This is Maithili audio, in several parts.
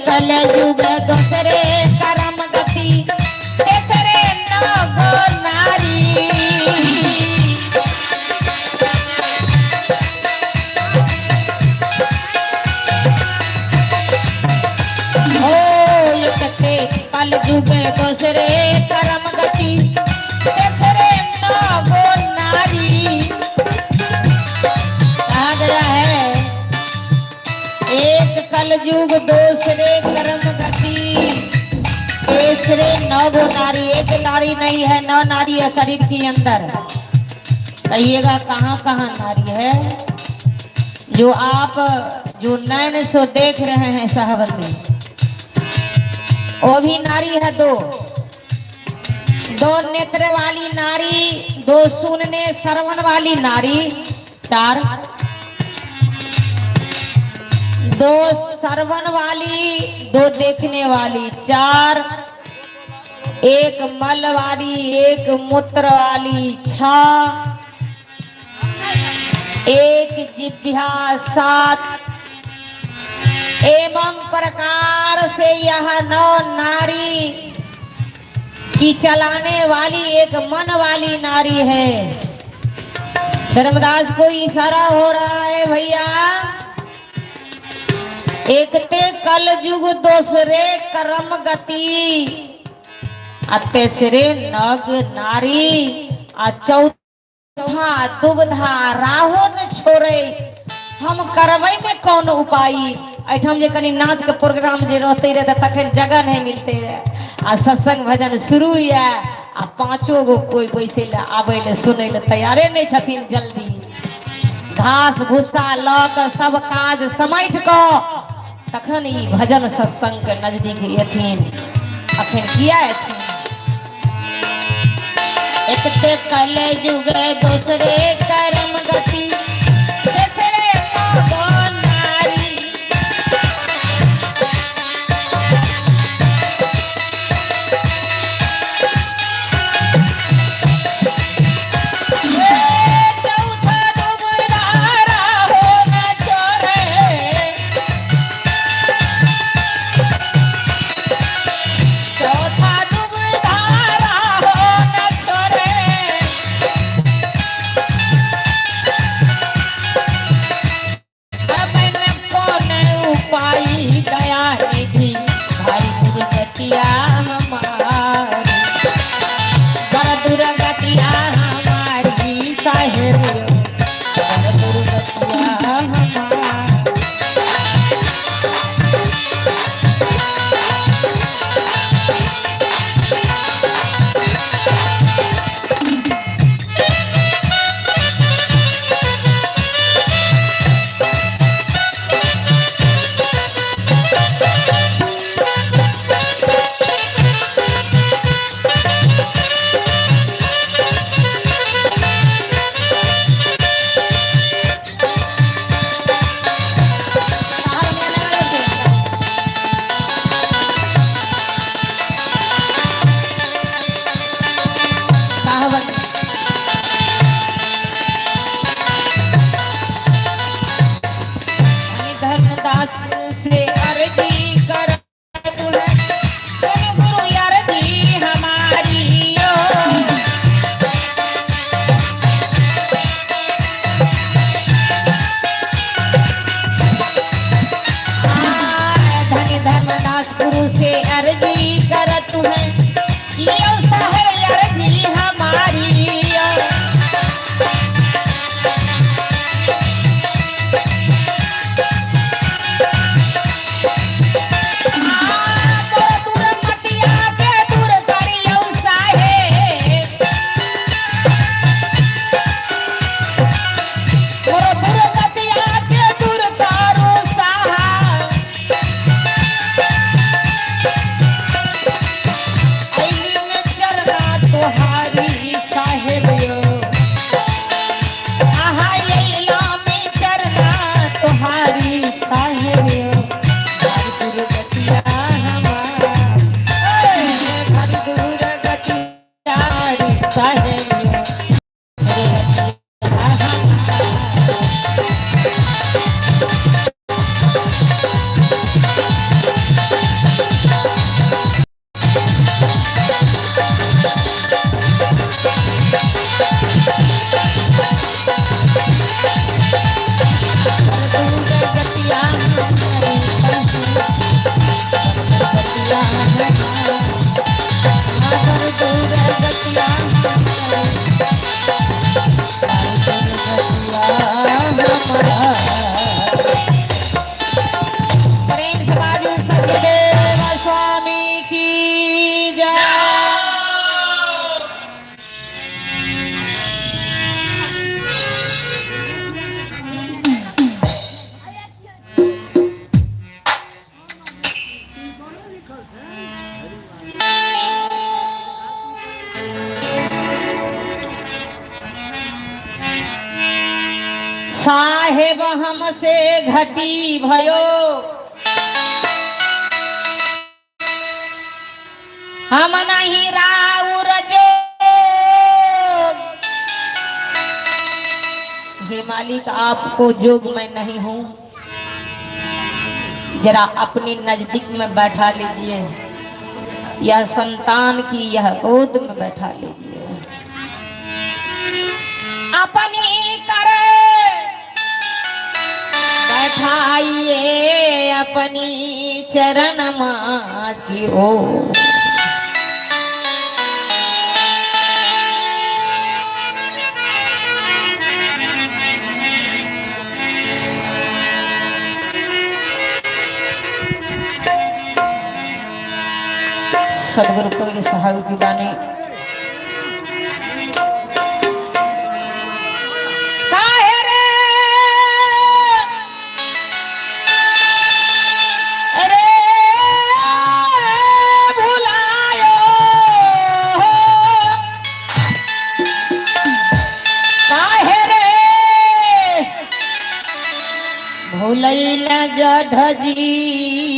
कल युग दूसरे करम गति तेसरे नौ नारी। ओ एक कल युग दूसरे करम गति तेसरे नौ नारी। कहा गया है एक कल युग दूसरे कर्म गति तीसरे नौ गो नारी। एक नारी नहीं है, नौ नारी है शरीर के अंदर। कहिएगा कहाँ कहाँ नारी है? जो आप जो नैन सो देख रहे हैं सहबंदी, वो भी नारी है। दो दो नेत्र वाली नारी, दो सुनने श्रवण वाली नारी, चार, दो श्रवण वाली, दो देखने वाली, चार, एक मल वाली, एक मूत्र वाली, छह, एक जिह्वा, सात। एवं प्रकार से यह नौ नारी की चलाने वाली एक मन वाली नारी है। धर्मदास को इशारा हो रहा है भैया, एक ते कल युग दूसरे कर्म गति आ तेसरे नग नारी आ चौथा दुग्धा राहो न छोड़े। हम करबै में कौन उपाय? एहिठाम जे कनि नाच के प्रोग्राम जे रहते रहे तखन जगह नहीं मिलते रहे आ सत्संग भजन शुरू ये आ पांचो गो कोई बैसे ले आबै ले सुनै ले तैयारे नहीं छथिन। जल्दी घास भूसा लऽ कऽ सब काज समटि कऽ तखन ई भजन सत्संग के नजदीक एथिन। अखन किया एथिन? एक ते कल युग दूसरे कर्म गति तेसरे नौ नारी। चौथा दुबरा हो न छोड़े, चौथा दुबधारा हो न छोड़े। अब में कौन उपाय? दया निधि भाई दुर्गतिया हमारी, बड़ दुर्गतिया हमारी साहेब, बड़ दुर्गतिया हमारी। धर्मदास से अर्जी करत है, सुन गुरु अर्जी हमारी ओ। धन धर्मदास गुरु से अर्जी करत है, लियो साहेब अर्जी हमारी ओ। दुर्मतिया के दूर करियो साहेब, मोर दुर्गतिया के दूर करो साहब। ऐली में सागर दूर गतिया दुर्गतिया हमार। प्रेम समाज सतदेव स्वामी की जय। साहेब हमसे घटी भयो, हम नहीं राउर जोग। हे मालिक, आपको जोग मैं नहीं हूं, जरा अपनी नजदीक में बैठा लीजिए, यह संतान की यह गोद में बैठा लीजिए। अपनी करे बैठाइए अपनी चरण माँ की ओ। सदगुरु कबीर साहब की गाने काहे रे अरे भुलायो, काहे रे भुलैला जढ़ जीव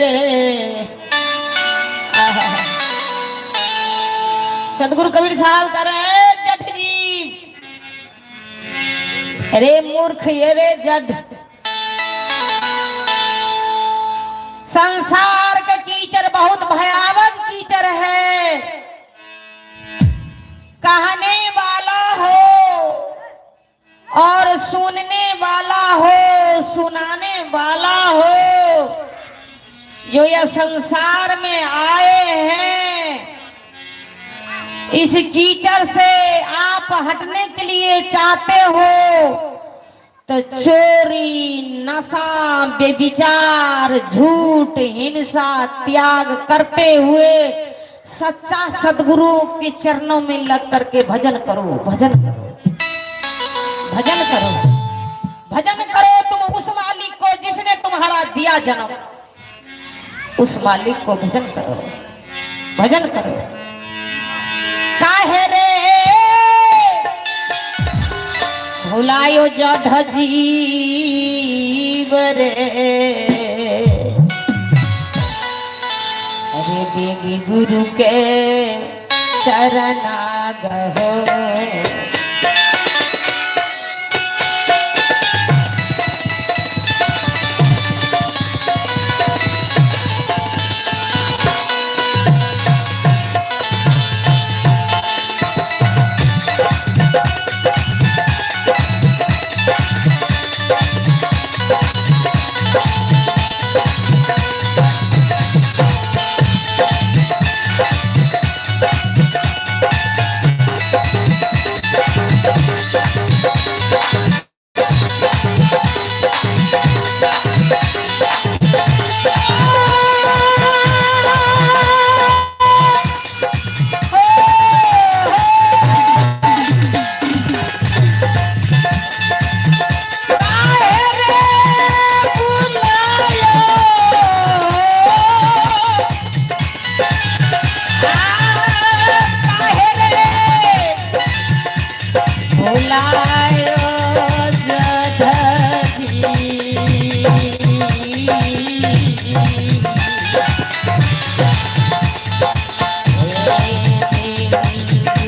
रे। सदगुरु कबीर साहब कर रहे हैं जट जीव, अरे मूर्ख ये रे जड, संसार का कीचड़ बहुत भयावह कीचड़ है। कहने वाला हो और सुनने वाला हो, सुनाने वाला हो, जो यह संसार में आए हैं, इस कीचड़ से आप हटने के लिए चाहते हो तो चोरी, नशा, व्यभिचार, झूठ, हिंसा त्याग करते हुए सच्चा सदगुरु के चरणों में लग करके भजन करो, भजन करो, भजन करो, भजन करो तुम उस मालिक को जिसने तुम्हारा दिया जन्म, उस मालिक को भजन करो, भजन करो। काहे रे भुलायो जढ़ जीव रे, अरे देवी गुरु के शरणागहो।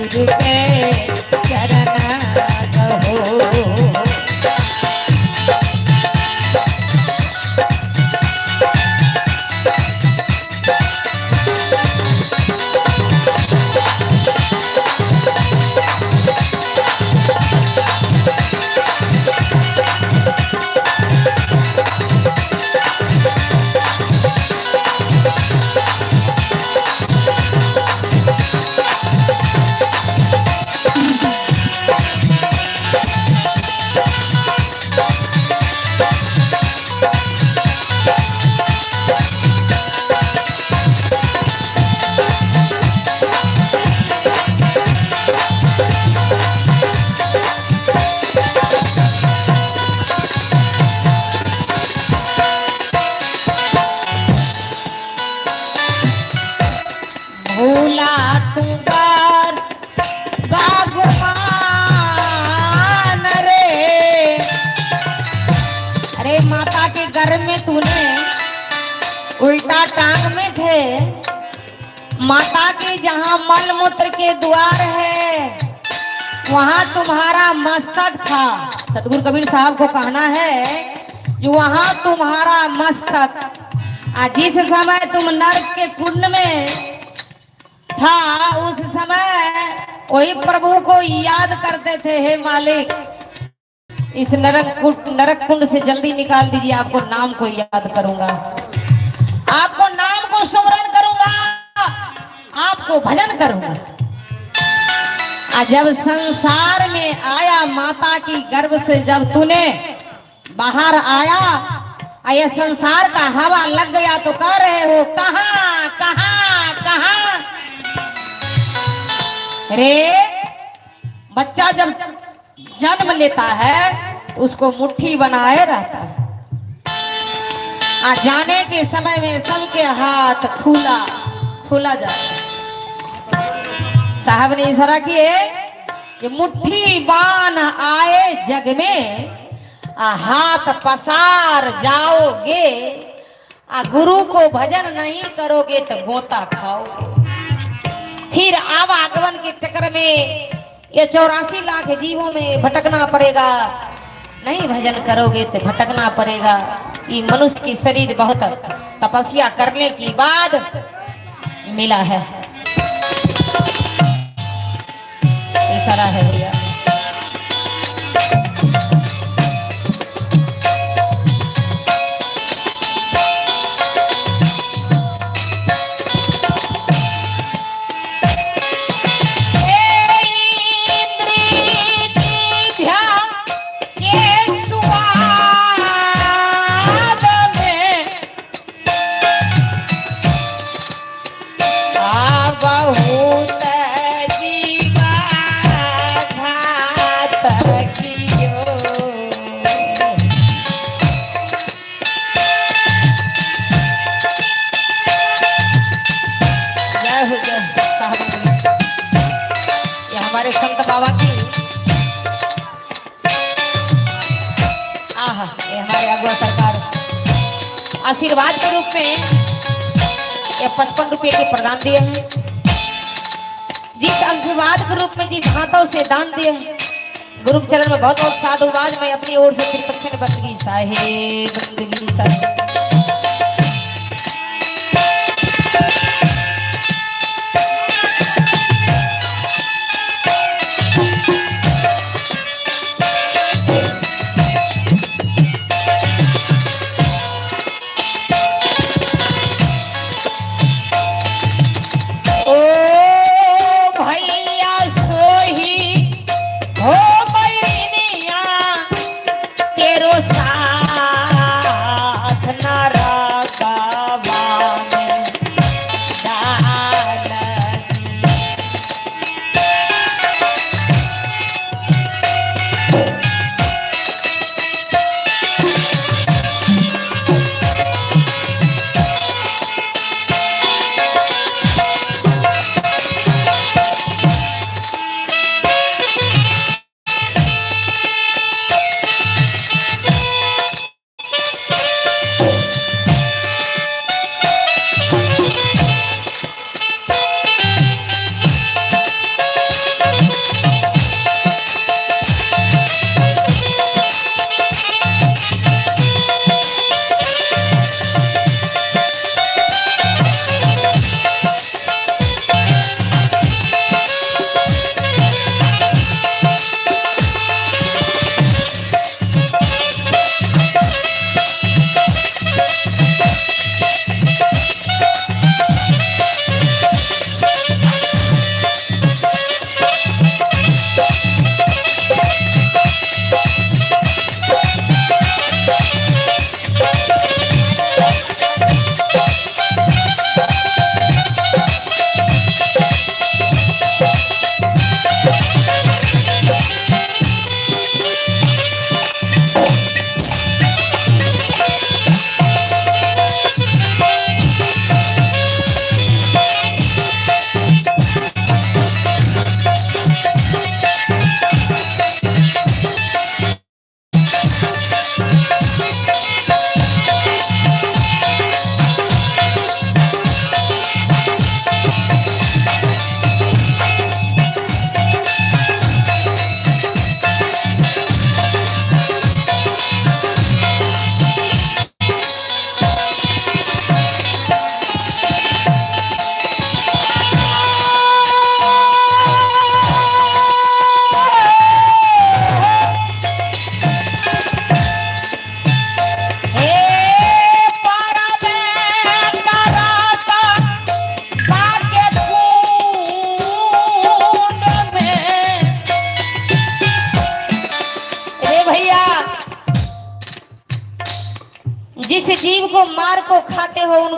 गुरु के चरण हो। भूला तू बार बागुमान रे। अरे माता के गर्भ में तूने उल्टा टांग में थे, माता के जहाँ मल मूत्र के द्वार है वहां तुम्हारा मस्तक था। सदगुरु कबीर साहब को कहना है जो वहां तुम्हारा मस्तक, आ जिस समय तुम नरक के कुंड में था उस समय वही प्रभु को याद करते थे, हे मालिक इस नरक कुंड से जल्दी निकाल दीजिए, आपको नाम को याद करूंगा, आपको नाम को स्मरण करूंगा, आपको भजन करूंगा। आ जब संसार में आया माता की गर्भ से जब तूने बाहर आया, आ ये संसार का हवा लग गया तो कह रहे हो कहाँ कहाँ कहाँ। रे बच्चा जब जन्म लेता है उसको मुट्ठी बनाए रहता है, आ जाने के समय में सबके हाथ खुला खुला जाता है। साहब ने इशारा किए कि मुट्ठी बांध आए जग में, आ हाथ पसार जाओगे, आ गुरु को भजन नहीं करोगे तो गोता खाओगे। फिर आवागमन के चक्कर में ये 84 लाख जीवों में भटकना पड़ेगा। नहीं भजन करोगे तो भटकना पड़ेगा। ये मनुष्य की शरीर बहुत तपस्या करने की बाद मिला है। इशारा है भैया। के स्वाद में आ बहुत जीवा घात कियो। जय हो जय हो साहब। ये हमारे संत बाबा की आहा, ये हमारे अगुआ सरकार आशीर्वाद के रूप में ये 55 रुपए के प्रदान दिए हैं। जिस आशीर्वाद के रूप में जिस हाथों से दान दिए हैं, गुरु के चरण में बहुत बहुत साधुवाद। मैं अपनी ओर से त्रिपक्षण बंदगी साहेब बंदगी साहेब। ओ भैया सोही हो मैनिया तेरो साथ न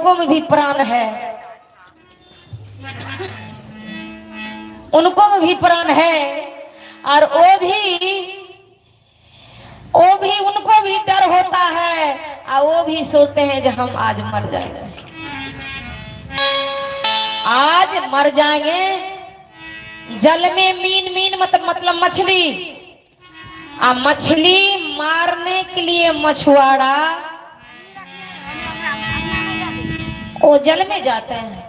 उनको में भी प्राण है, उनको में भी प्राण है। और वो भी उनको भी डर होता है और वो भी सोचते हैं कि हम आज मर जाएंगे, आज मर जाएंगे। जल में मीन, मीन मतलब मछली, आ मछली मारने के लिए मछुआरा वो जल में जाते हैं।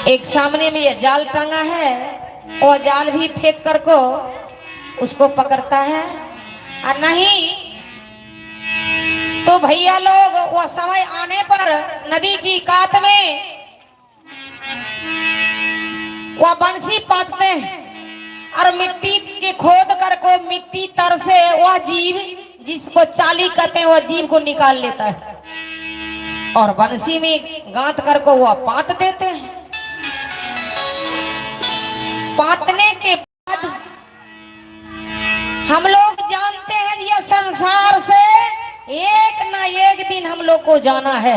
एक सामने में ये जाल टांगा है, वो जाल भी फेंक कर को उसको पकड़ता है। और नहीं तो भैया लोग वो समय आने पर नदी की कात में वह बंसी पाते हैं और मिट्टी के खोद कर को मिट्टी तर से वह जीव जिसको चाली कहते हैं वह जीव को निकाल लेता है और बंसी में गांथ कर को वह पात देते हैं। पातने के बाद हम लोग जानते हैं यह संसार से एक ना एक दिन हम लोग को जाना है।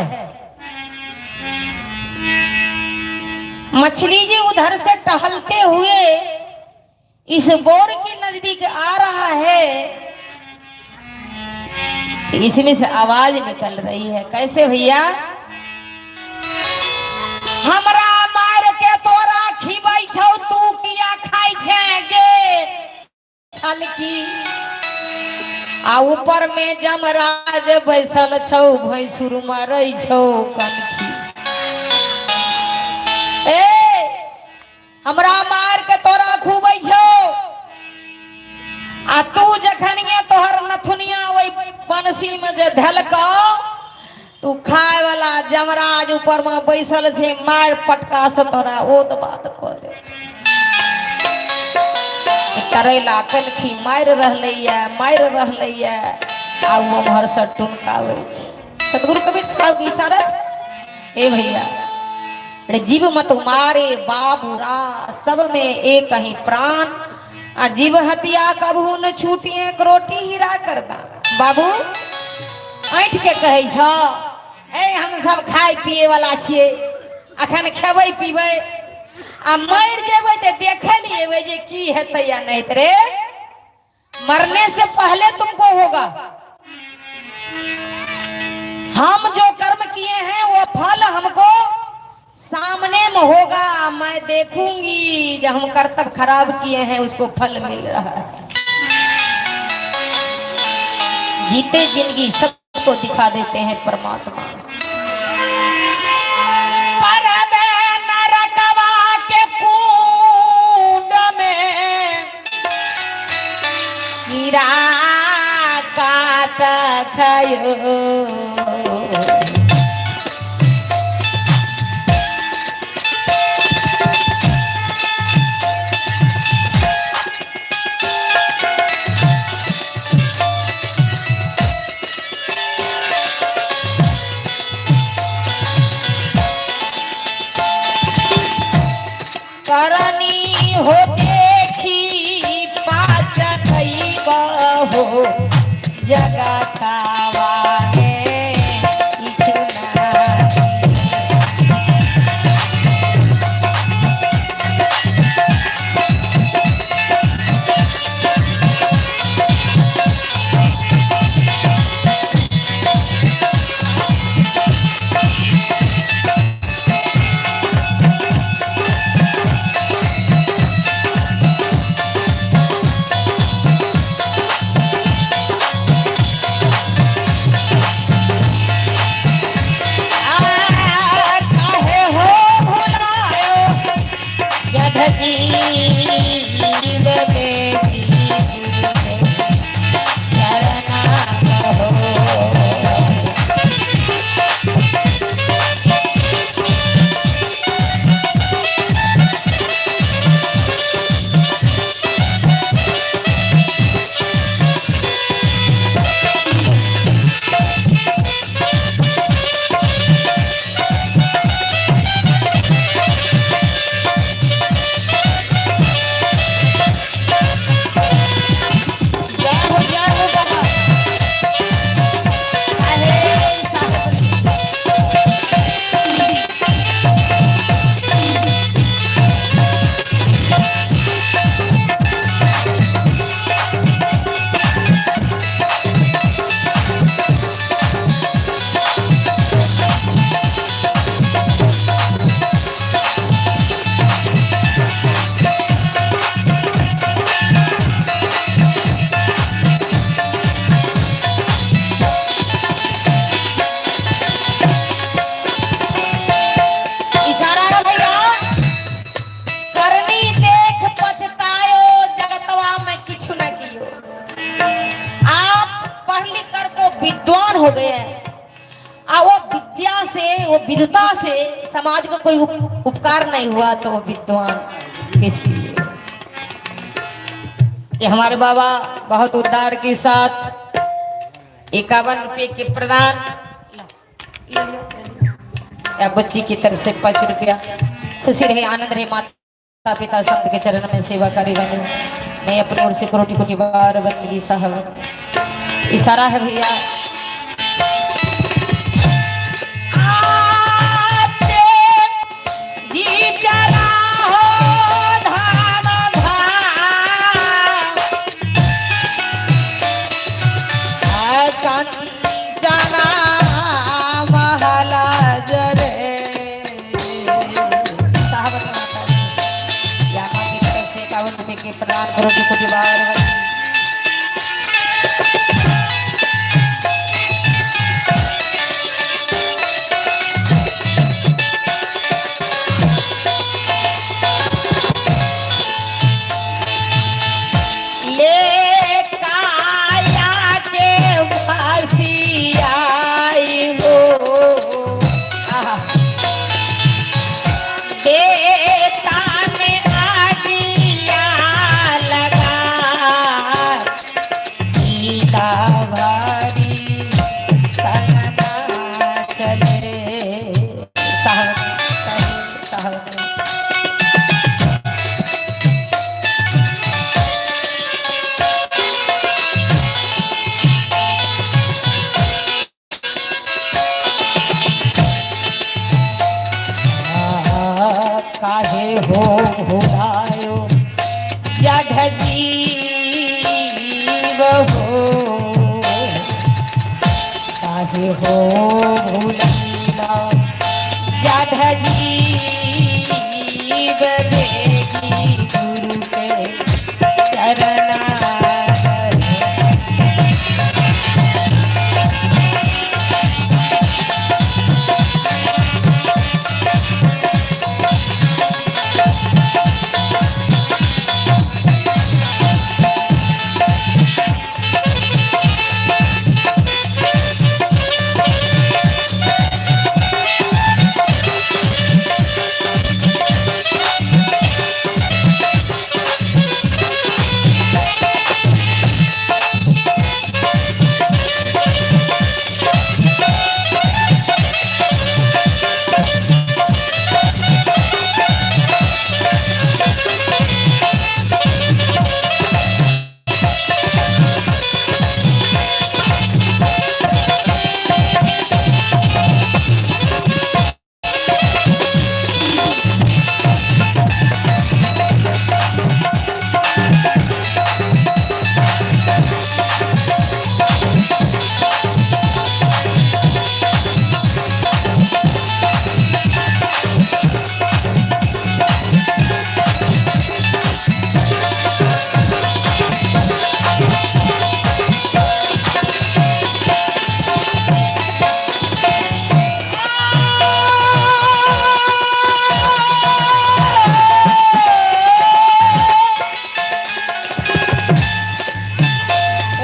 मछली जी उधर से टहलते हुए इस बोर के नजदीक आ रहा है, इसमें से आवाज निकल रही है। कैसे भैया? हमरा मार के तोरा खिबै छौ, तू किया खाइ छे गे छलकी? आ ऊपर में जमराज बैसल छौ, भैंसुर मारै छौ कनखी। ए, हमरा मार के तोरा खुबै छौ आ तू जखनिये तोहर नथुनिया ओहि बंसी में जे धलकौ, तू खाय वाला जमराज ऊपर में बैसल छै, मार पटका से तोरा ओत बात कऽ दे। करैला कनखी मारि रहलैया, मारि रहलैया आ ओ उम्हर से टुनकाबै छै। सतगुरु कबीर साहब के इशारा छै। ए भैया, अरे जीव मत मारे बाबूरा, सब में एक ही प्राण, आ जीव हत्या कबहू न छूटी, एक रोटी हीरा कर दान। बाबू, ऐठ के कहै छ, ए हम सब खाय पिए वाला छियै, अखन खेबै पीबै आ मरि जेबै तऽ देखै लिए एबै जे की हेतै या नहि हेतै। रे, मरने से पहले तुमको होगा। हम जो कर्म किए हैं वो फल हमको सामने में होगा। मैं देखूंगी जब हम कर्तव्य खराब किए हैं उसको फल मिल रहा है। जीते जिंदगी सबको दिखा देते हैं परमात्मा। परबे नरकवा के कुंड में कीड़ा काट खायो। करनी हो देखी पाचन हो जगतावा में किछु नाही। आ काहे हो भुलायो जग जीव में जीव शरणा हो। समाज को कोई उपकार नहीं हुआ तो वो विद्वान किसके लिए। ये हमारे बाबा बहुत उद्धार के साथ 51 रुपये के प्रदान, या बच्ची की तरफ से 5 रुपया। खुशी रहे, आनंद रहे, माता पिता संत के चरण में सेवा करे बने। मैं अपनी ओर से कोटि कोटि बार बंदगी साहब। इशारा है भैया। आते जी चला हो धाम धाम, कंचना महला जरे। साहब माता जी, या माँ की तरफ से 51 रुपए के प्रदान करो कोटि बार। ले काया के फांसी आई हो, आहा। बेटा में आगिया लगा, गीता भारी संगना चले। साहब साहब साहब। काहे हो भुलायो जग जीव हो, काहे हो भुलायो जग जीव, बेगी गुरु के चरणा।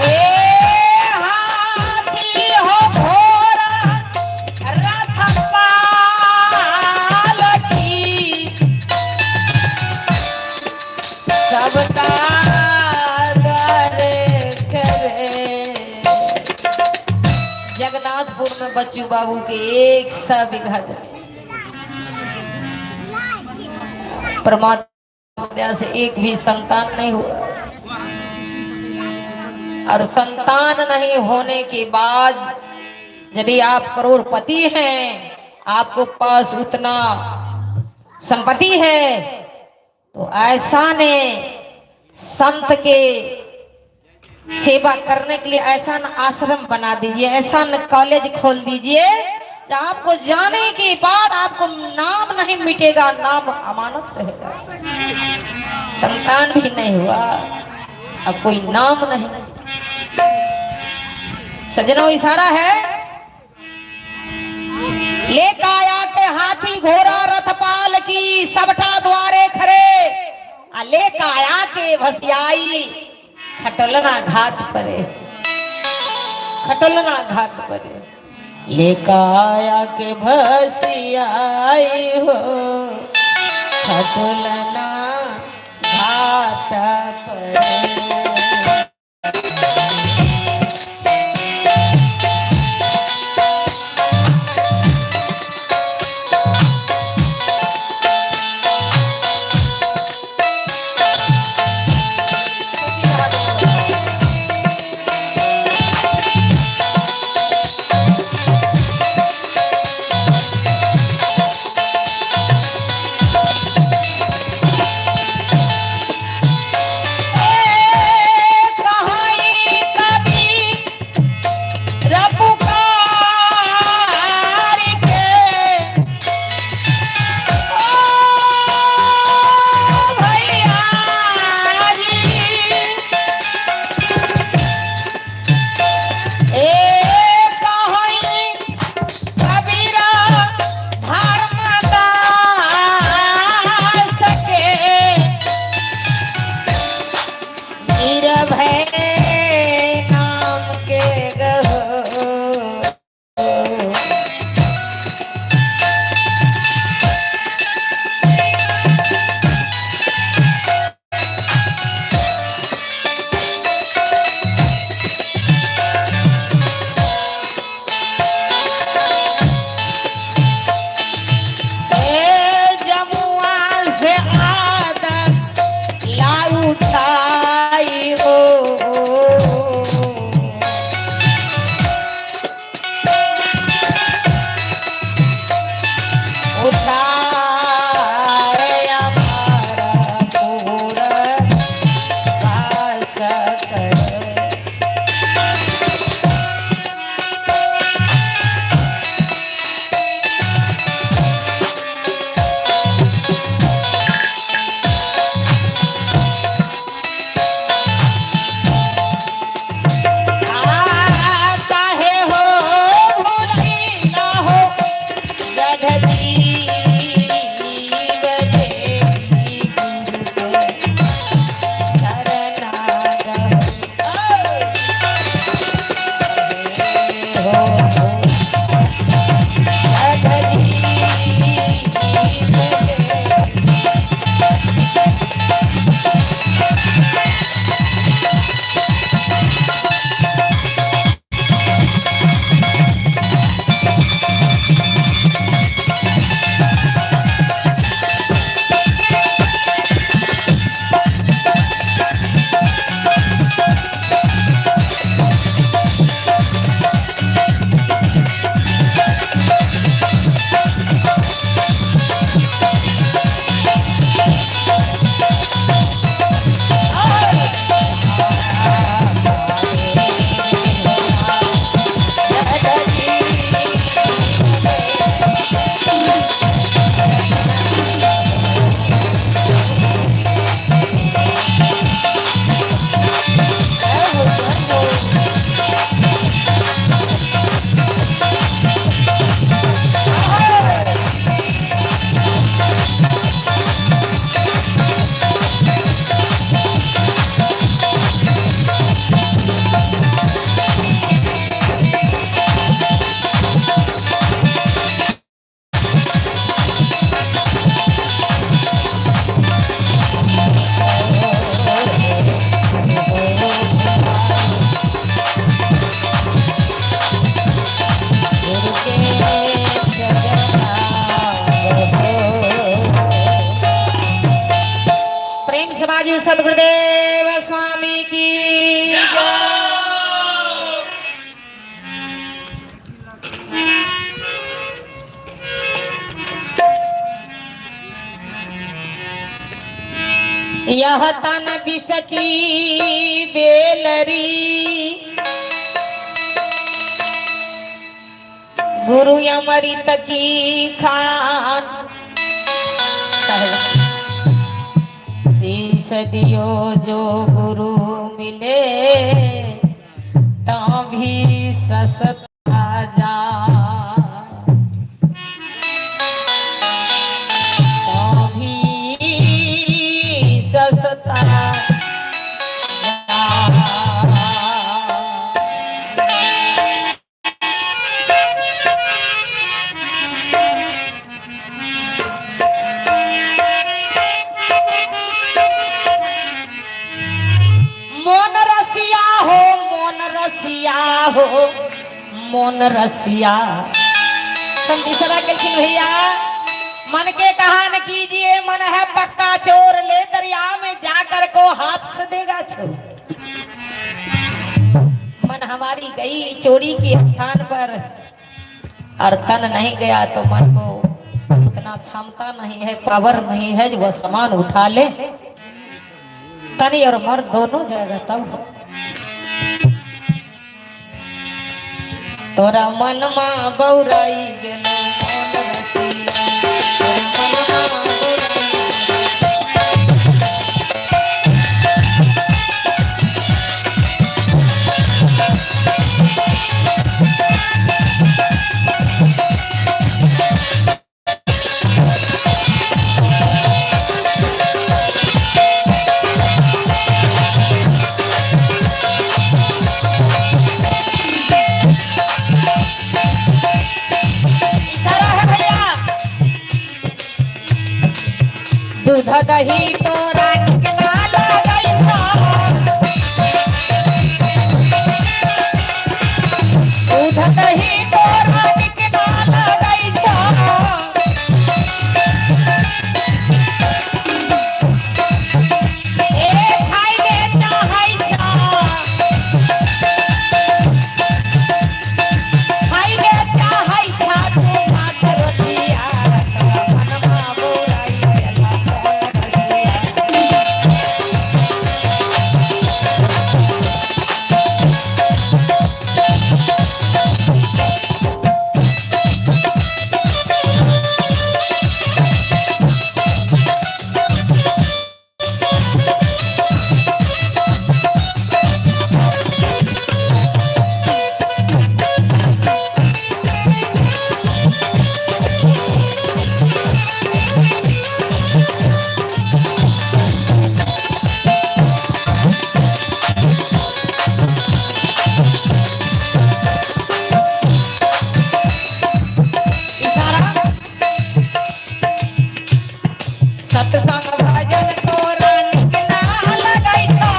ए हाथी हो घोड़ा रथ पालकी, सबका द्वारे करे। जगन्नाथपुर में बच्चू बाबू के 100 बीघा जमीन, परमात्मा दया से एक भी संतान नहीं हुआ। और संतान नहीं होने के बाद यदि आप करोड़पति हैं, आपको पास उतना संपत्ति है, तो ऐसा ने संत के सेवा करने के लिए ऐसा न आश्रम बना दीजिए, ऐसा न कॉलेज खोल दीजिए, आपको जाने के बाद आपको नाम नहीं मिटेगा, नाम अमानत रहेगा। संतान भी नहीं हुआ और कोई नाम नहीं। सज्जनों इशारा है, ले काया के हाथी घोड़ा रथ पाल की सबटा द्वारे खड़े, आ ले काया के भसियाई खटोलना घाट परे, खटोलना घाट परे। ले काया के भसियाई हो, खटुलना घाट पर। नाम के गहो। ए जमुआ से आदत ला उठाई हो, उठाए हमारा पूरा वास कर। आ काहे हो भूलैया हो जगजीव देवी गुरु के शरणागत हो जगजीव देवी। गुरु के प्रेम समाज सदगुरुदेव स्वामी की जय। यह तन बिसकी बेलरी, गुरु अमृत की खान। शीस दियो जो गुरु मिले, तो भी ससता जा, तो भी ससता जा। हो मोन रसिया। संत इशारा केलखिन भैया मन के कहा न कीजिए, मन है पक्का चोर, ले दरिया में जाकर को हाथ से देगा छोड़। मन हमारी गई चोरी के स्थान पर और तन नहीं गया तो मन को उतना क्षमता नहीं है, पावर नहीं है जो वह सामान उठा ले। तन और मर दोनों जाएगा तब हो। तोरा मनमा बौराई गेलो मोन रसिया, तोरा मनमा बौराई गेलो। इशारा है भैया, दूध दही तोरा निक ना लगै छौ, दूध दही तोरा निक ना लगै छौ, ए खाइ ले चाहै छौ, खाइ ले चाहै छौ तू भात रोटिया, तोरा मनमा बौराई गेला मोन रसिया। इशारा, सत्संग भजन तोरा निक ना लगै छौ,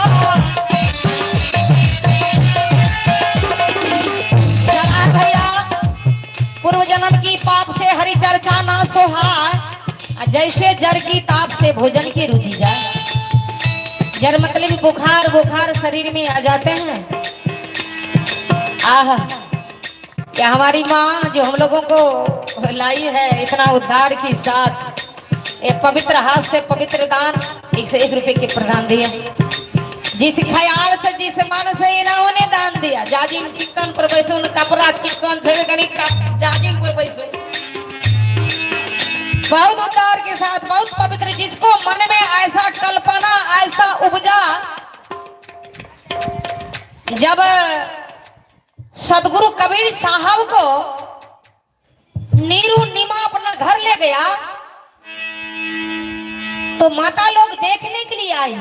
चला भैया पूर्व जन्म की पाप से हरि चर्चा ना सोहाय, आ जैसे जर की ताप से भोजन की रुचि जाए। जर मतलब बुखार, बुखार शरीर में आ जाते हैं। आह, क्या हमारी माँ जो हम लोगों को लाई है इतना उद्धार के साथ, एक पवित्र हाथ से पवित्र दान 101 रुपए के प्रदान दिए। जिस ख्याल से जिस मन से इन्होंने दान दिया, जाजिम चिकन पर बैसू, कपड़ा चिकन छे कनी जाजिम पर बैसू, बहुत उद्धार के साथ, बहुत पवित्र। जिसको मन में ऐसा कल्पना ऐसा उपजा, जब सदगुरु कबीर साहब को नीरू नीमा अपना घर ले गया तो माता लोग देखने के लिए आई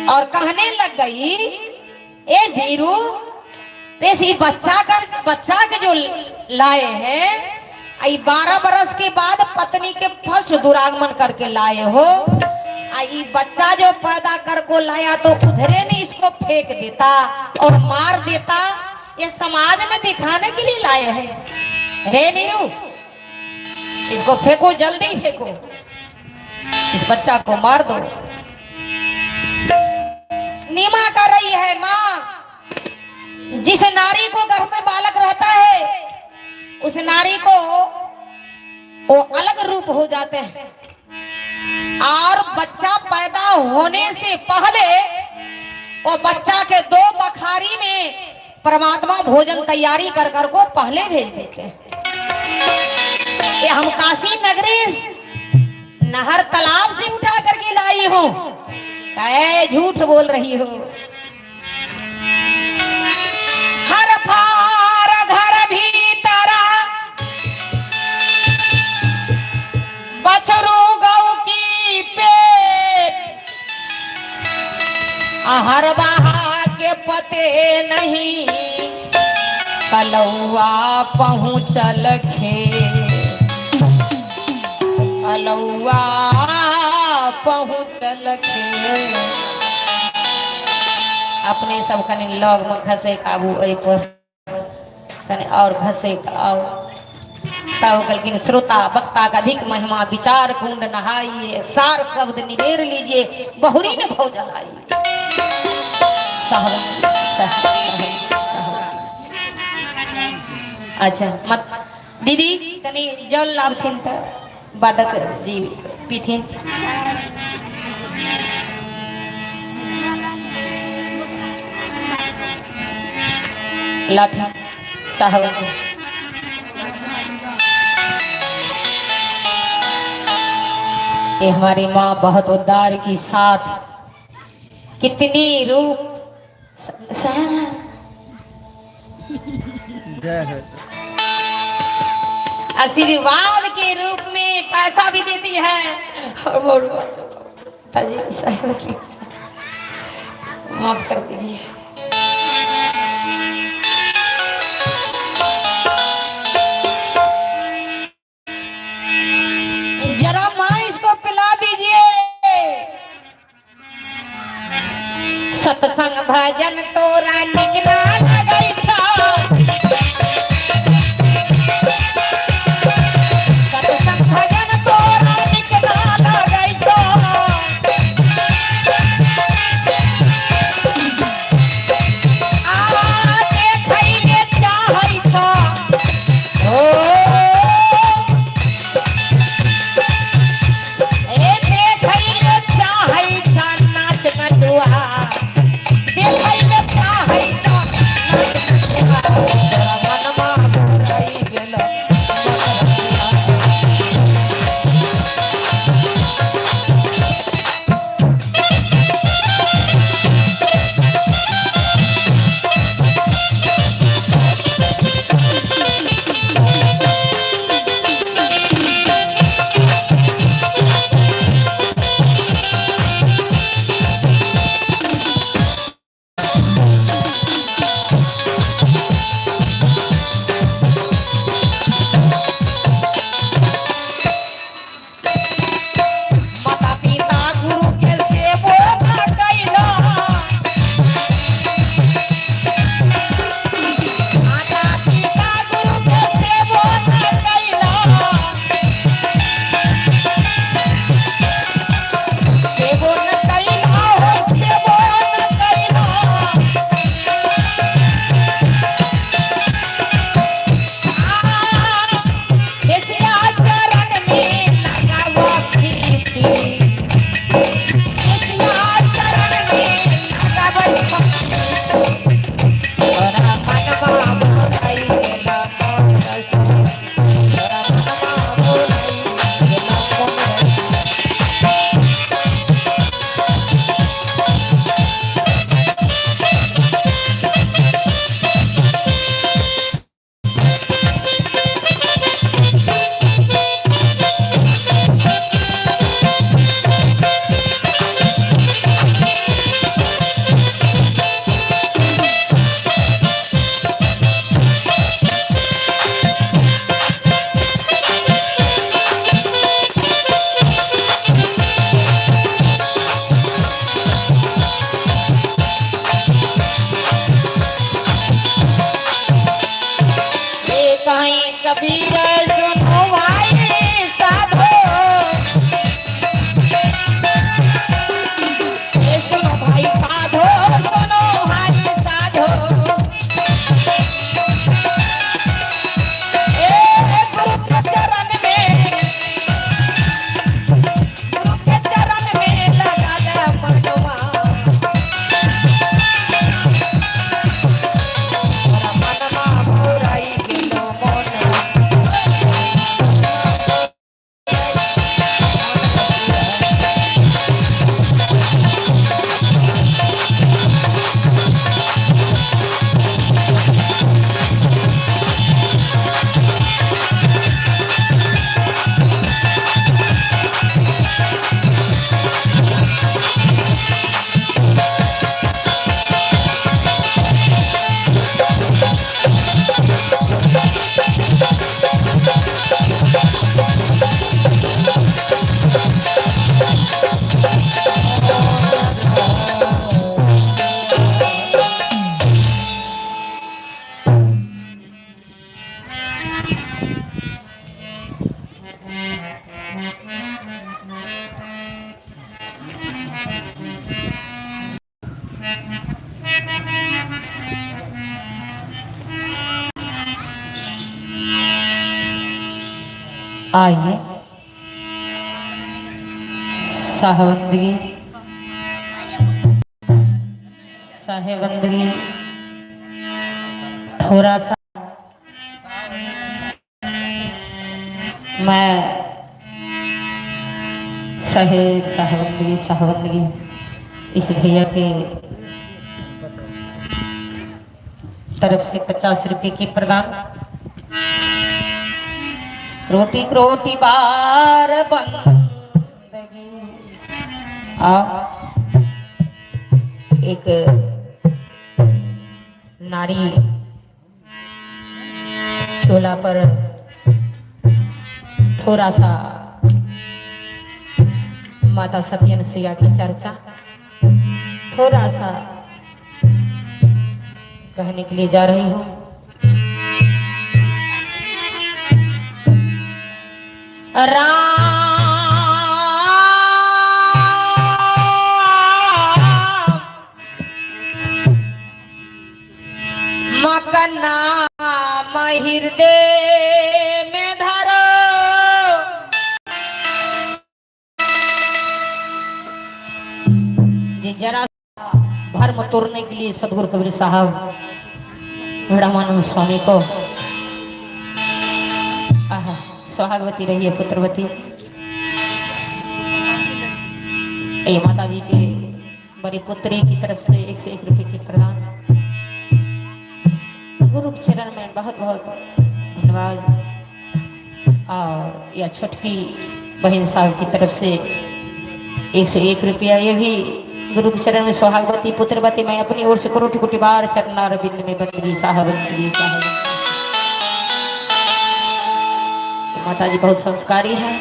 और कहने लग गई, ए नीरू, इस बच्चा के जो लाए हैं, आई 12 बरस के बाद पत्नी के फर्स्ट दुरागमन करके लाए हो, आई बच्चा जो पैदा कर को लाया तो उधरे ने इसको फेंक देता और मार देता, ये समाज में दिखाने के लिए लाए हैं। हे नीरू, इसको फेंको, जल्दी फेंको, इस बच्चा को मार दो। नीमा कर रही है माँ, जिस नारी को गर्भ में बालक रहता है उस नारी को वो अलग रूप हो जाते हैं, और बच्चा पैदा होने से पहले वो बच्चा के 2 बखारी में परमात्मा भोजन तैयारी कर कर को पहले भेज देते हैं। ये हम काशी नगरी नहर तालाब से उठा करके लाई हूं, झूठ बोल रही हो। हर फार घर भीतरा बछरू गौ की पेट, हर बहा के पते नहीं कलौआ पहुँचल खेत, कलौआ पहुँचल खेत। अपने सब कनि लग में घसैक आबू, एहि पर कनि और घसैक आउ। तब कहलखिन श्रोता वक्ता का अधिक महिमा, विचार कुंड नहाइए, सार शब्द निबेर लीजिए, बहुरी ने भौ जलाइए। साहब साहब साहब। अच्छा मत दीदी कनि जल लाबथिन तऽ बादक जी पीथिन। लाथिन साहब। ये हमारी माँ बहुत उदार की साथ कितनी रूप आशीर्वाद के रूप में पैसा भी देती है और माफ कर दीजिए। जरा माँ इसको पिला दीजिए। सत्संग भजन तोरा निक ना लगै छौ, सत्संग भजन तोरा निक ना लगै छौ, आ देखै ले चाहै छौ, ओ ए देखै ले चाहै छौ नाच नटुआ, देखै ले चाहै छौ नाच नटुआ, तोरा मनमा घुराइ गेल। माता पिता गुरु के सेवो न कैला, माता पिता गुरु के सेवो न कैला, सेवो न कैला हो सेवो न कैला, आ चरण में लगावा प्रीति, चरण में लगावा प्रीति, तोरा मनवा मोराई गेला मोरस, तोरा मनवा मोराई गेला मोरस। ये कहीं कबीर सुनो भाई साधो, ये सुनो भाई साधो, सुनो भाई साधो, ए गुरु के चरण में, गुरु के चरण में लगा ले मनवा, तोरा मनवा मोराई गेलो मोन। आइए साहबंदगी साहेबंदगी थोड़ा सा मैं साहेब साहबंदगी साहबंदगी इस भैया के तरफ से 50 रुपए की प्रदान। रोटी रोटी बार बंदगी। आ एक नारी चोला पर थोड़ा सा माता सती अनुसुईया की चर्चा थोड़ा सा कहने के लिए जा रही हूं। राम मकना हृदय में धरो, जी जरा धर्म तोड़ने के लिए सदगुरु कबीर साहब रामानंद स्वामी को सुहागवती रही है पुत्रवती। ए माता जी के बड़ी पुत्री की तरफ से 101 रुपए के प्रदान। गुरु के चरण में बहुत बहुत धन्यवाद। और यह छोटकी बहन साहब की तरफ से 101 रुपया, ये भी गुरु के चरण में सुहागवती पुत्रवती। मैं अपनी ओर से करोटी कोटि बार चरणार बिंद में बंदगी साहब बंदगी साहब। माता जी बहुत संस्कारी है।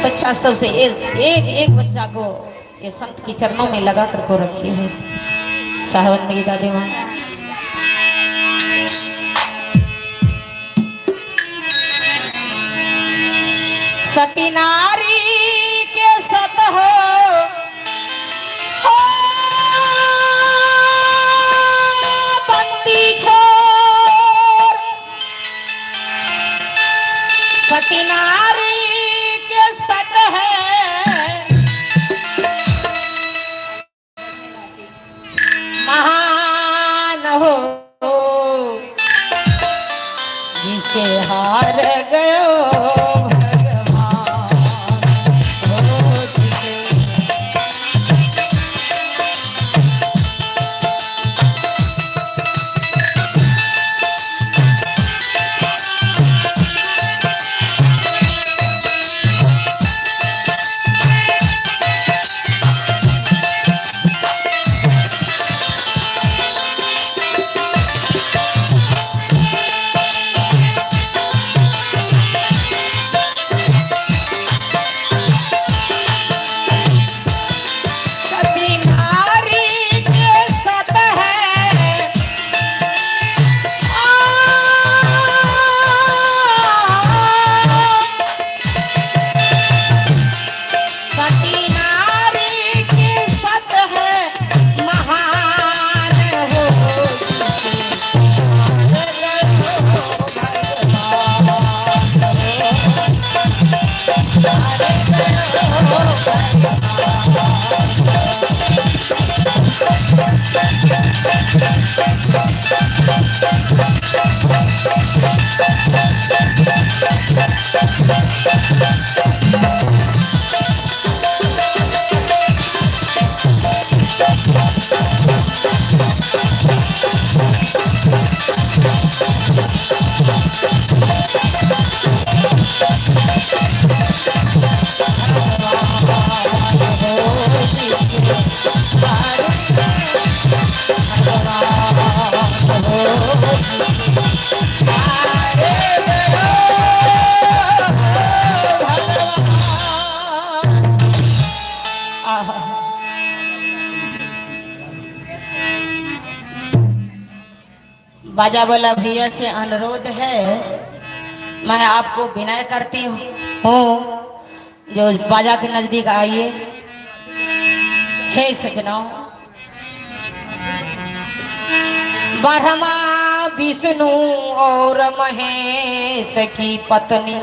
बच्चा सबसे एक एक, एक बच्चा को ये संत के चरणों में लगा कर को रखी है। साहब दादी माँ सती नारी के सत हो बंदी छोर, सती नारी के सत है महान हो, जिसे हार गयो भगवान हो, जिसे सती नारी के सत है सती नारी के सत है महान हो, बाजा वाला भैया से अनुरोध है, मैं आपको विनय करती हूँ, जो बाजा के नजदीक आइए। हे सज्जनों, ब्रह्मा विष्णु और महेश की पत्नी,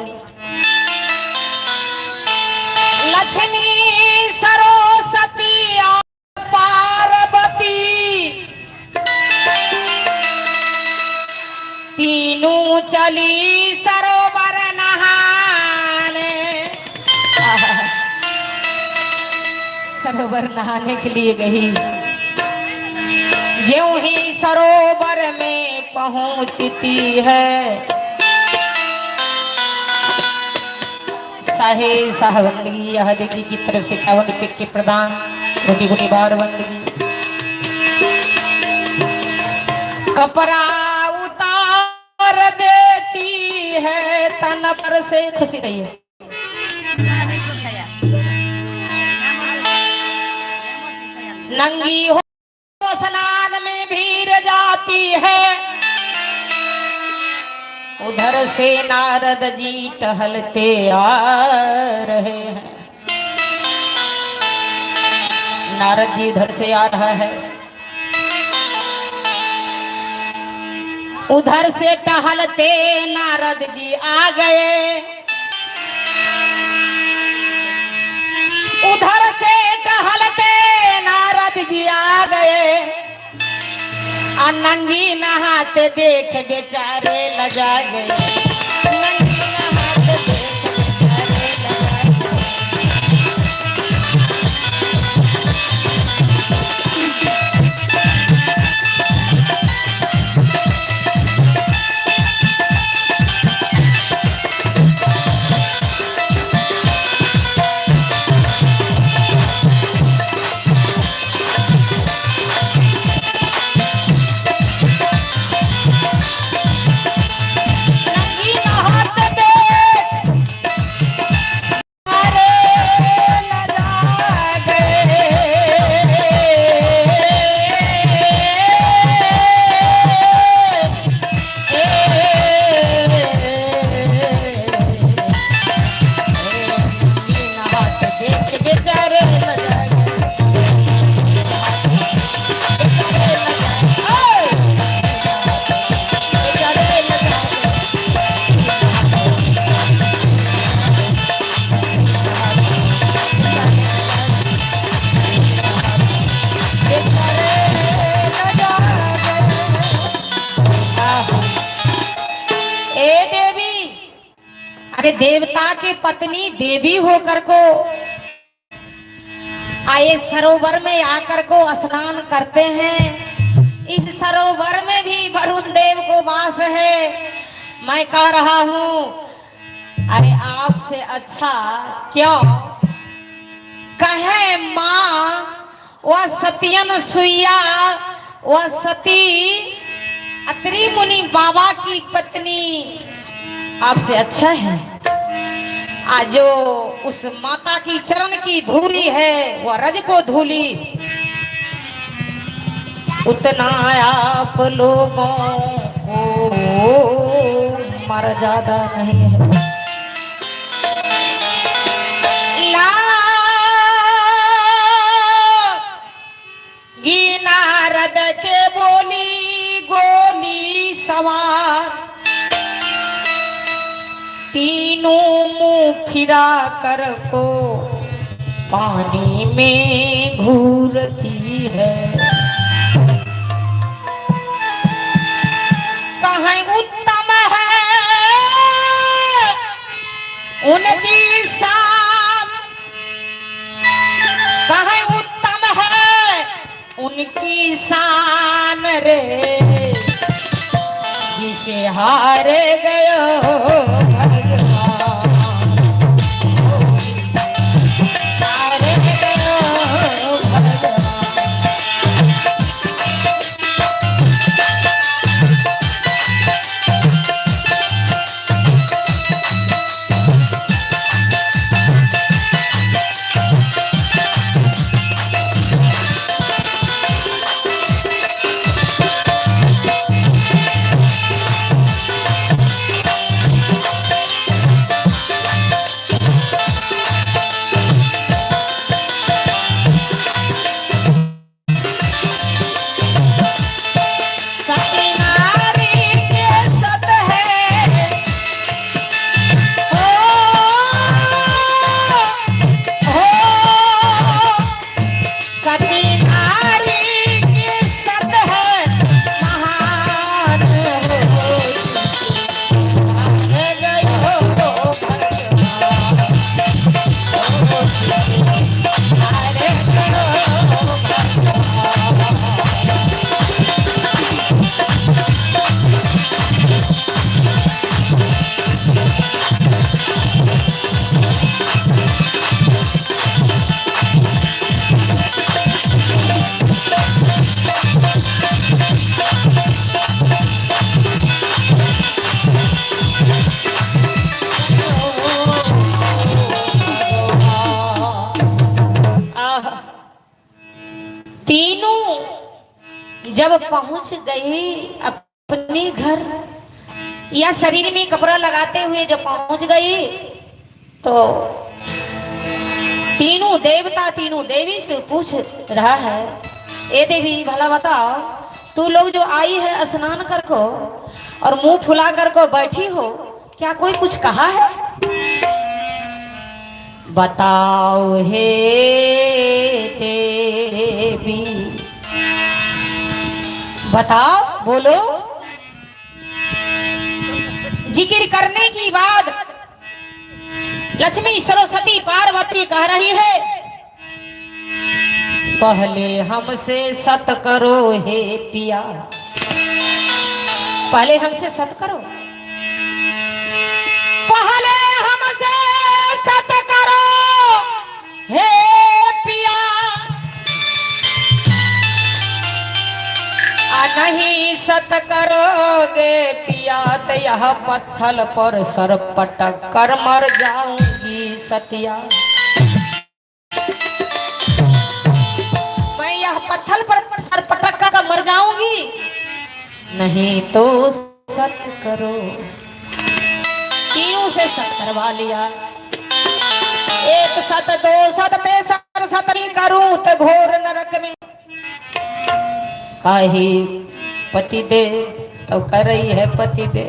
लक्ष्मी सरस्वती और पार्वती, तीनों चली सरोवर नहाने। सरोवर नहाने के लिए गई। ज्यों ही सरोवर में पहुंचती है, साहे साह बंदगी यह देवी की तरफ से 51 रुपये के प्रदान, कोटि कोटि बार बंदगी। कपड़ा उतार देती है तन पर से, खुशी रही है। नंगी हो स्नान में भीड़ जाती है। उधर से नारद जी टहलते आ रहे हैं। नारद जी उधर से आ रहा है, उधर से टहलते नारद जी आ गए। उधर से टहलते नारद जी आ गए। नंगी नहाते देख बेचारे लजा गए। नंगी नहाते देख बेचारे लजा गए। नंगी नहाते देख बेचारे लजा गए। नंगी नहाते देख बेचारे लजा गए। बेचारे लजा गए। बेचारे लजा गए। बेचारे लजा गए। आहा। ए देवी, अरे देवता की पत्नी देवी होकर को आए सरोवर में आकर को स्नान करते हैं। इस सरोवर में भी वरुण देव को वास है। मैं कह रहा हूँ, अरे आपसे अच्छा क्यों कहे माँ वह सतियन सुइया, वह सती अत्रि मुनि बाबा की पत्नी आपसे अच्छा है। आज जो उस माता की चरण की धूली है वह रज को धूली, उतना आप लोगों को मर्यादा नहीं है। ला नारद के बोली गोली सवार, तीनों मुंह फिरा कर को पानी में घूरती है। कहीं उत्तम है उनकी शान, कहीं उत्तम है उनकी शान रे, जिसे हार गयो भगवान, हार गयो भगवान। जब पहुंच गई अपने घर, या शरीर में कपड़ा लगाते हुए जब पहुंच गई तो तीनों देवता तीनों देवी से पूछ रहा है, ए देवी भला बताओ, तू लोग जो आई है स्नान कर को और मुंह फुला कर को बैठी हो, क्या कोई कुछ कहा है? बताओ हे देवी, बताओ, बोलो। जिक्र करने की बाद लक्ष्मी सरस्वती पार्वती कह रही है, पहले हमसे सत करो हे पिया, पहले हमसे सत करो, पहले हमसे सत करो हे पिया, नहीं सत करोगे पिया तो यह पत्थर पर सर पटक कर मर जाऊंगी सतिया। मैं यह पत्थर पर सर पटक कर मर जाऊंगी, नहीं तो सत करो। तीनों से सत करवा लिया, एक सत दो सत तेसर सत ही करूं तो घोर नरक में काहे पति दे तो कर रही है पति दे।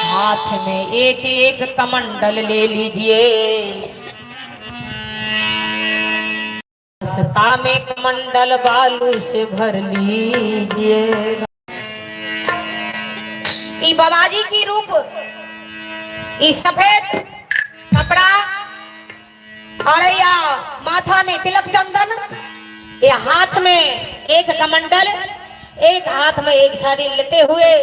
हाथ में एक एक कमंडल ले लीजिए, रास्ता में कमंडल बालू से भर लीजिए। ई बाबाजी की रूप, ई सफेद कपड़ा और या माथा में तिलक चंदन, ये हाथ में एक कमंडल, एक हाथ में एक छड़ी लेते हुए,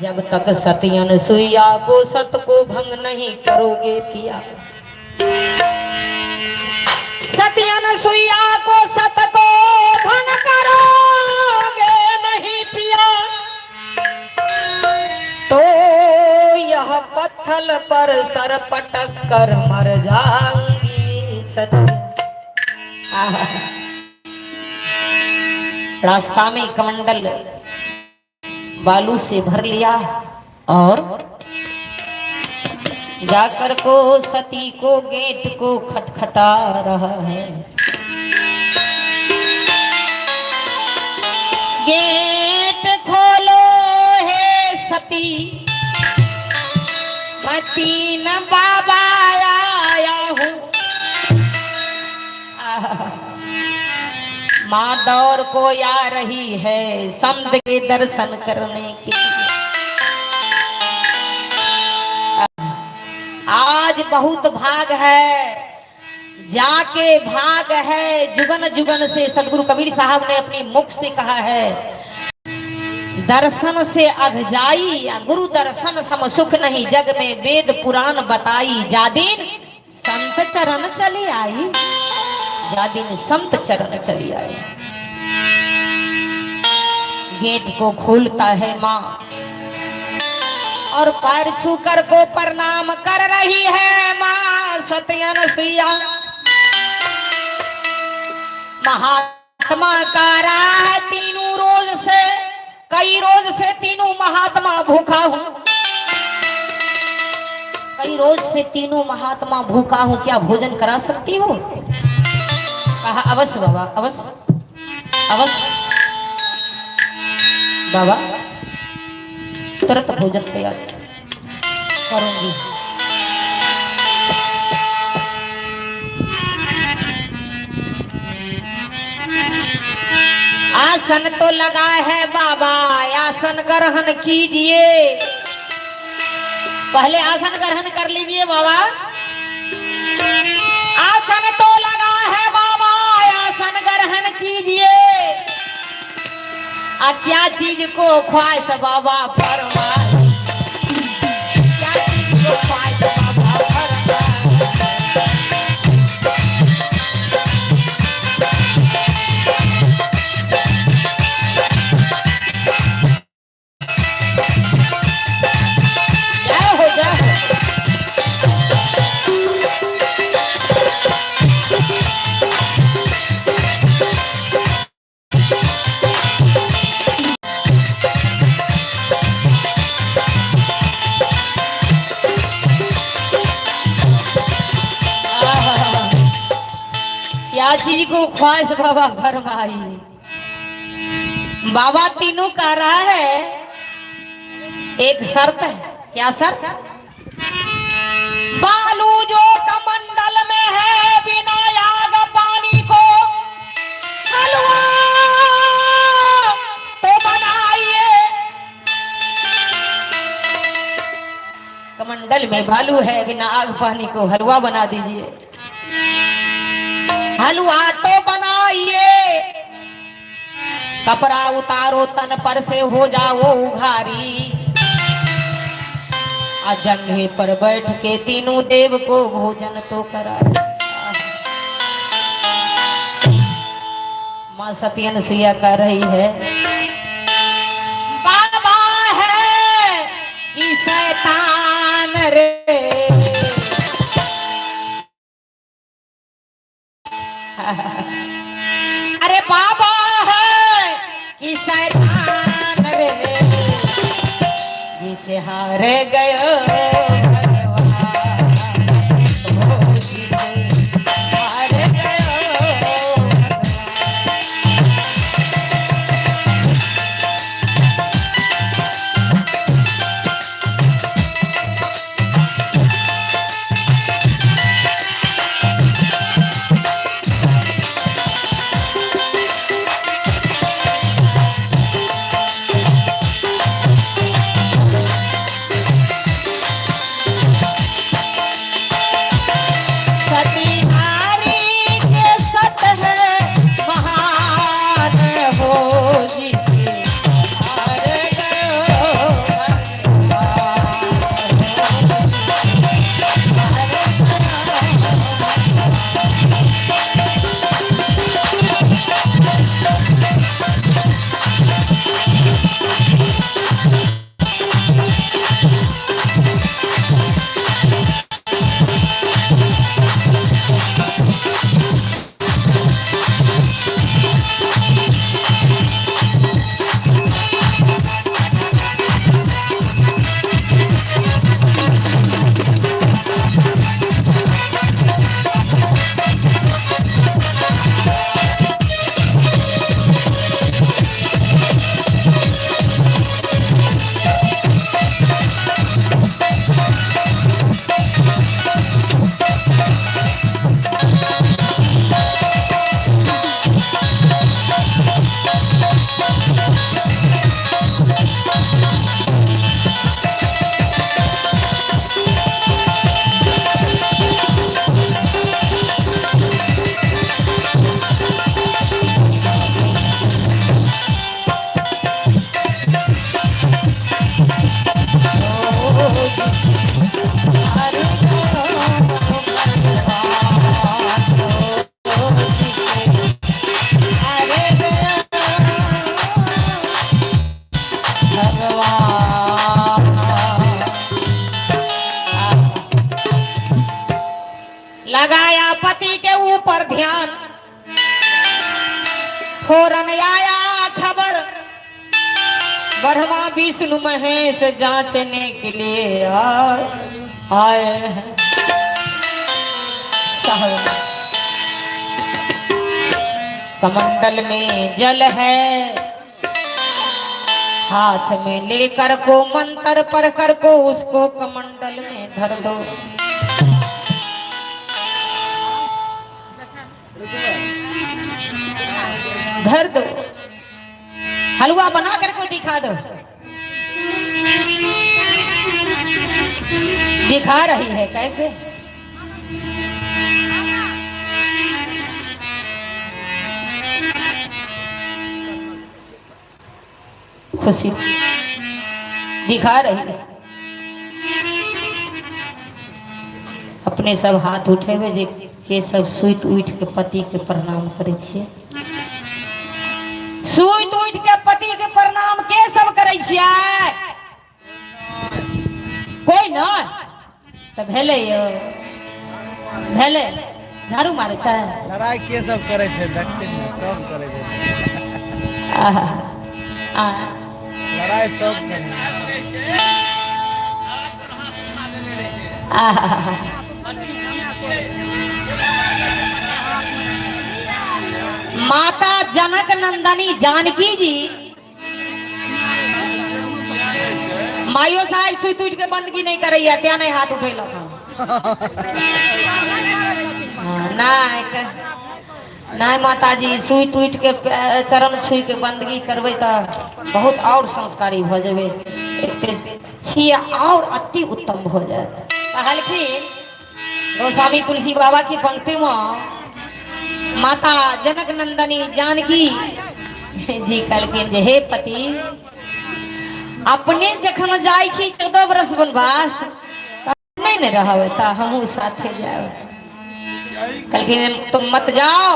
जब तक सतियन सुइया को सत को भंग नहीं करोगे पिया, सतियन सुइया को सत को भंग करोगे नहीं पिया, तो यह पत्थर पर सर पटक कर मर जाऊंगी सती। रास्ता में कमंडल बालू से भर लिया और जाकर को सती को गेट को खटखटा रहा है। गेट खोलो हे सती, मैं तीन बाबा आया हूँ। माँ दौर को आ रही है संत के दर्शन करने के लिए। आज बहुत भाग है, जाके भाग है जुगन जुगन से। सदगुरु कबीर साहब ने अपनी मुख से कहा है, दर्शन से अघ जाई या गुरु दर्शन सम सुख नहीं जग में, वेद पुराण बताई, जादीन संत चरण चली आई, जादीन संत चरण चली आई। गेट को खोलता है माँ और पैर छू कर को प्रणाम कर रही है माँ सत्यन सुइया। महात्मा का राह तीनों रोज से, कई रोज से तीनों महात्मा भूखा हूं, कई रोज से तीनों महात्मा भूखा हूं, क्या भोजन करा सकती हो? कहा अवश्य बाबा, अवश्य अवश्य बाबा, तुरंत भोजन तैयार करूंगी। आसन तो लगा है बाबा, आसन ग्रहण कीजिए, पहले आसन ग्रहण कर लीजिए बाबा। आसन तो लगा है बाबा, आसन ग्रहण कीजिए, आ क्या चीज को ख्वाहिश बाबा फरमाए, क्या चीज को ख्वाहिश बाबा फरमाए। जय हो जय हो। क्या चीज को ख्वाहिश बाबा फरमाई। बाबा तीनों कह रहा है एक शर्त है। क्या शर्त? बालू जो कमंडल में है बिना आग पानी को हलवा तो बनाइए। कमंडल में बालू है, बिना आग पानी को हलवा बना दीजिए। हलवा तो बनाइए, कपड़ा उतारो तन पर से हो जाओ उघारी, आ जंघे पर बैठ के तीनों देव को भोजन तो करा। माँ सत्यन सुइया कर रही है, बाबा है कि शैतान रे। अरे बाबा है कि शैतान रे, जिसे हार गयो भगवान, ओ जिसे हार गयो भगवान। सती नारी के सत है महान हो, जिसे हार गयो भगवान। हार गयो भगवान, ओ जिसे हार गयो भगवान। लगाया पति के ऊपर ध्यान, फौरन आया खबर, ब्रह्मा विष्णु महेश जांचने के लिए आए आए हैं। साहब, कमंडल में जल है, हाथ में लेकर को मंत्र पढ़ कर को उसको कमंडल में धर दो। धर दो, हलवा बना कर को दिखा दो। दिखा रही है कैसे? खुशी दिखा रही है। अपने सब हाथ उठेबे जे के सब सुति उठ के पति के प्रणाम करै छियै। सुति उठ के पति के प्रणाम के सब करै छियै? कोई न तऽ भेलै यौ, भेलै। झाड़ू मारै छै। लड़ाइ के सब करै छै देखते नहि, सब करै छै। आहा, आ लड़ाइ सब करै छै। आहा। माता जनक नंदनी जानकी जी माइयो साहेब सुति उठि के बंदगी नहि करैया तें नहि हाथ उठेलक हँ। हँ, नहि नहि माताजी सुति उठि के चरण छुइ के बंदगी करबै तऽ बहुत आओर संस्कारी भऽ जेबै, एते छियै आओर अति उत्तम भऽ जायत। कहलखिन गोस्वामी तुलसी बाबा की पंक्ति में माता जनक नंदनी जानकी जी कहलखिन जे हे पति, अपने जखन जाइ छी 14 बरस वनवास नहि ने रहब तऽ हमहूँ साथे जायब। कहलखिन तुम मत जाओ,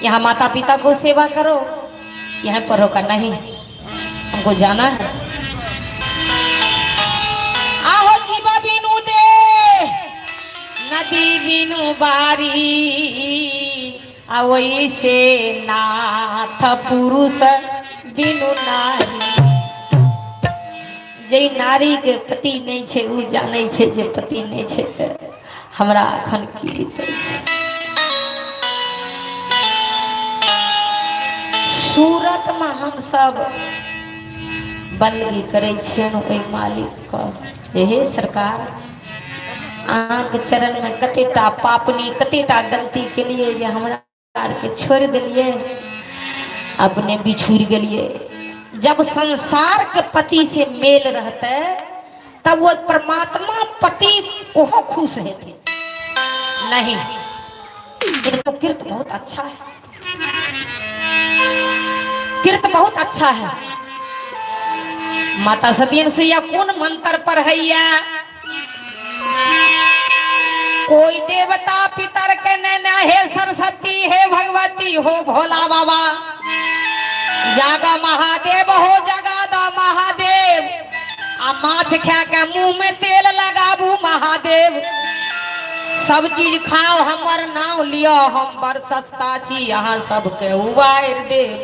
यहाँ माता पिता को सेवा करो, यहाँ पर रोका नहीं, हमको जाना है। आहो जीवा बिनु दे नदी बिनु बारी, आ वैसे नाथ पुरुष बिनु नारी। जे नारी के पति नहीं छे उ जानै छे जे पति नहीं छे ते हमरा अखन की बीतै छै। सूरत में हम सब बंदगी करै छियनि ओहि मालिक के, जे हे सरकार अहाँके चरण में कतेटा पापनी कतेटा गलती केलिए जे हमरा आरके छोड़ि देलिए, अपने बिछुड़ गेलिए। जब संसार के पति से मेल रहते तब वो परमात्मा पति ओहो खुश हेते। नहीं, इनको कृत बहुत अच्छा है, कृत बहुत अच्छा है। माता सती अनुसुईया कौन मंत्र पर हैया? कोई देवता पितर के नैना हे सरस्वती हे भगवती हो भोला बाबा, जागा महादेव हो जगा दा महादेव, आ माछ खा के मुंह में तेल लगाबू महादेव, सब चीज खाओ हमर नाम लियो, हम बड़ सस्ता छी अहाँ सबके उबारि देब।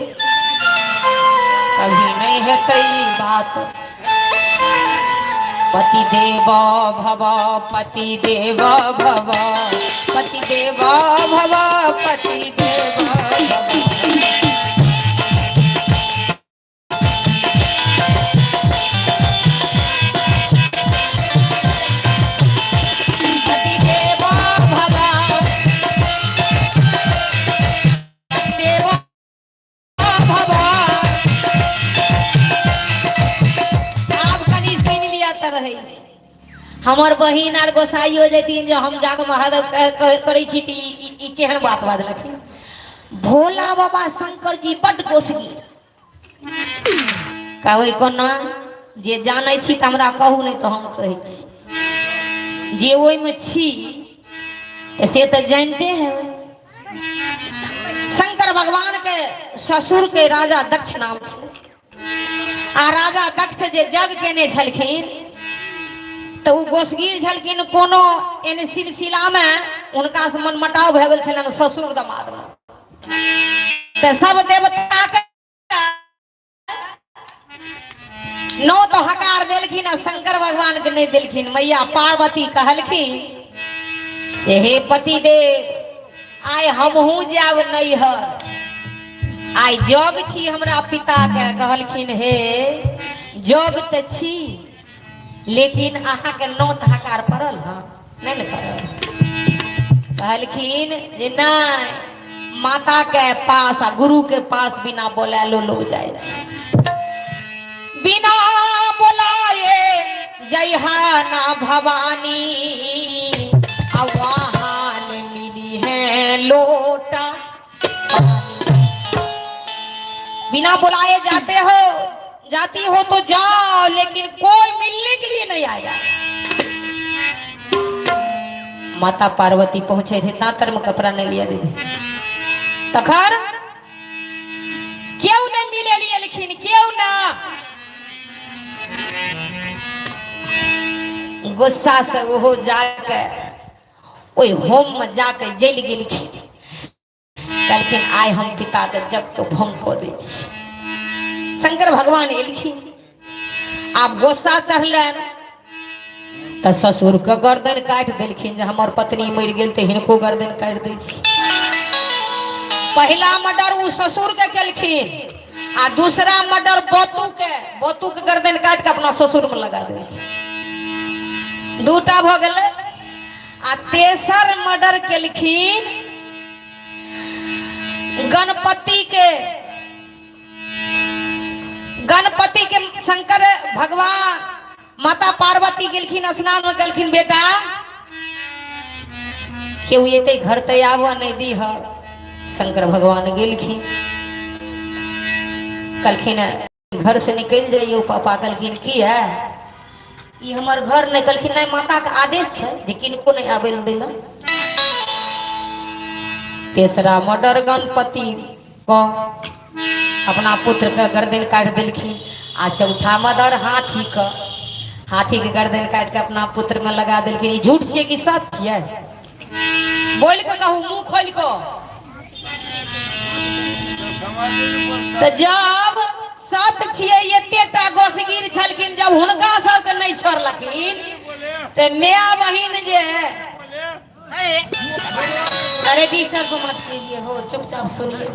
कभी नहीं हेतै ई बात। पति देव भव पति देव भव पति देव भव पति देव भव। पति देव भव देव भव। आब कनि सुनि लिअ तऽ रहै छी। हमर बहिन आर गोसाई हो जैथिन जे हम जाग महादेव करै छी तऽ ई केहन बात बाजलखिन। भोला बाबा शंकर जी बड्ड गोसगीर कहबै कोना, जे जानै छी तऽ हमरा कहू, नहि तऽ हम कहै छी जे ओहिमे छी तऽ से तऽ जानिते हेबै। शंकर भगवान के ससुर के राजा दक्ष नाम छलै, आ राजा दक्ष जे जग केने छलखिन तऽ ओ गोसगीर छलखिन। कोनो एहन सिलसिला में हुनका से मनमटाव भए गेल छलनि ससुर दमाद में, तऽ सब देवता के नौ तो हकार देलखिन आ शंकर भगवान के नहीं देलखिन। मैया पार्वती कहलखिन जे हे पति देव, आइ हमहूँ जायब नैहर, आइ जग छी हमरा पिता के। कहलखिन हे जग तऽ छी, लेकिन अहाँके नौत हकार पड़ल? हँ नहि ने पड़ल। कहलखिन जे नहि, माता के पास आ गुरु के पास बिना बोलायलो लोग जाइ छै। बिना बोलाए जइहा ना भवानी, आ वहाँ न मिली है लोटा पानी। बिना बुलाए जाते हो, जाती हो तो जाओ, लेकिन कोई मिलने के लिए नहीं आया। माता पार्वती पहुंचे थे, दांतर में कपड़ा नहीं लिया दीदी, तखन क्यों नहीं मिले लिए लेकिन क्यों ना गुस्सा से वो जाके ओहि होम में जाके जलि गेलखिन। कहलखिन आइ हम पिता के जग के भंग कऽ दै छी। शंकर भगवान एलखिन, आब गोस्सा चढ़लनि तऽ ससुर के गर्दन काटि देलखिन जे हमर पत्नी मरि गेल तऽ हिनको गर्दन काटि दै छी। पहला मर्डर उ ससुर के केलखिन आ दूसरा मर्डर बोतू के गर्दन काट के अपना ससुर में लगा देलखिन। दूटा भ गेलै। आ तेसर मर्डर केलखिन गणपति के। गणपति के शंकर भगवान माता पार्वती गेलखिन स्नान में, कहलखिन बेटा केहू एते घर ते आबऽ नहीं दीह। शंकर भगवान गेलखिन, कहलखिन घर से निकलि जाइयो पापा। कहलखिन की है ई हमर घर नहीं। कहलखिन नहीं, माता के आदेश छै जे किनको नहीं आबै लए दैला। तेसरा मर्डर गणपति क अपना पुत्र के गर्दन काटि देलखिन आ चौथा मर्डर हाथी के, हाथी के गर्दन काटि के अपना पुत्र में लगा देलखिन। ई झूठ छियै कि सच छियै? बोल के कहू, मुंह खोल के। तऽ जब सत छियै, एतेटा गोसगीर छलखिन, जब हुनका सबके नहि छोड़लखिन तऽ माय बहिन जे। अरे डिस्टर्ब मत कीजिए हो, चुपचाप सुनिए।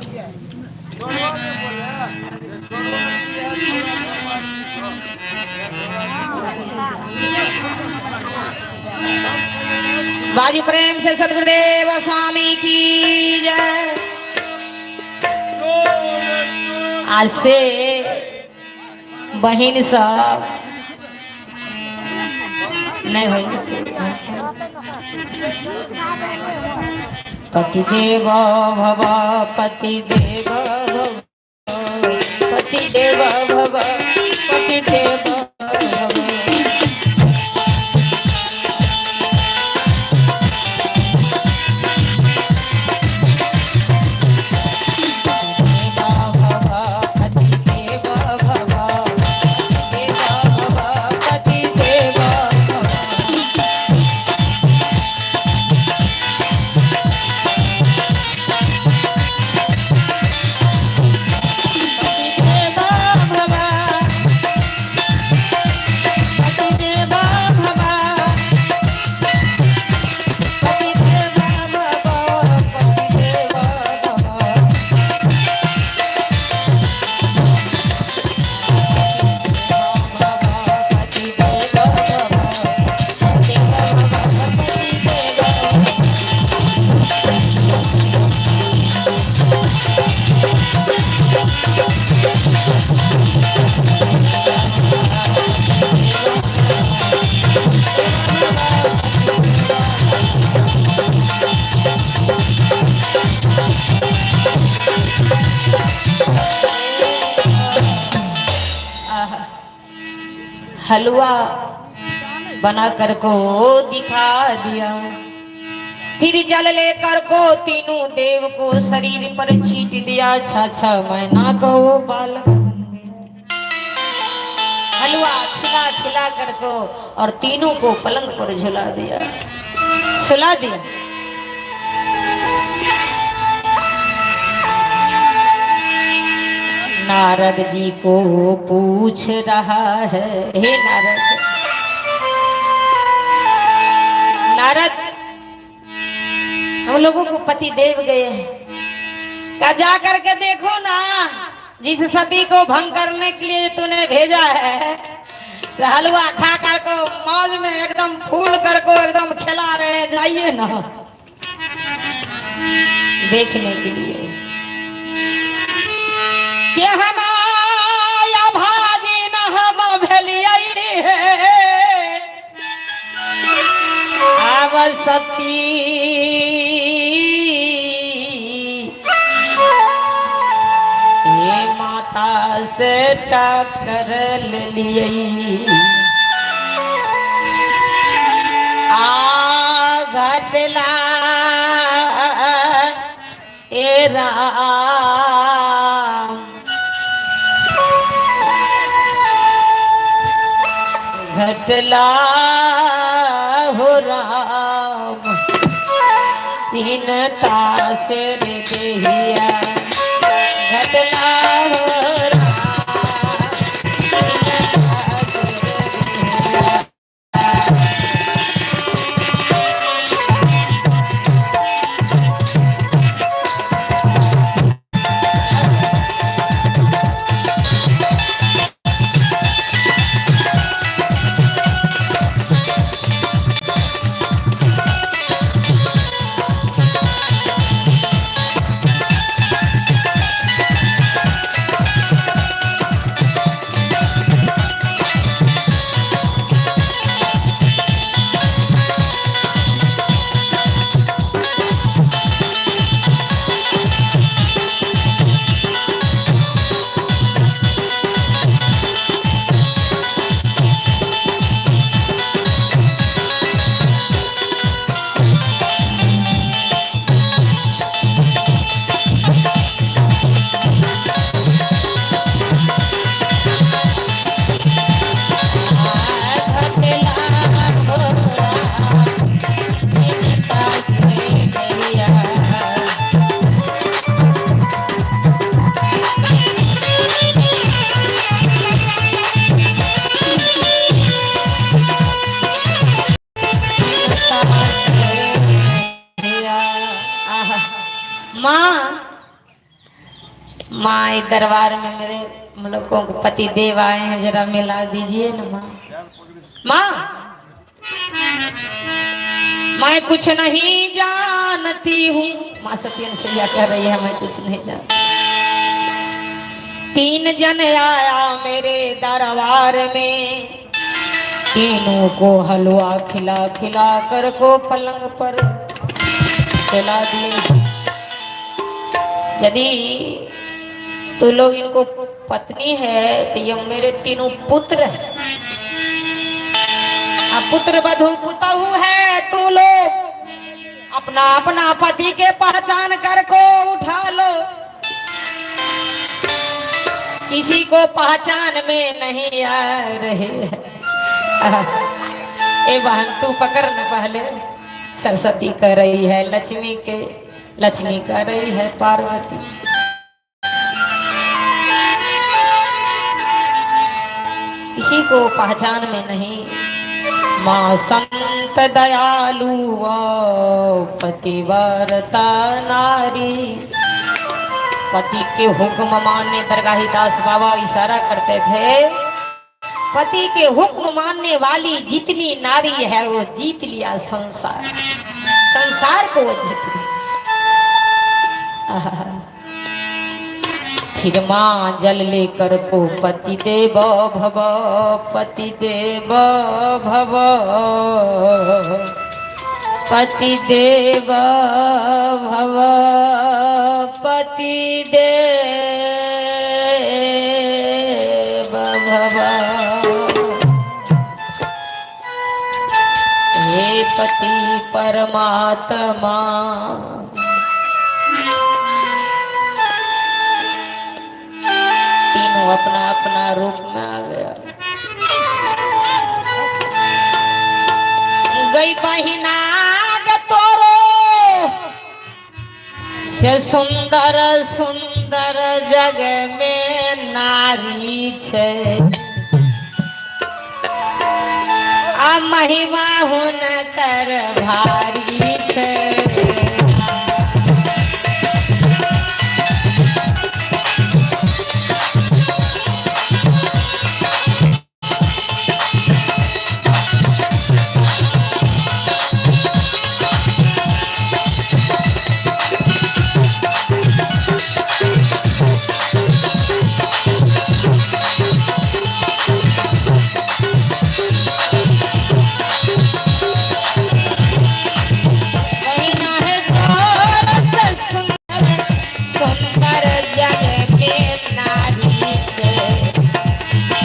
बाजू प्रेम से सदगुरुदेव स्वामी की जय। आज से बहिन सब नहीं होई। पति देव भव, पति देव भव, पति देव भव, पति देव भव। पति देव भव, देव भव, पति देव भव। पति देव भव, पति देव भव, पति देव भव, पति देव भव। पति देव भव, देव भव, पति देव भव। आहा। हलवा बना कर को दिखा दिया, फिर जल लेकर को तीनों देव को शरीर पर छींट दिया। 6-6 महीना को वो बालक बन गया। हलवा खिला खिला कर को और तीनों को पलंग पर झुला दिया, सुला दिया। नारद जी को पूछ रहा है, हे नारद, नारद, हम लोगों को पति देव गए हैं, का जा करके देखो ना, जिस सती को भंग करने के लिए तूने भेजा है, तो हलवा खा कर को मौज में एकदम फूल कर को एकदम खिला रहे हैं, जाइए ना देखने के लिए। केहना भागिन हम भेलियै हे, आब सती हे माता से टक्कर लेलियै। आ घटला ए राम, घटला हो राम, चिंता से रे देहिया। घटला हो राम, चिंता से रे देहिया। आहा। माँ, माँ दरबार में मेरे मुलकों के पति देव आए हैं, जरा मिला दीजिए ना माँ। माँ मैं कुछ नहीं जानती हूँ। माँ सत्यन सैया कह रही है मैं कुछ नहीं जानती। तीन जन आया मेरे दरबार में, तीनों को हलवा खिला खिला कर को पलंग पर खिला दिए। यदि तू लोग इनको पत्नी है तो ये मेरे तीनों पुत्र हैं। अब पुत्र बधू पुतहु है, तू लोग अपना अपना पति के पहचान कर को उठा लो। किसी को पहचान में नहीं आ रहे हैं। ए बहन तू पकड़ न पहले। सरस्वती कर रही है लक्ष्मी के, लक्ष्मी कर रही है पार्वती। किसी को पहचान में नहीं। माँ संत दयालु पतिव्रता नारी, पति के हुक्म मानने दरगाही दास बाबा इशारा करते थे। पति के हुक्म मानने वाली जितनी नारी है वो जीत लिया संसार, संसार को वो जीत लिया। फिर माँ जल लेकर को पति देव भव, पति देव भव, पति देव भव, पति देव भव। हे पति परमात्मा, तीनों अपना अपना रूप में आ गया। गई बहिना तोरो से सुंदर सुंदर जग में नारी छे, आ महिमा हुनकर भारी छे। बहिना है तोरो से सुंदर सुंदर जग में नारी छे,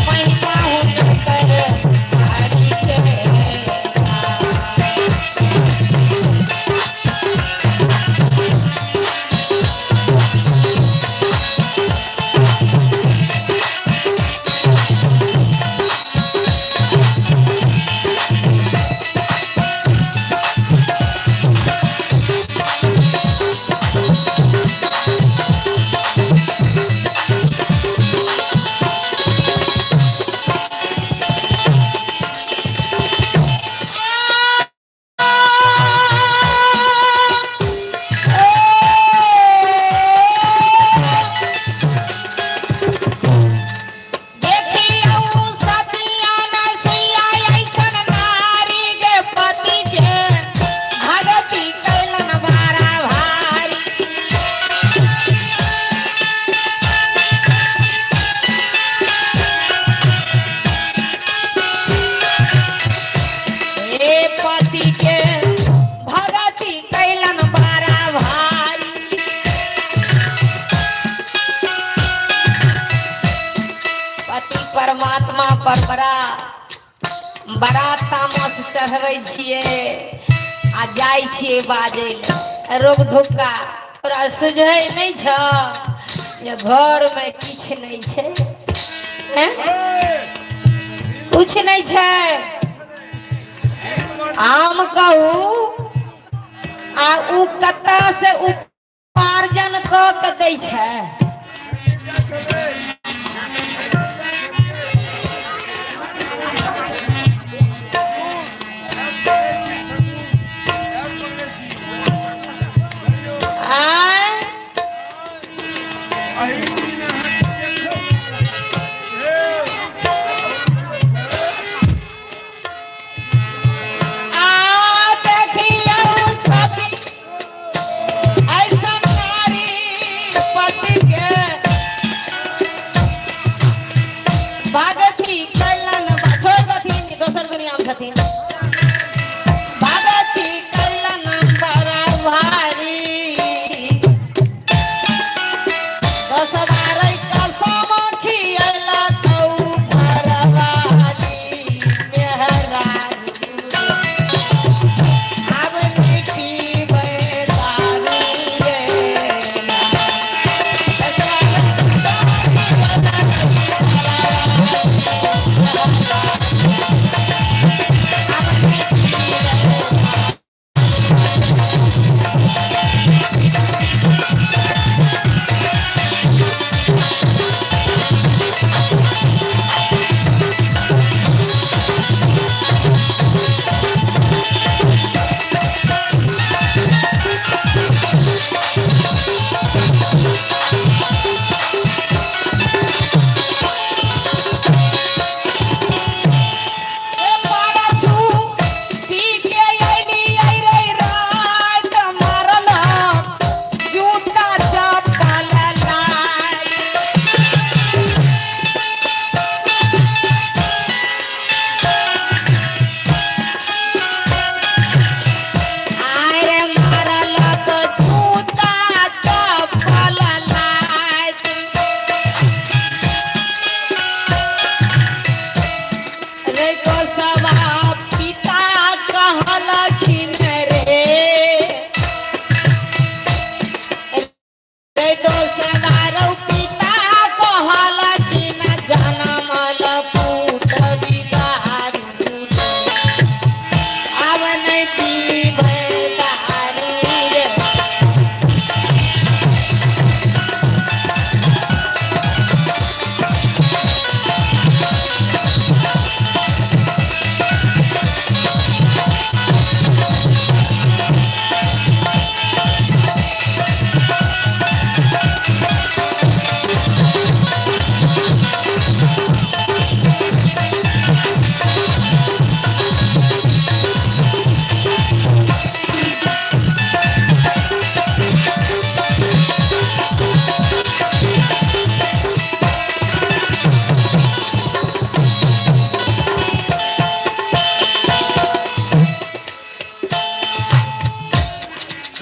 महिमा हुनकर भारी छे। देखियौ सतिया न सुइया ऐसन नारी गे पति के भगति कैलन बारा भारी। हे पति के भगति कैलन बारा भारी। पति परमात्मा पर बड़ा बड़ा तामस चढ़बै छियै आ जाइ छियै बाजै लए। रोग ढुक्का तोरा सुझै नहि छ जे घरमे किछु नहि छै, हैं? किछु नहि छै। आम कहू आ उ कतऽ से उपार्जन कऽ के दै छै।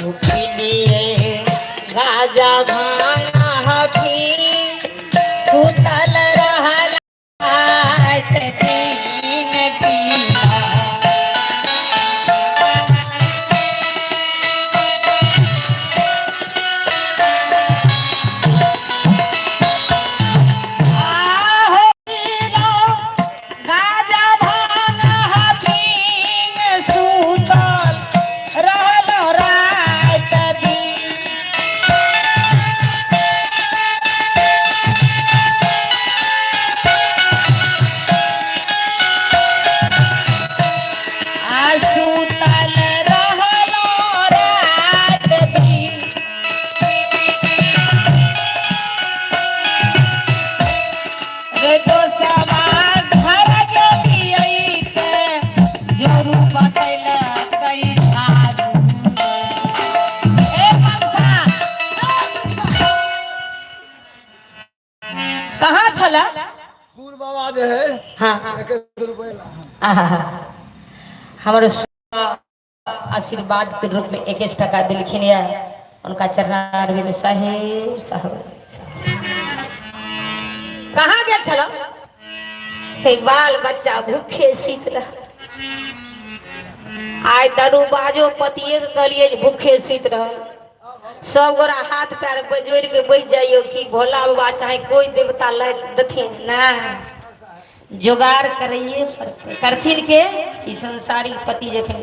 पीलिए गाजा भांग हफी सुतल रहल रात दिन पीला। आहो पीलो गाजा भांग हफीन सुतल रहल रात दिन। आ सुतल रहल रात दिन। रे दोसवा घर गेलियै जोरू बतैलकै झाड़ू। ए मनसा, कहाँ छला? सूर बाबा जे है हाँ एक एक रुपया। आहा, हमर आशीर्वाद के रूप में एक एक टका दिलखिन यऽ, उनका चरणारविंद साहेब साहब। कहाँ गेल छल? हे बाल बच्चा भूखे सुति रहल। आइ दारू बाजो पतिए के कहलिए जे भूखे सुति रहल। सब गोरा हाथ पैर जोड़ि के बैठ जाइयो कि भोला बाबा चाहे कोई देवता ला देथिन ना, जोगाड़ करैए पड़तै। करथिन के ई संसारिक पति जखन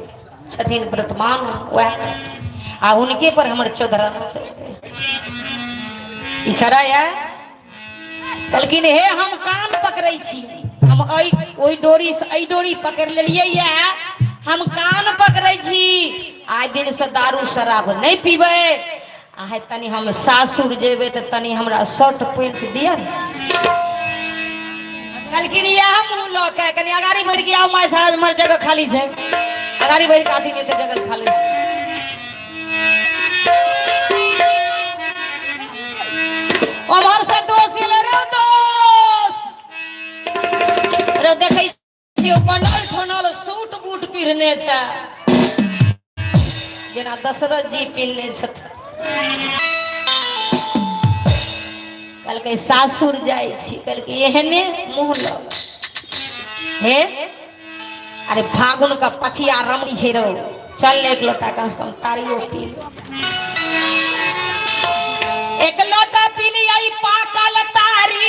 छथिन वर्तमान वएह, आ हुनके पर हमर चौधराना चलतै। इशारा यऽ कहलखिन, हे हम कान पकड़ै छी, हम एहि ओहि डोरी से एहि डोरी पकड़ि लेलियै यऽ, हम कान पकड़ै छी, आइ दिन से दारू शराब नहि पीबै। आ हे तनी हम सासुर जेबै तऽ तनी हमरा शर्ट पेंट दिअ ने। कहलखिन इएह मुँह लऽ के कनि अगाड़ी बढ़ि के आउ माय साहब, इम्हर जगह खाली छै, अगाड़ी बढ़ि के आथिन, एते जगह खाली छै। उम्हर से दोष एलै, रौ दोस रे, देखै छियौ बनल ठनल सूट बूट पिन्हने छै जेना दशरथ जी पिन्हने छथिन। कहलकै सासुर जाइ छी। कहलकै एहने मुँह लग हे, अरे फागुन का पछिया रमणी छै रौ, चल ने एक लोटा कम से कम तारियो पी ले। एक लोटा पी लिया पाकल तारी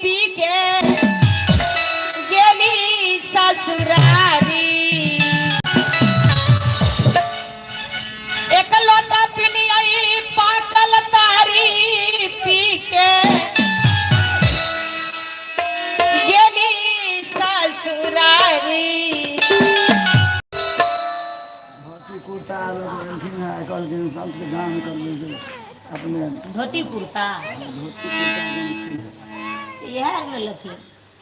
पी के गेली ससुरारी। एक लोटा पी लिया पाकल तारी पी के गेली ससुरारी। धोती कुर्ता लोग एलखिन हेँ, कहलखिन संत के दान करबै जे अपने धोती कुर्ता, धोती कुर्ता देलखिन हेँ। इएह ने लथिन,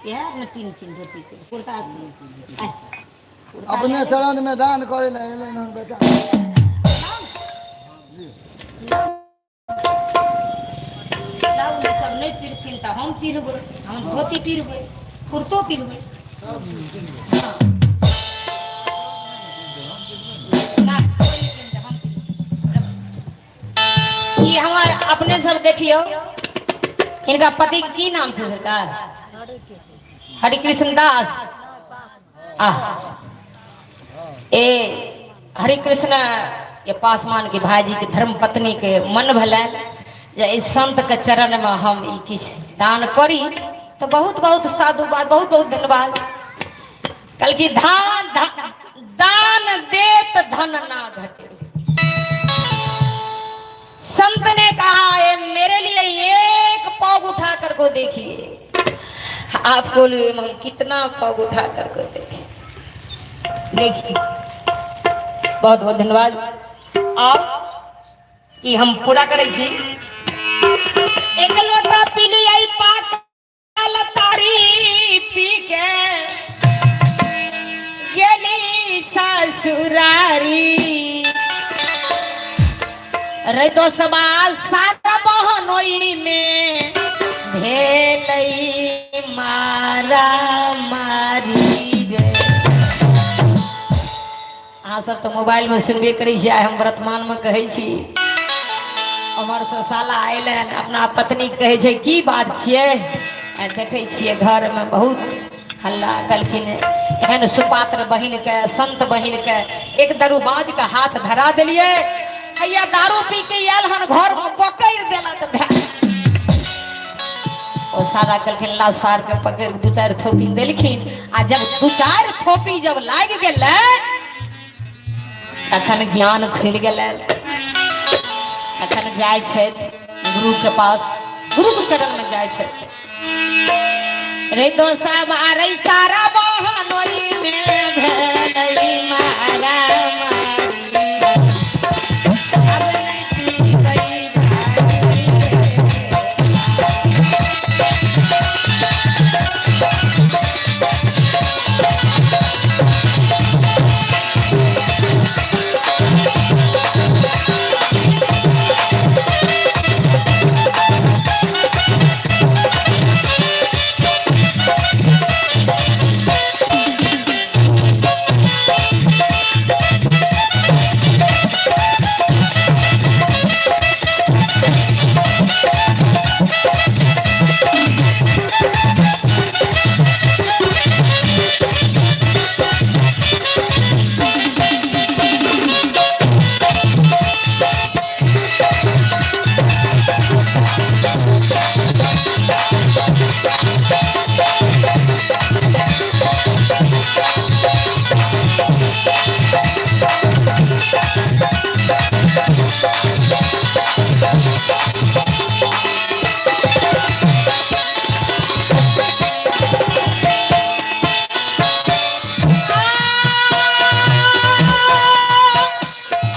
इएह ने पिन्हथिन धोती के कुर्ता। आइ, कुर्ता अपने चरण में दान करे लए एलनि हन बेटा जी। लाउ ने, सब नहि पिरथिन तऽ हम पिरबै, हम धोती पिरबै, कुर्तो पिरबै। सब चीज। ना, कोइ नहि पिन्हतै, हम पिरबै। ई हमर अपने सब देखियौ, हिनका पति के की नाम छै सरकार? हरिकृष्ण दास। आह ए हरिकृष्ण के पासवान के भाईजी के धर्म पत्नी के मन भेलनि जे एहि संत के चरण में हम ई किछु दान करी, तऽ बहुत बहुत साधुवाद, बहुत बहुत धन्यवाद। कहलखिन धान दान देत धन ना घटे। संत ने कहा है मेरे लिए एक पग उठा कर को देखिए, आपको लिए हम कितना पग उठा कर को देखें। देखिए, बहुत बहुत धन्यवाद। आप ई हम पूरा करै छी। एक लोटा पीली आई पाकल तारी पी के गेली ससुरारी। रे दोसबा सारा बहनोई में भेलै मारा मारी रे। अहाँ सब सब तऽ मोबाइल में सुनबे करै छी, आइ हम वर्तमान में कहै छी। उम्हरसँ साला अयलै हन, अपना पत्नी के कहै छै की बात छियै, आइ देखै छियै घर में बहुत हल्ला। कहलखिन एहन सुपात्र बहिन के, संत बहिन के एक दरूबाज के हाथ धरा देलियै, हैया दारू पी के आयल हन घर में पकड़ि देलक धै। ओ सारा कहलखिन ला सार के पकड़ि दू चारि थोपी देलखिन, आ जब दू चारि थोपी जब लागि गेलै तखन ज्ञान खुलि गेलै। तखन जाइ छथि गुरु के पास, गुरु के चरण में जाइ छथि। रे दोसा रे सारा बहनोई में भेलै मारा मारी, अब नहीं पीबै भारी रे।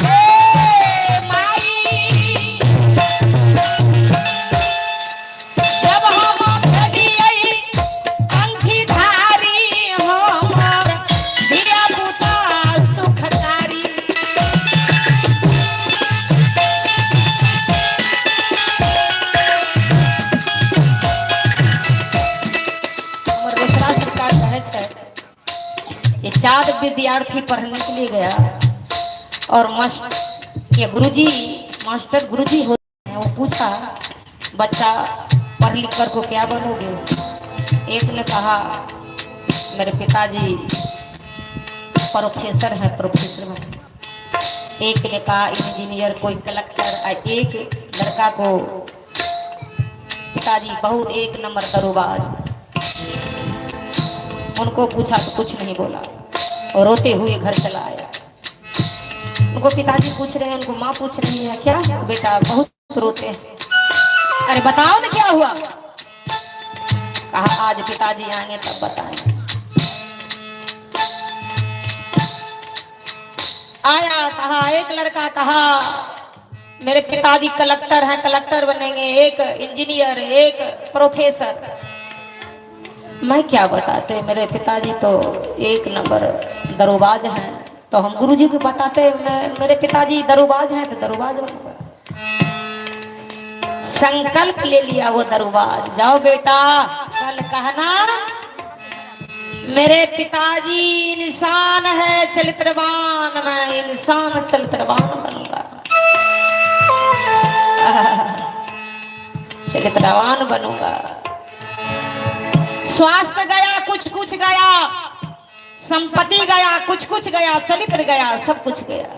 हे माई, जब हम भेलियै कंठीधारी, हमर धिया-पुता सुखकारी। हमर दूसरा सरकार कहै छै, ये चार विद्यार्थी पढ़ने के लिए गया और मास्टर ये गुरुजी, मास्टर गुरुजी होते हैं, वो पूछा बच्चा पढ़ लिख कर को क्या बनोगे? एक ने कहा मेरे पिताजी प्रोफेसर हैं, प्रोफेसर बने। एक ने कहा इंजीनियर, कोई कलेक्टर, और एक लड़का को पिताजी बहुत एक नंबर दरोबाज। उनको पूछा तो कुछ नहीं बोला और रोते हुए घर चला आया। उनको पिताजी पूछ रहे हैं, उनको माँ पूछ रही है, क्या बेटा बहुत रोते हैं, अरे बताओ ना क्या हुआ? कहा आज पिताजी आएंगे तब बताएंगे। आया, कहा एक लड़का कहा मेरे पिताजी कलेक्टर हैं, कलेक्टर बनेंगे, एक इंजीनियर, एक प्रोफेसर। मैं क्या बताते, मेरे पिताजी तो एक नंबर दरोबाज हैं, तो हम गुरुजी को बताते मेरे पिताजी दरोबाज हैं तो दरोबाज बनूंगा। संकल्प ले लिया वो दरोबाज, जाओ बेटा कल कहना मेरे पिताजी इंसान है चरित्रवान, मैं इंसान चरित्रवान बनूंगा, चरित्रवान बनूंगा। स्वास्थ्य गया, कुछ कुछ गया, संपत्ति गया, कुछ कुछ गया, चरित्र गया, सब कुछ गया,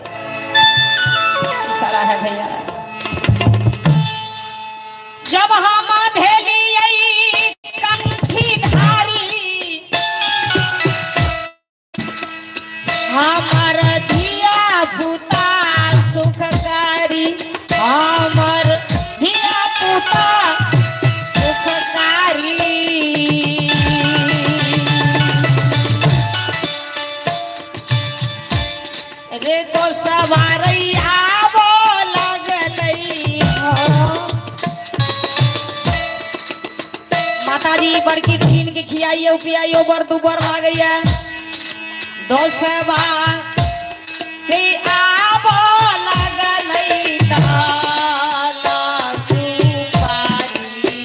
सारा है भैया। जब हम भेलियै कंठीधारी, हमर धिया पुता सुखकारी, हमर धिया पुता सुखकारी। रे तो सवारैया लगलै हो। माताजी बड़की छीन के खियाइयो पियाइयो, बड़ दुबर लागैया। दोसबा रे आबो लगलै ताला सुपारी,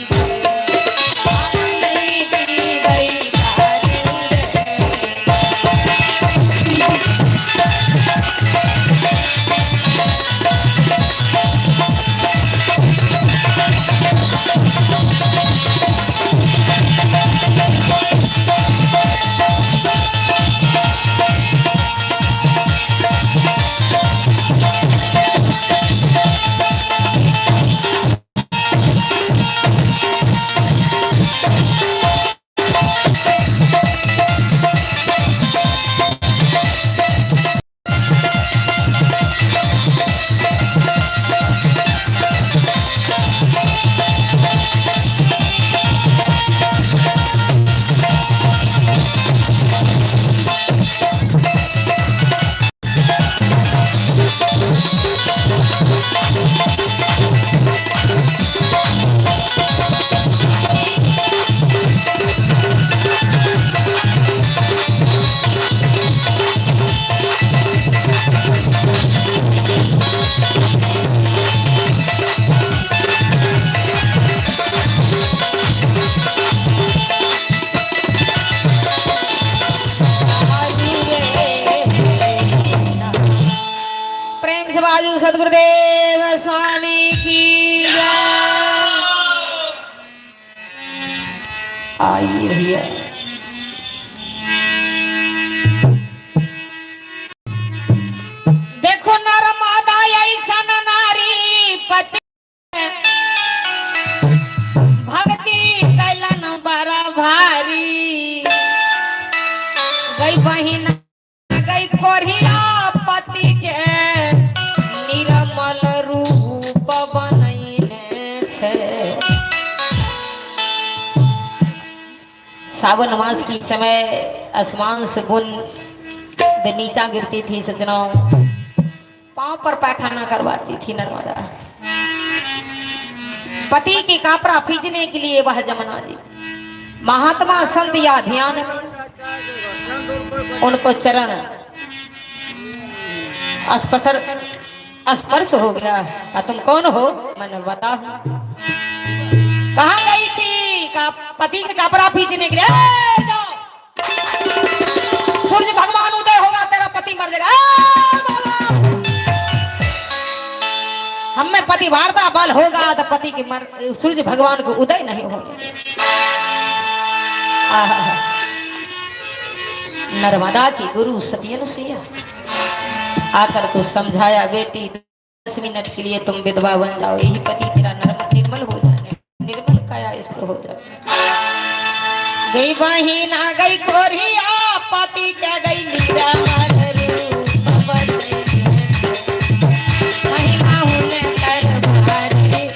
नहीं पीबै दारू रे। प्रेम से बाजू सदगुरुदेव स्वामी की जय। आइए भैया, देखो नर्मदा ऐसा नारी पति भक्ति कैलन बड़ा भारी। गई बहिन गई कोरिया पति के निर्मल रूप बनैने छे। सावन मास की समय आसमान से बूंद नीचा गिरती थी सज्जनों, पांव पर पैखाना करवाती थी नर्मदा। पति के कापरा खींचने के लिए वह जमुना जी महात्मा संत या ध्यान में उनको चरण स्पर्श स्पर्श हो गया। का तुम कौन हो? मैं नर्मदा हूं। कहाँ गई थी? का पति के कपड़ा खींचने के लिए। ए, जाओ, सूर्य भगवान उदय होगा, तेरा पति मर जाएगा। ए, बाबा, हम में पति वार्ता बल होगा तो पति के मर सूर्य भगवान को उदय नहीं होने। आहा। नर्मदा की गुरु सती अनुसुईया आकर को समझाया, बेटी 10 मिनट के लिए तुम विधवा बन जाओ, यही पति तेरा निर्मल हो जाएगा, निर्मल काया इसको हो जाए। गई बहिना गई कोरिया पति क्या गई निरामल रूप बनैने। महिमा हुनकर भारी।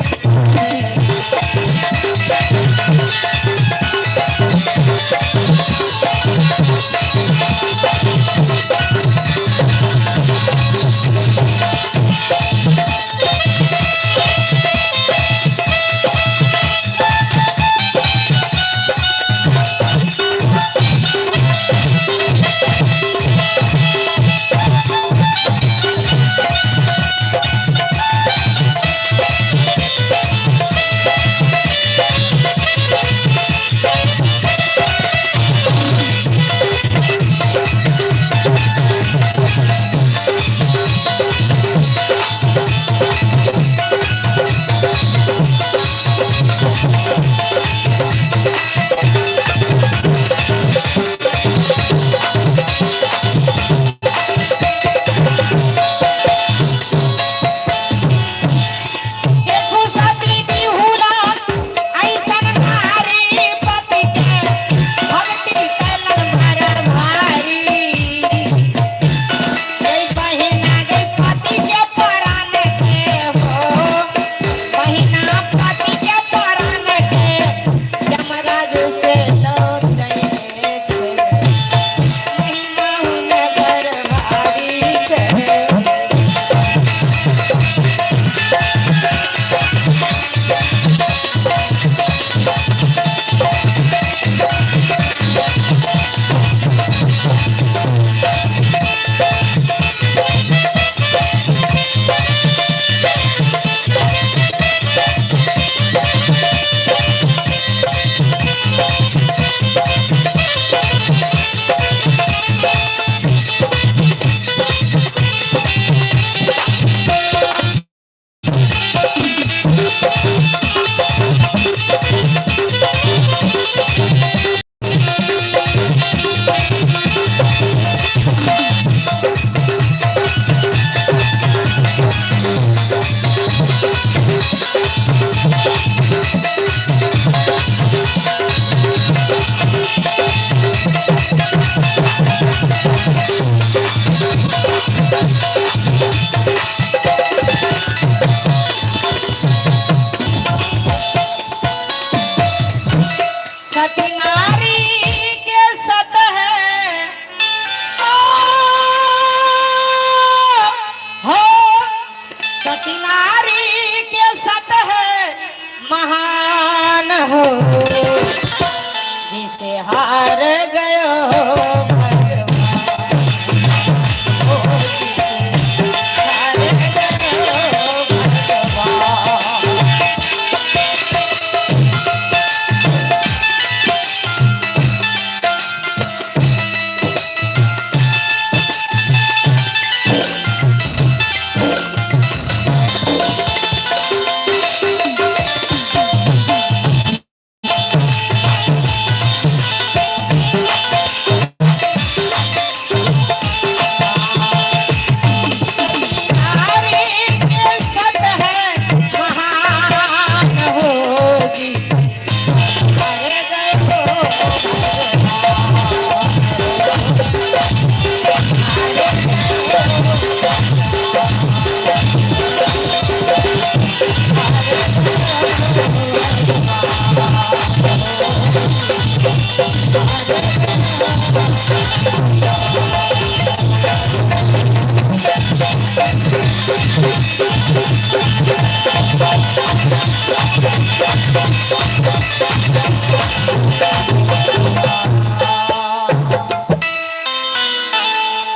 सती नारी के सत है महान हो, जिसे हार गयो भगवान हो, जिसे हार गयो भगवान। नारी के सत है महान हो, जिसे हार गयो भगवान।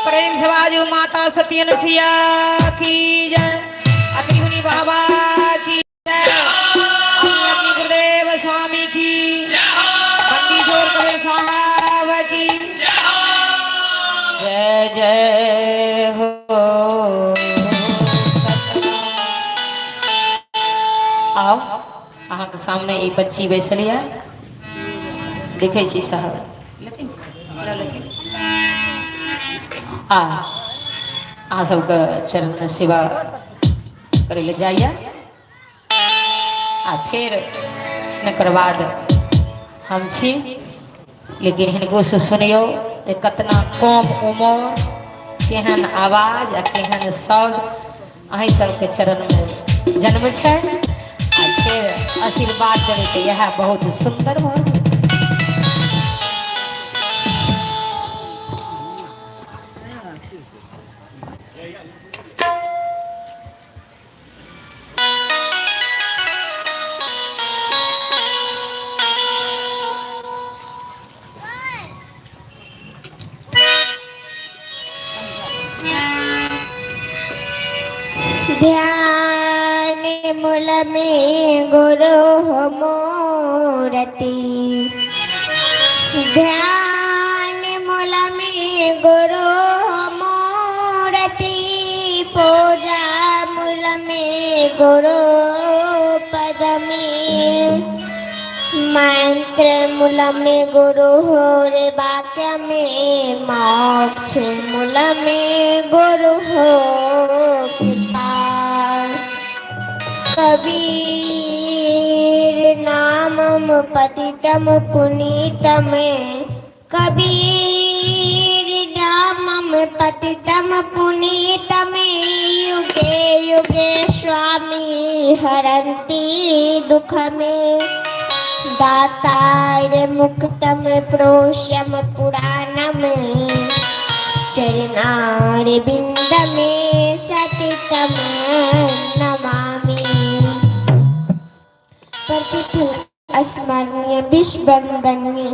प्रेम सवाजु माता सत्यन सिया की जय, अति मुनि बाबा की जय, अपने अपने गुरुदेव स्वामी की, बंदी छोड़ कबीर साहब की जय जय हो। आओ अहाँके सामने ई बच्ची बैसल यऽ, देखै छी साहब लेथिन, लऽ लेथिन। आ अहाँ सबके चरण सेवा करै लए जाइए आ फेर एकर बाद हम छी, लेकिन हिनको से सुनियौ जे कतना कम उमर, केहन आवाज आ केहन शब्द। अहीं सबके चरणमे जन्म छै आ फेर आशीर्वाद देबै तऽ इएह बहुत सुन्दर भऽ गेल। ध्यान मूल में गुरु मूर्ति, ध्यान मूल में गुरु मूर्ति, पूजा मूल में गुरु पद में, मंत्र मूल में गुरु रे वाक्य में, मोक्ष मूल में गुरु हो कृपा। कबीर नामम पतितम पुनीतम, कबीर नामम पतितम पुनीतम, युगे युगे स्वामी हरंती दुख में, दातार मुक्तम प्रोष्यम पुराणम, चरणार बिंद में सतितम नमामि। प्रतिफल स्मरणीय विश्व वंदनीय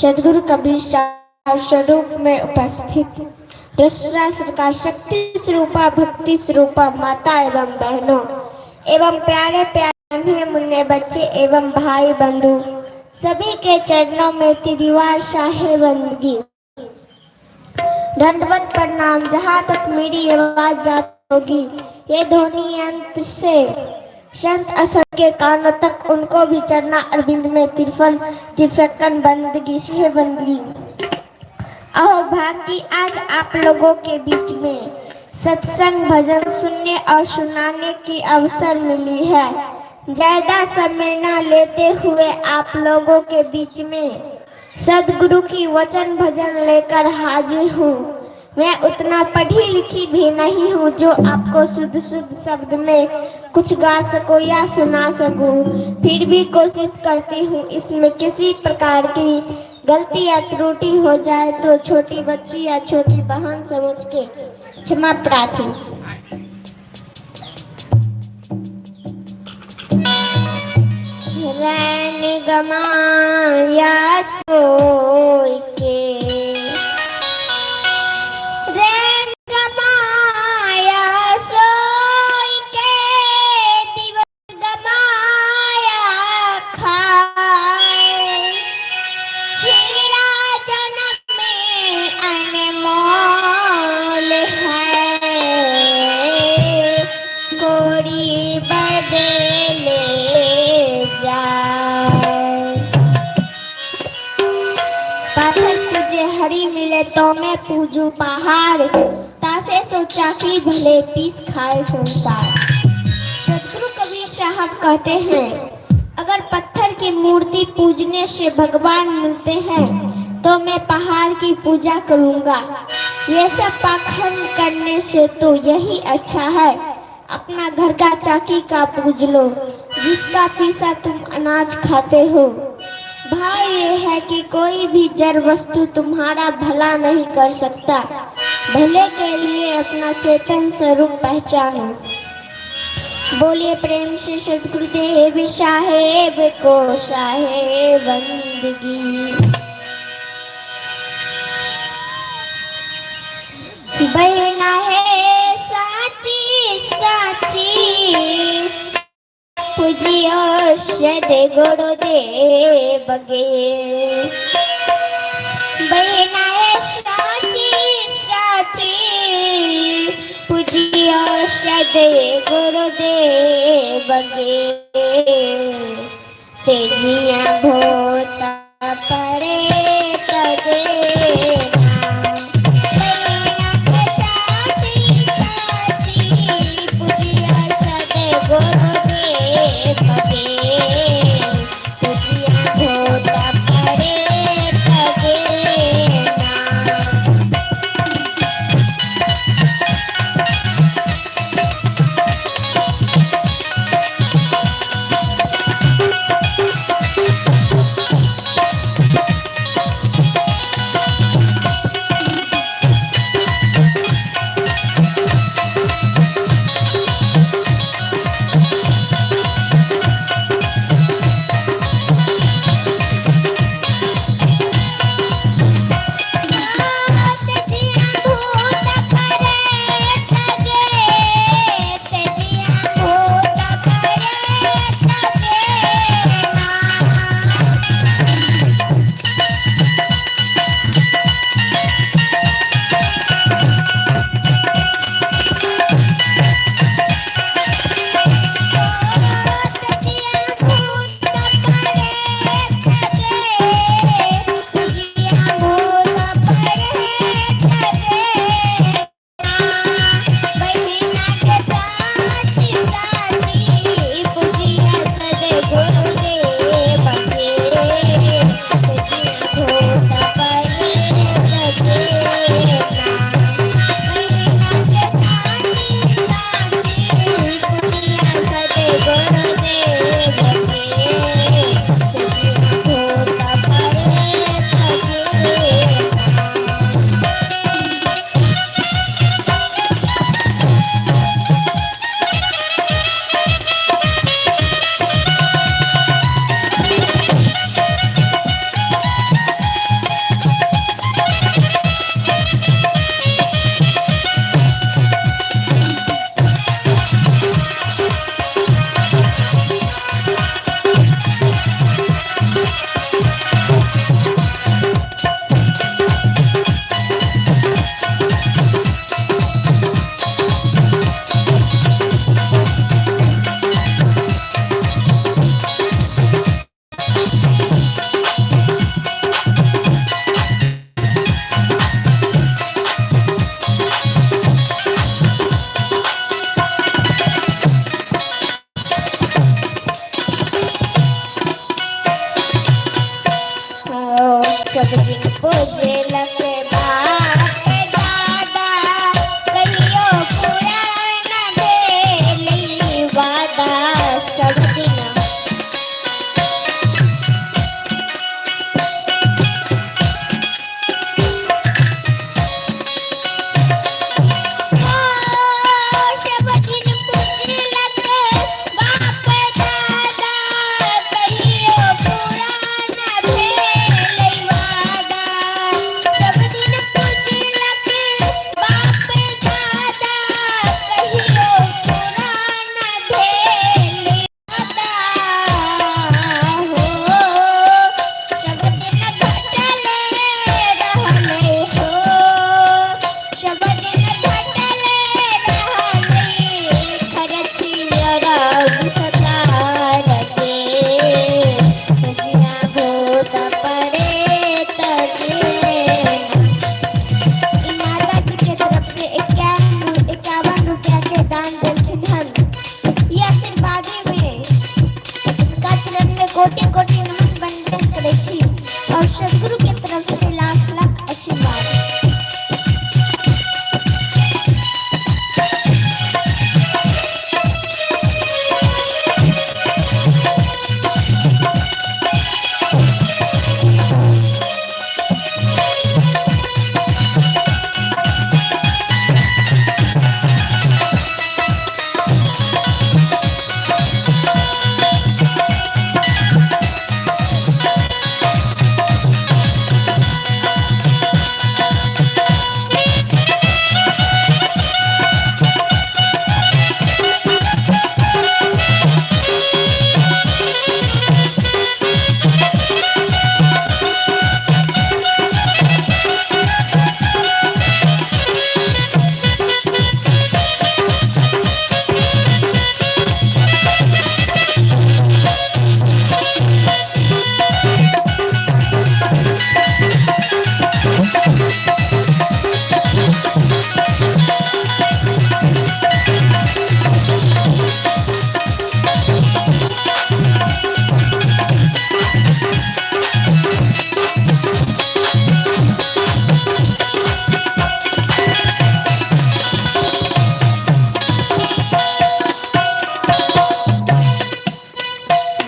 सदगुरु कबीर साहब स्वरूप में उपस्थित रसरा सरकार शक्ति स्वरूपा भक्ति स्वरूपा माता एवं बहनों एवं प्यारे प्यारे नन्हे मुन्ने बच्चे एवं भाई बंधु सभी के चरणों में त्रिवार शाहे बंदगी दंडवत प्रणाम। जहाँ तक मेरी आवाज जाती होगी ये ध्वनि यंत्र से संत असर के कानों तक उनको भी चरना अरविंद में तिरफन तिरफकन बंदगी शह बंदगी। अहो भाग्य आज आप लोगों के बीच में सत्संग भजन सुनने और सुनाने की अवसर मिली है। ज्यादा समय न लेते हुए आप लोगों के बीच में सदगुरु की वचन भजन लेकर हाजिर हूँ। मैं उतना पढ़ी लिखी भी नहीं हूँ जो आपको शुद्ध शुद्ध शब्द में कुछ गा सको या सुना सकूं, फिर भी कोशिश करती हूँ। इसमें किसी प्रकार की गलती या त्रुटि हो जाए तो छोटी बच्ची या छोटी बहन समझ के क्षमा प्रार्थी। गमाया सोई के, रैन गमाया सोई के, दिवस गमाया खाए। हीरा जन्म में अनमोल है, कोरी बदले जाए। पाथर तुझे हरी मिले तो मैं पूजू पहाड़, तासे सोचा कि भले पीस खाए संसार। सदगुरु कबीर साहब कहते हैं, अगर पत्थर की मूर्ति पूजने से भगवान मिलते हैं तो मैं पहाड़ की पूजा करूंगा। ये सब पाखंड करने से तो यही अच्छा है, अपना घर का चाकी का पूज लो, जिसका पीसा तुम अनाज खाते हो। भाव ये है कि कोई भी जड़ वस्तु तुम्हारा भला नहीं कर सकता। भले के लिए अपना चेतन स्वरूप पहचानो। बोलिए प्रेम से सदगुरुदेव साहेब को साहेब बंदगी। बहना है साची साची, पूजियो सदगुरुदेव गे। बहना है साची साची, पूजियो सदगुरुदेव गे। तेजिया भूत परे तगे। गुरुदेव गे, पूजिया भूत परे तगे। सब दिन पूजलक बाप दादा, कहियो पूरा न भेलै वादा। सब दिन सब दिन पूजलक बाप दादा, कहियो पूरा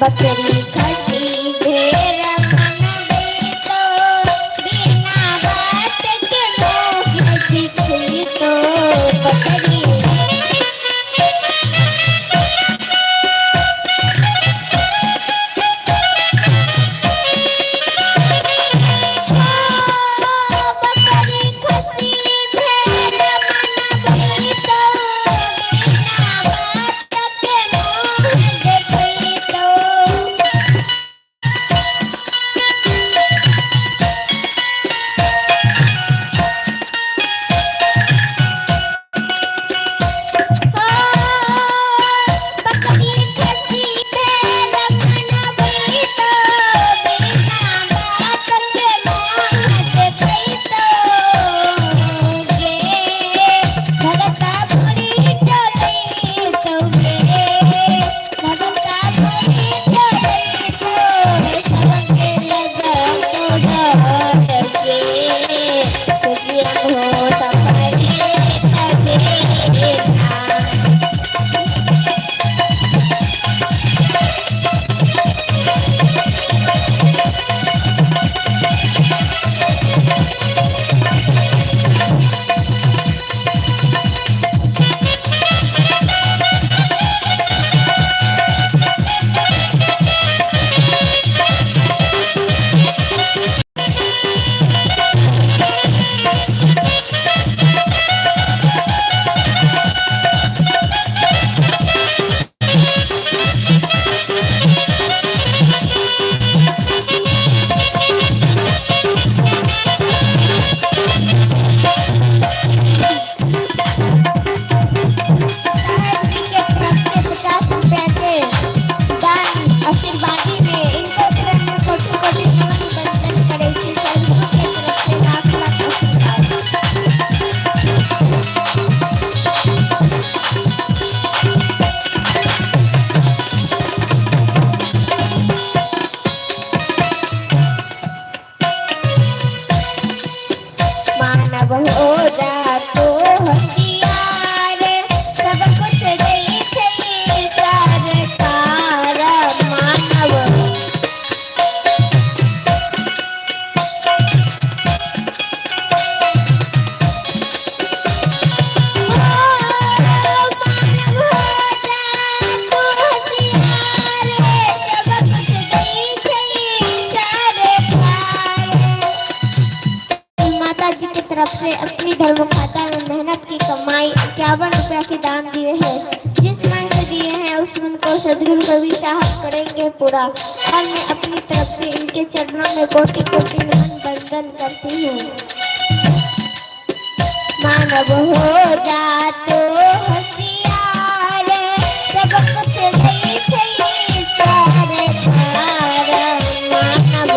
बकरी खसी भेड़ मनबे तो बिना बात के मोह दिखी तो बकरी। बकरी खसी भेड़ मनबे तो बिना बात के मोह देखी तो। बकरी खसी भेड़ मनबे तो बिना बात के मोह देखी तो गे भगता बुढ़ी डोली तो गे भगता बुढ़ी डोली तो सबके लगा तो डर के खुशियाँ हो सपने तजे धाम। साहेब जी के तरफ से 50 रुपया के दान आशीर्वादी में इनको चरण में कोटि कोटि नमन बंदन करे छी। साहेब जी के तरफ से लाख लाख आशीर्वाद। मानव हो जा तो होशियार, सब कुछ दै छै सरकार मानव। मानव हो जा तो होशियार, सब कुछ दै छै सरकार। माता जी की तरफ से अपनी धर्म खाता में मेहनत की कमाई 51 रुपया के दान दिए हैं। जिस मन से दिए हैं उस मन को सदगुरु कवि साहब करेंगे पूरा और मैं अपनी तरफ से इनके चरणों में कोटि कोटि नमन बंदन करती हूँ। मानव हो जा तो होशियार, सब कुछ दै छै सरकार मानव।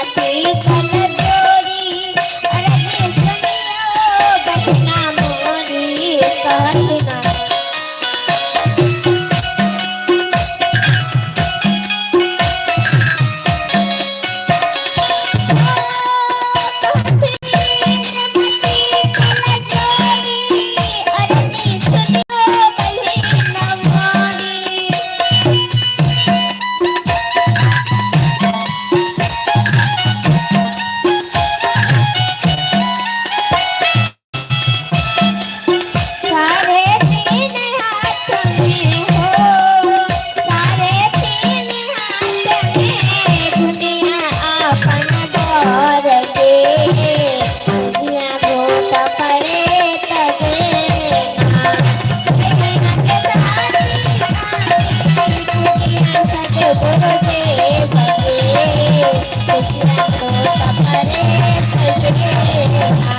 मती कल जोरी, अरजी सुनियो बहिना मोरी कहना। साढ़े तीन हाथ में हो, साढ़े तीन हाथ में दुनिया अपन बर के, दुनिया भूत परे तगे ना। बहिना के साथी साथी दुनिया सतगुरु देव के, दुनिया भूत परे तगे ना।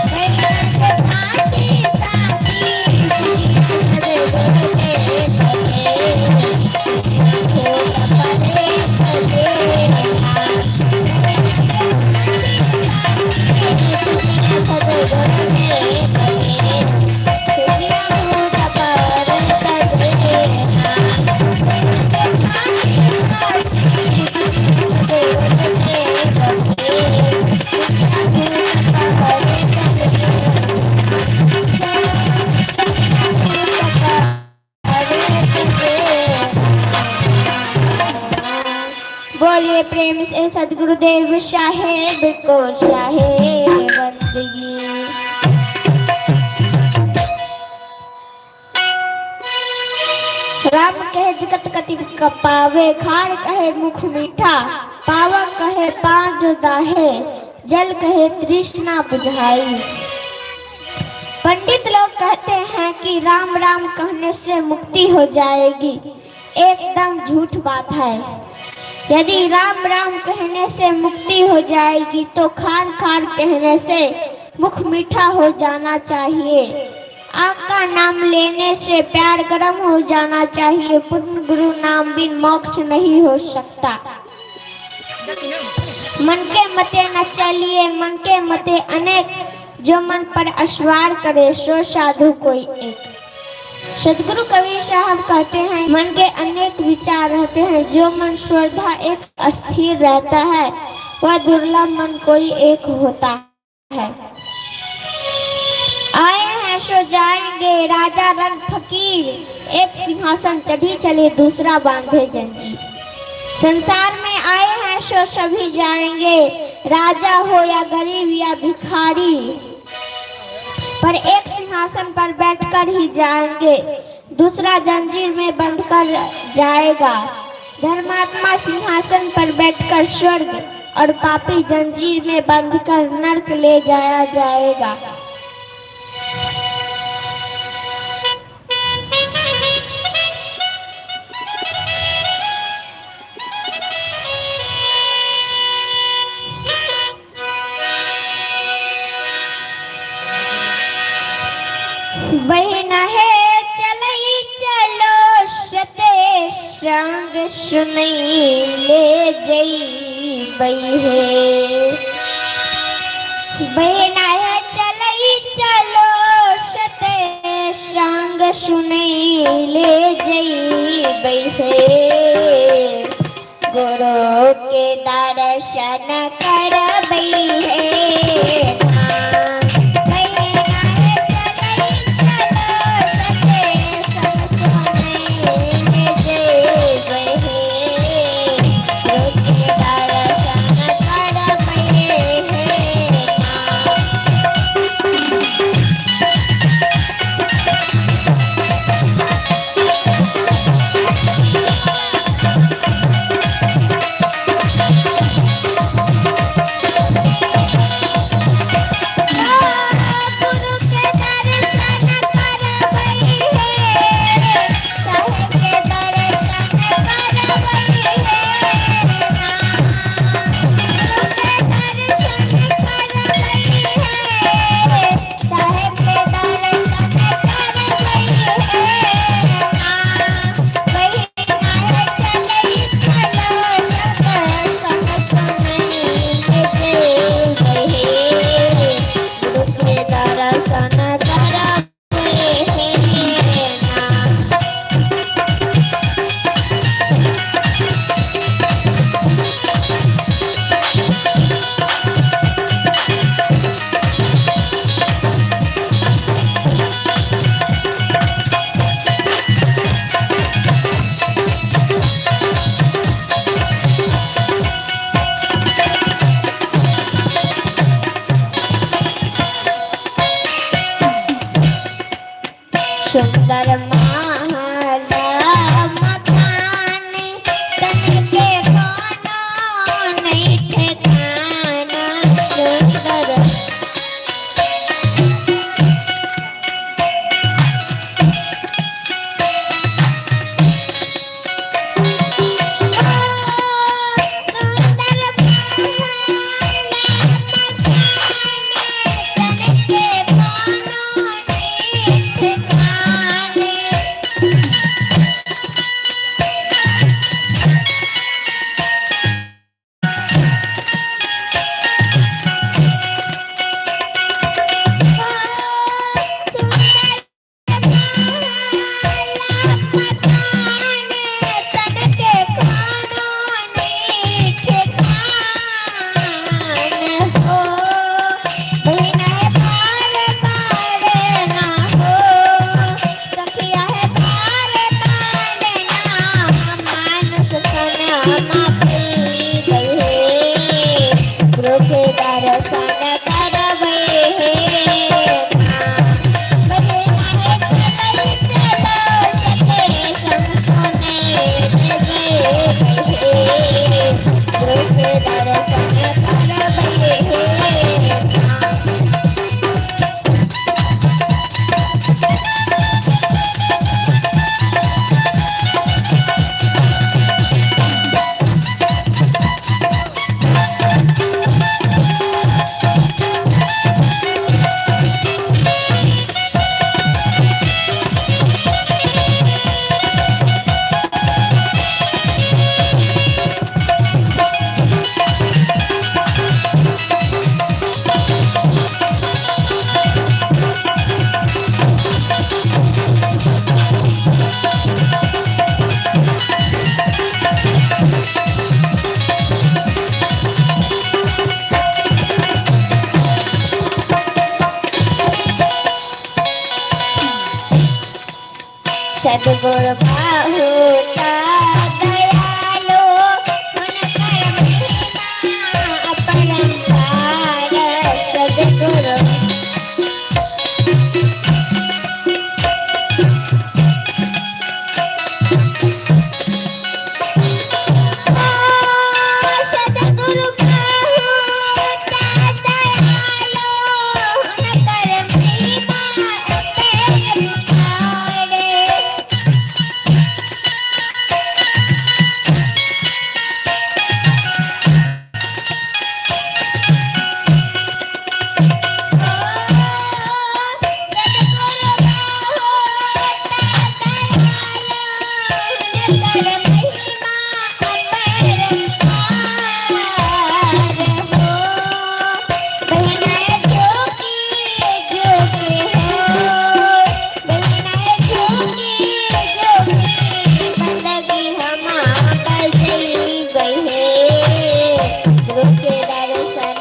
बहिना के साथी साथी दुनिया सतगुरु देव के, भूत परे तगे ना। बोलिए प्रेम से सदगुरुदेव साहेब को साहेब बंदगी। राम कहे जगत कति कपावे, खार कहे मुख मीठा, पावन कहे पांच दाहे, जल कहे तृष्णा बुझाई। पंडित लोग कहते हैं कि राम राम कहने से मुक्ति हो जाएगी, एकदम झूठ बात है। यदि राम राम कहने से मुक्ति हो जाएगी तो खार खार कहने से मुख मीठा हो जाना चाहिए। आग का नाम लेने से प्यार गर्म हो जाना चाहिए। पूर्ण गुरु नाम बिन मोक्ष नहीं हो सकता। मन के मते न चलिए, मन के मते अनेक, जो मन पर असवार करे सो साधु कोई एक। सदगुरु कबीर साहब कहते हैं, मन के अनेक विचार रहते हैं, जो मन श्रद्धा एक अस्थिर रहता है वह दुर्लभ मन कोई एक होता है। आए हैं सो जाएंगे, राजा रंग फकीर, एक सिंहासन चढ़ी चले दूसरा बांधे जंजीर। संसार में आए हैं सो सभी जाएंगे, राजा हो या गरीब या भिखारी, पर एक सिंहासन पर बैठकर ही जाएंगे, दूसरा जंजीर में बंध कर जाएगा। धर्मात्मा सिंहासन पर बैठकर स्वर्ग और पापी जंजीर में बंध कर नरक ले जाया जाएगा। बहना है चलई चलो सते संग सुनई ले जई है। बहना है चलई चलो सते संग सुनई ले जई है। गुरु के दर्शन करबई है। बहना है चलई चलो सते संग सुनई ले जई है। गुरु के दर्शन करबई है। सुंदर महल मकान तन के कोनो नहीं ठिकाना सुंदर। सुंदर महल मकान तन के कोनो नहीं ठिकाने। दर्शन करबै हे दर्शन। सदगुरु बहुत दयालु हुनकर महिमा अपरंपार सदगुरु। सदगुरु बहुत दयालु हुनकर महिमा अपरंपार।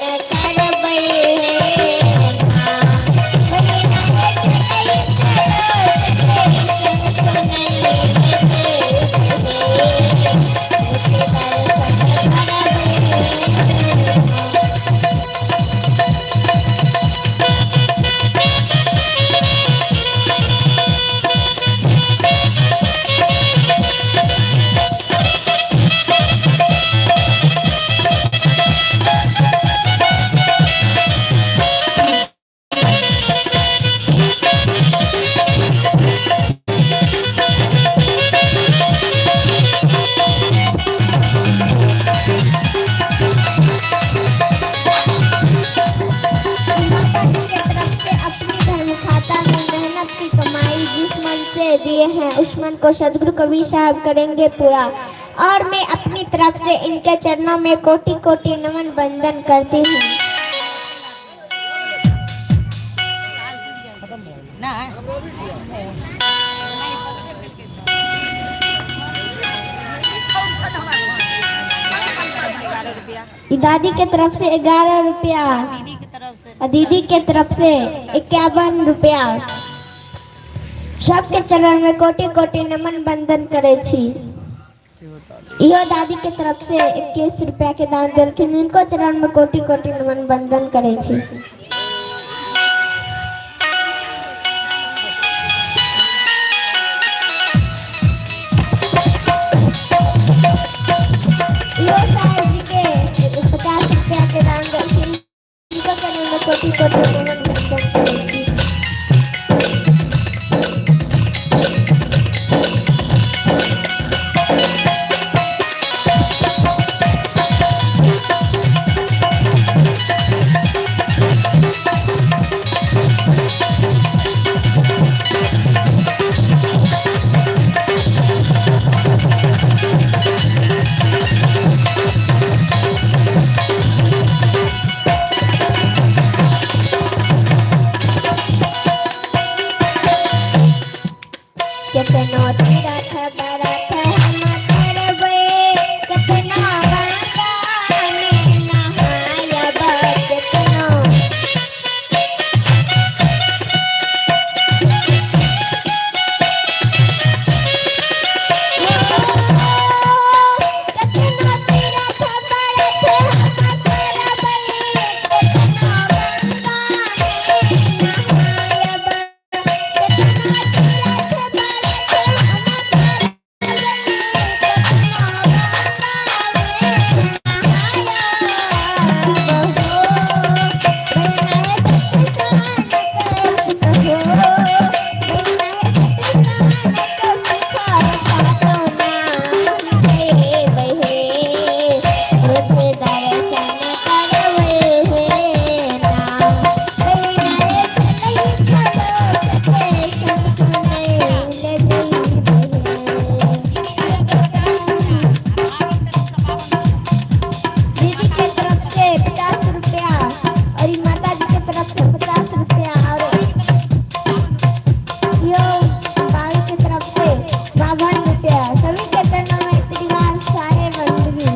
दर्शन करबै हे। माता जी के तरफ से अपनी धर्म खाता में मेहनत की कमाई जिस मन से दिए हैं उस मन को सदगुरु कबीर साहब करेंगे पूरा। और मैं अपनी तरफ से इनके चरणों में कोटि कोटि नमन बंदन करती हूँ। ई दादी के तरफ से 11 रुपया और दीदी के तरफ से 51 रुपया। सबके चरण में कोटि कोटि नमन बंदन करे छी। इहो दादी के तरफ से 21 रुपया के दान देलखिन, इनको चरण में कोटि कोटि नमन बंदन करे छी। हिनको चरण में कोटि कोटि नमन वंदन करै छी। केतनो तीरथ बरथ हम करबै, केतनो गंगा में नहायब, केतनो केतनो तीरथ बरथ हम करबै, केतनो गंगा में नहायब, केतनो तीरथ बरथ हम करबै, केतनो गंगा में नहायब हो। बहिना हे सतसंग के हो, बहिना हे सतसंग के सुख कतौ नाही पेबै हे, बुध दर्शन करबै हे ना। बहिना हे चलहि पड़ोस के संग सुनै ले जइबै हे। दीदी के तरफ से 50 रुपया और ई माता जी के तरफ से 50 रुपया और यो बाल के तरफ से 52 रुपया। सभी के चरणों में त्रिवार साहे बंदगी।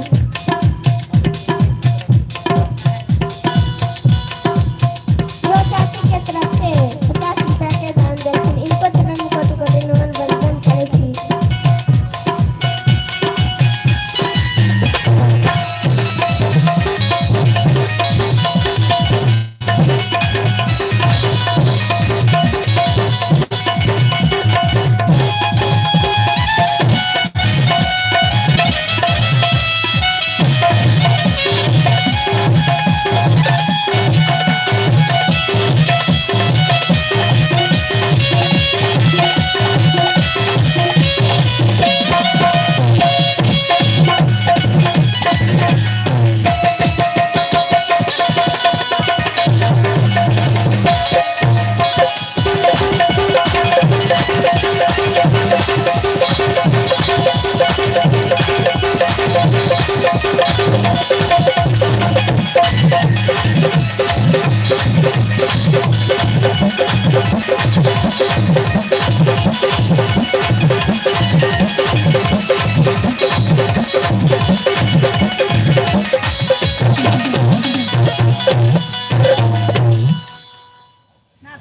यो चाची के तरफ से 50 रुपया के दान देलखिन, इनको चरण में कोटि कोटि नमन वंदन करै छी।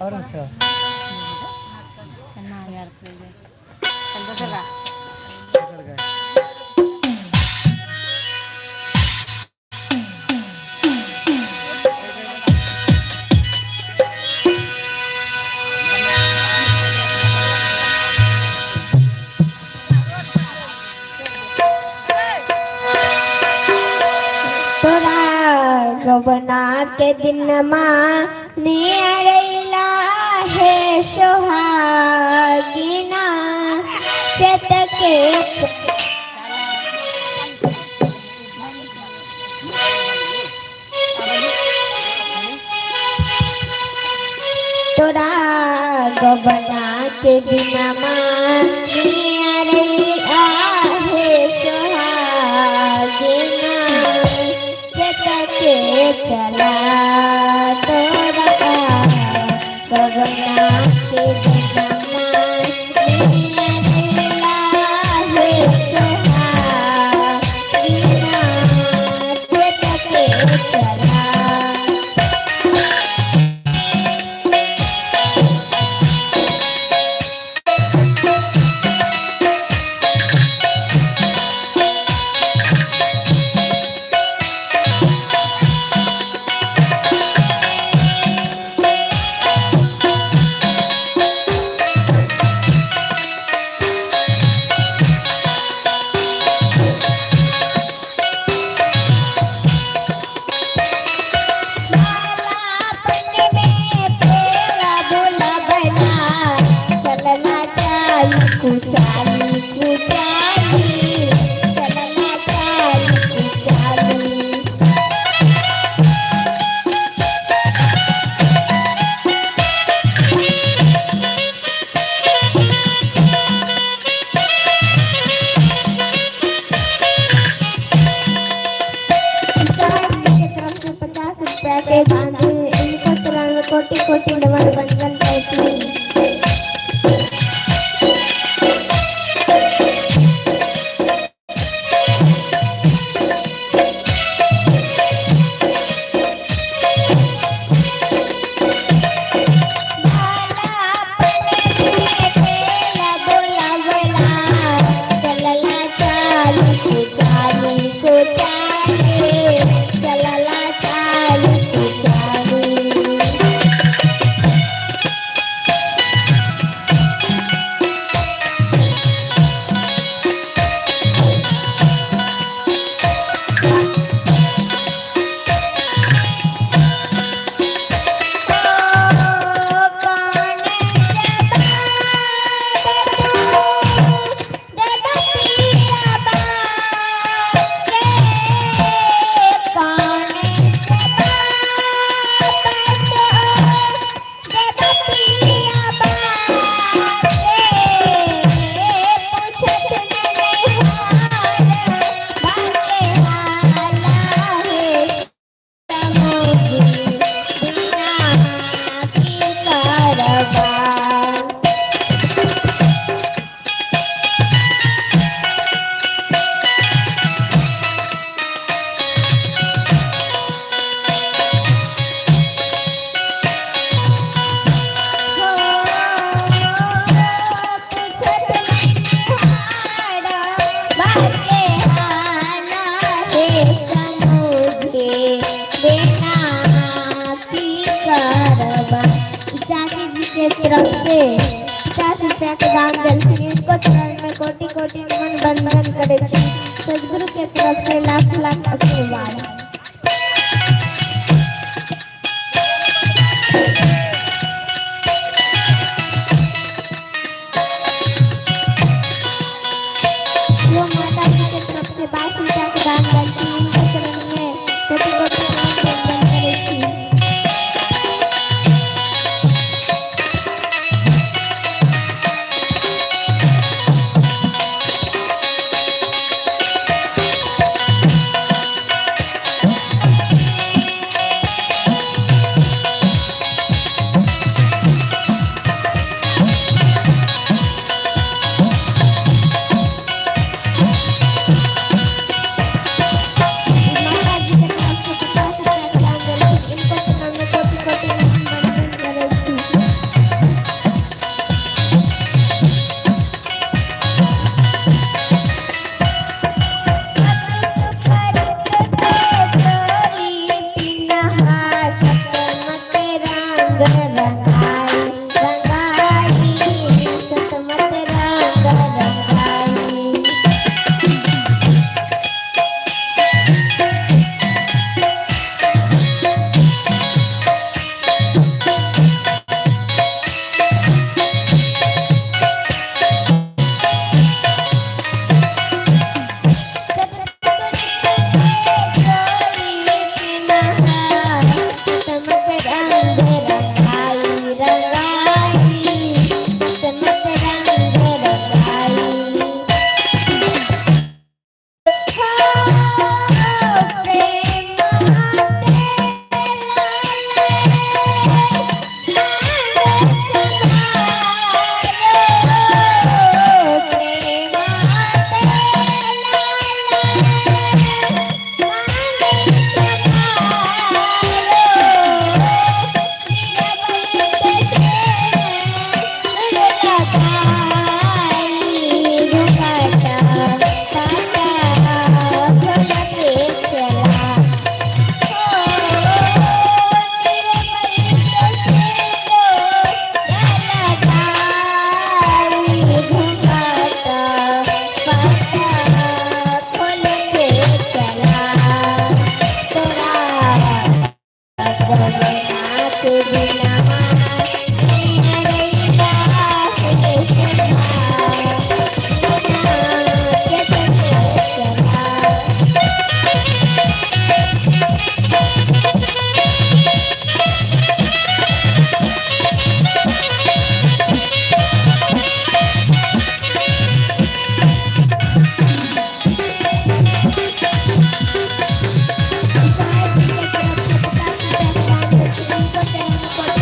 और अच्छा। दोसर गाय। तोरा गबना के दिन नियरैला हे सोहागिना, चेत के तोरा गबना के दिनमा नियरैला हे सोहागिना, चेत के चला तोरा गबना के दिनमा नियरैला हे सोहागिना, चेत के चला। कोटि कोटि नमन वंदन करैत छी। चलला चालू चालू। Bye. के तरफ से 50 रुपया के दान देलखिन। इनको चरण में कोटि कोटि नमन वंदन करे छी। सदगुरु के तरफ से लाख लाख आशीर्वाद। वो माता जी के तरफ से 22 रुपया के दान देलखिन। इनके चरण में कोटि कोटि नमन वंदन करे छी। माता जी के तरफ से 50 रुपया के दान देलखिन। इनको चरण में कोटि कोटि नमन वंदन करे छी।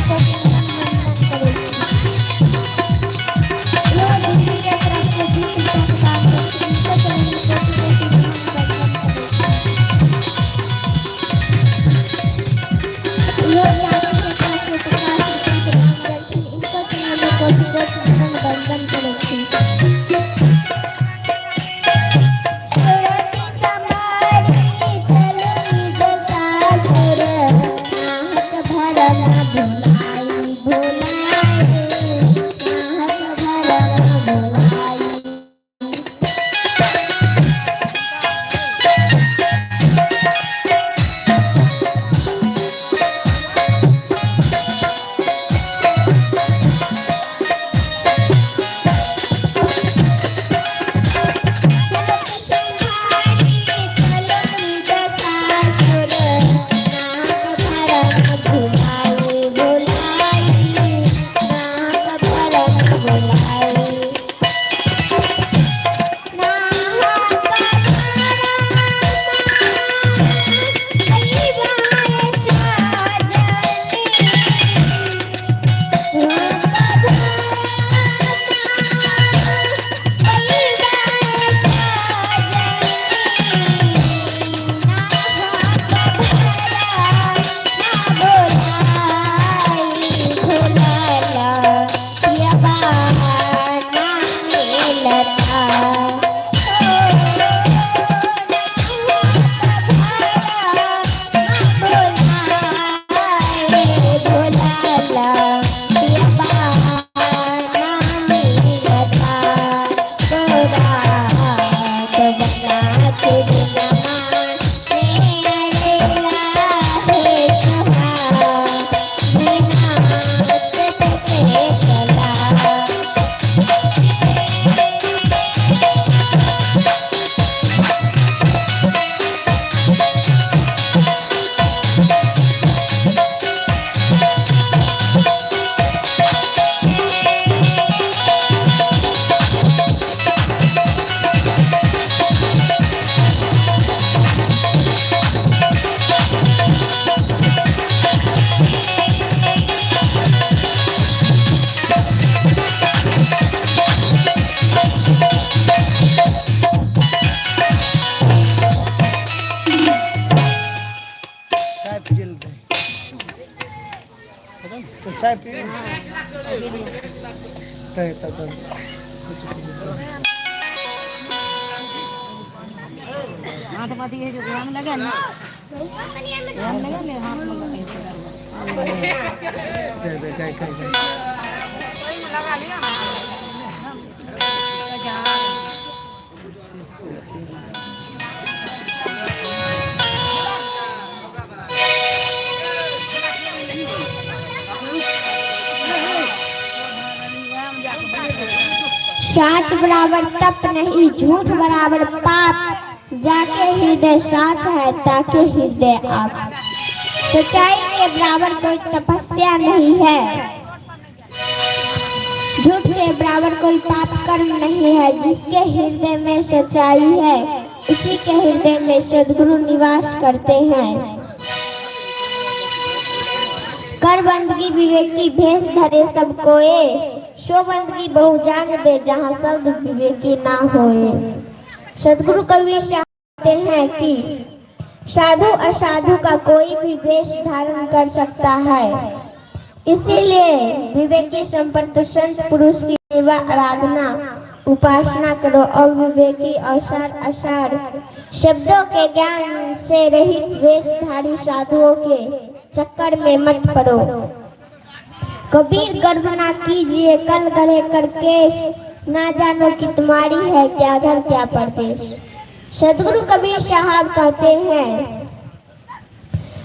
रंग। तो चाय पी तब कुछ दे दे गाय गाय गाय। साच बराबर तप नहीं, झूठ बराबर पाप। जाके हृदय साच है, ताके हृदय आप। सच्चाई के बराबर कोई तपस्या नहीं है, झूठ के बराबर कोई पाप कर्म नहीं है। जिसके हृदय में सच्चाई है, उसी के हृदय में सदगुरु निवास करते हैं। कर बंदगी विवेकी भेष धरे सब कोए, सो बंदगी बहु जान दे जहाँ शब्द विवेकी ना होए। सदगुरु कबीर साहब कहते हैं कि साधु असाधु का कोई भी वेश धारण कर सकता है, इसीलिए विवेकी संपर्क संत पुरुष की सेवा आराधना उपासना करो। अविवेकी असार असार शब्दों के ज्ञान से रहित वेशधारी साधुओं के चक्कर में मत पड़ो। कबीर गर्व ना कीजिए कल गढ़े कर केश, ना जानो कि तुम्हारी है क्या घर क्या परदेश। सदगुरु कबीर साहब कहते हैं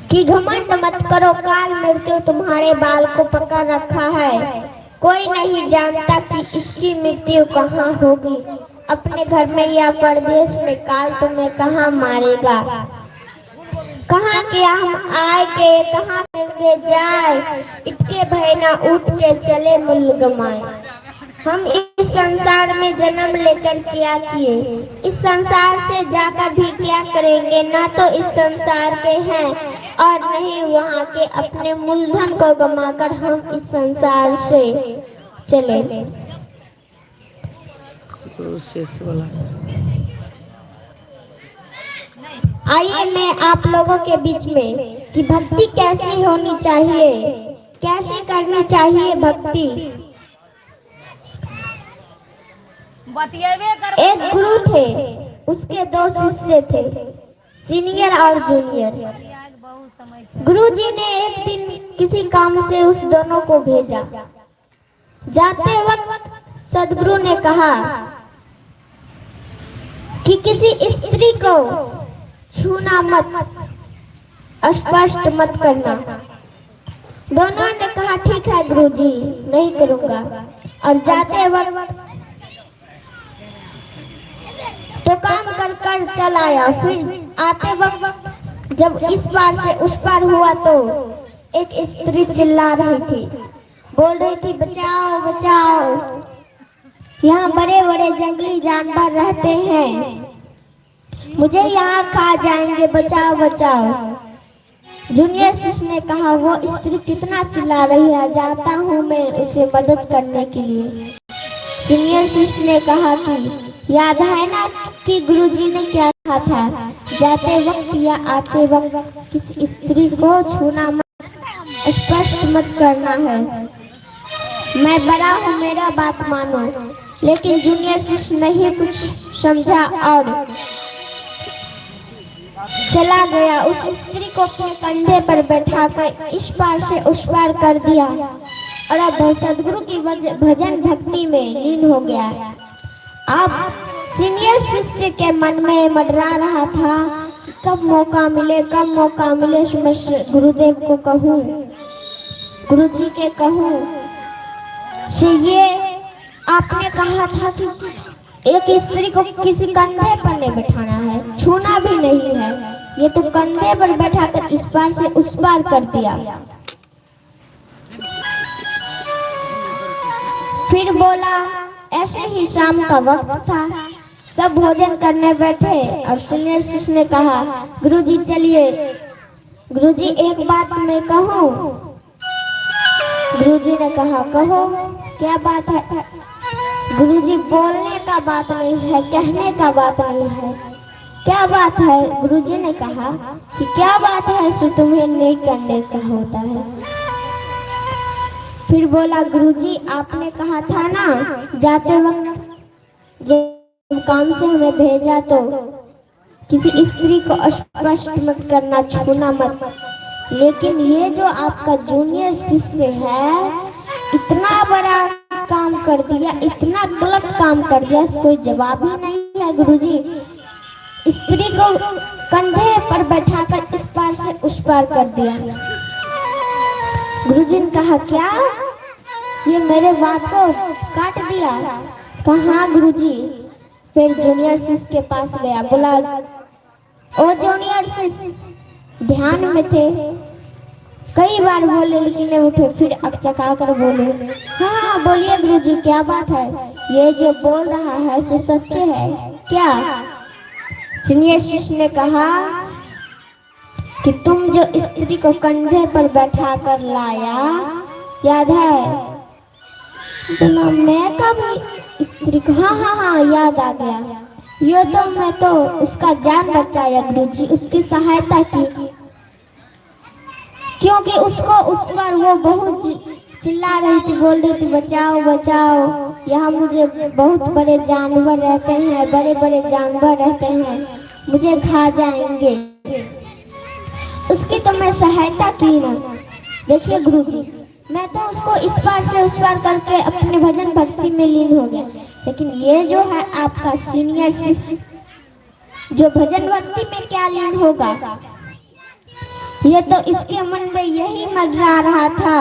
कि घमंड मत करो, काल मृत्यु तुम्हारे बाल को पकड़ रखा है। कोई नहीं जानता कि इसकी मृत्यु कहाँ होगी, अपने घर में या परदेश में काल तुम्हें कहाँ मारेगा। कहाँ के हम आए के कहाँ के जाए, इटके भयना उठ के चले मुल्क गमाए। हम इस संसार में जन्म लेकर क्या किए, इस संसार से जाकर भी क्या करेंगे। ना तो इस संसार के हैं और नहीं वहाँ के, अपने मूलधन को गमाकर हम इस संसार से चले। प्रोसेस वाला। आइए मैं आप लोगों के बीच में कि भक्ति कैसी होनी चाहिए, कैसे करनी चाहिए भक्ति। एक गुरु थे, उसके दो शिष्य थे, सीनियर और जूनियर। गुरुजी ने एक दिन किसी काम से उस दोनों को भेजा। जाते वक्त सदगुरु ने कहा कि किसी स्त्री को छूना मत, स्पष्ट मत करना। दोनों ने कहा ठीक है गुरुजी, नहीं करूंगा। और जाते वक्त तो काम कर कर चला आया। फिर आते वक्त जब इस पार से उस पार हुआ तो एक स्त्री चिल्ला रही थी, बोल रही थी बचाओ बचाओ, यहाँ बड़े बड़े जंगली जानवर रहते हैं, मुझे यहाँ खा जाएंगे, बचाओ बचाओ। जूनियर शिष्य ने कहा वो स्त्री कितना चिल्ला रही है, जाता हूँ मैं उसे मदद करने के लिए। सीनियर शिष्य ने कहा कि याद है ना कि गुरुजी ने क्या कहा था, जाते वक्त या आते वक्त किसी स्त्री को छूना मत, स्पष्ट मत करना है। मैं बड़ा हूँ, मेरा बात मानो। लेकिन जूनियर शिष्य नहीं कुछ समझा और चला गया। उस स्त्री को अपने कंधे पर बैठाकर इस पार से उस पार कर दिया और अब सदगुरु की भजन भक्ति में लीन हो गया। अब सीनियर शिष्य के मन में मंडरा रहा था कि कब मौका मिले, कब मौका मिले, मैं गुरुदेव को कहूँ, गुरुजी के कहूँ से ये आपने कहा था कि एक स्त्री को किसी कंधे पर नहीं बैठाना है, छूना भी नहीं है, ये तो कंधे पर बैठाकर इस पार से उस पार कर दिया। फिर बोला, ऐसे ही शाम का वक्त था, सब भोजन करने बैठे और सीनियर शिष्य ने कहा गुरुजी चलिए, गुरुजी एक बात मैं कहूँ। गुरुजी ने कहा कहो, क्या बात है। गुरुजी बोलने का बात नहीं है, कहने का बात नहीं है, क्या बात है। गुरुजी ने कहा कि क्या बात है सो तुम्हें नहीं करने का होता है। फिर बोला, गुरुजी आपने कहा था ना जाते वक्त जब काम से हमें भेजा तो किसी स्त्री को स्पर्श मत करना, छूना मत, लेकिन ये जो आपका जूनियर शिष्य है इतना बड़ा काम कर दिया, इतना गलत काम कर दिया, कोई जवाब ही नहीं है गुरुजी। स्त्री को कंधे पर बैठाकर इस पार से उस पार कर दिया। गुरुजी ने कहा, क्या ये मेरे बात को काट दिया? कहा गुरुजी। फिर जूनियर शिष्य के पास गया, बोला, ओ जूनियर शिष्य, ध्यान में थे, कई बार बोले लेकिन नहीं उठे। फिर अकचका कर बोले, हाँ हाँ बोलिए गुरुजी, क्या बात है? ये जो बोल रहा है सो सच्चे है क्या? सीनियर शिष्य ने कहा कि तुम जो स्त्री को कंधे पर बैठा कर लाया, याद है? बोला, मैं कब स्त्री को? हाँ हाँ हाँ याद आ गया, ये तो मैं तो उसका जान बचाया गुरुजी, उसकी सहायता की, क्योंकि उसको उस पर वो बहुत चिल्ला रही थी, बोल रही थी बचाओ बचाओ, यहाँ मुझे बहुत बड़े जानवर रहते हैं, बड़े बड़े जानवर रहते हैं, मुझे खा जाएंगे। उसकी तो मैं सहायता की ना। देखिए गुरुजी, मैं तो उसको इस पार से उस पार करके अपने भजन भक्ति में लीन हो गया, लेकिन ये जो है आपका सीनियर शिष्य जो भजन भक्ति में क्या लीन होगा, ये तो इसके मन में यही मंडरा रहा था,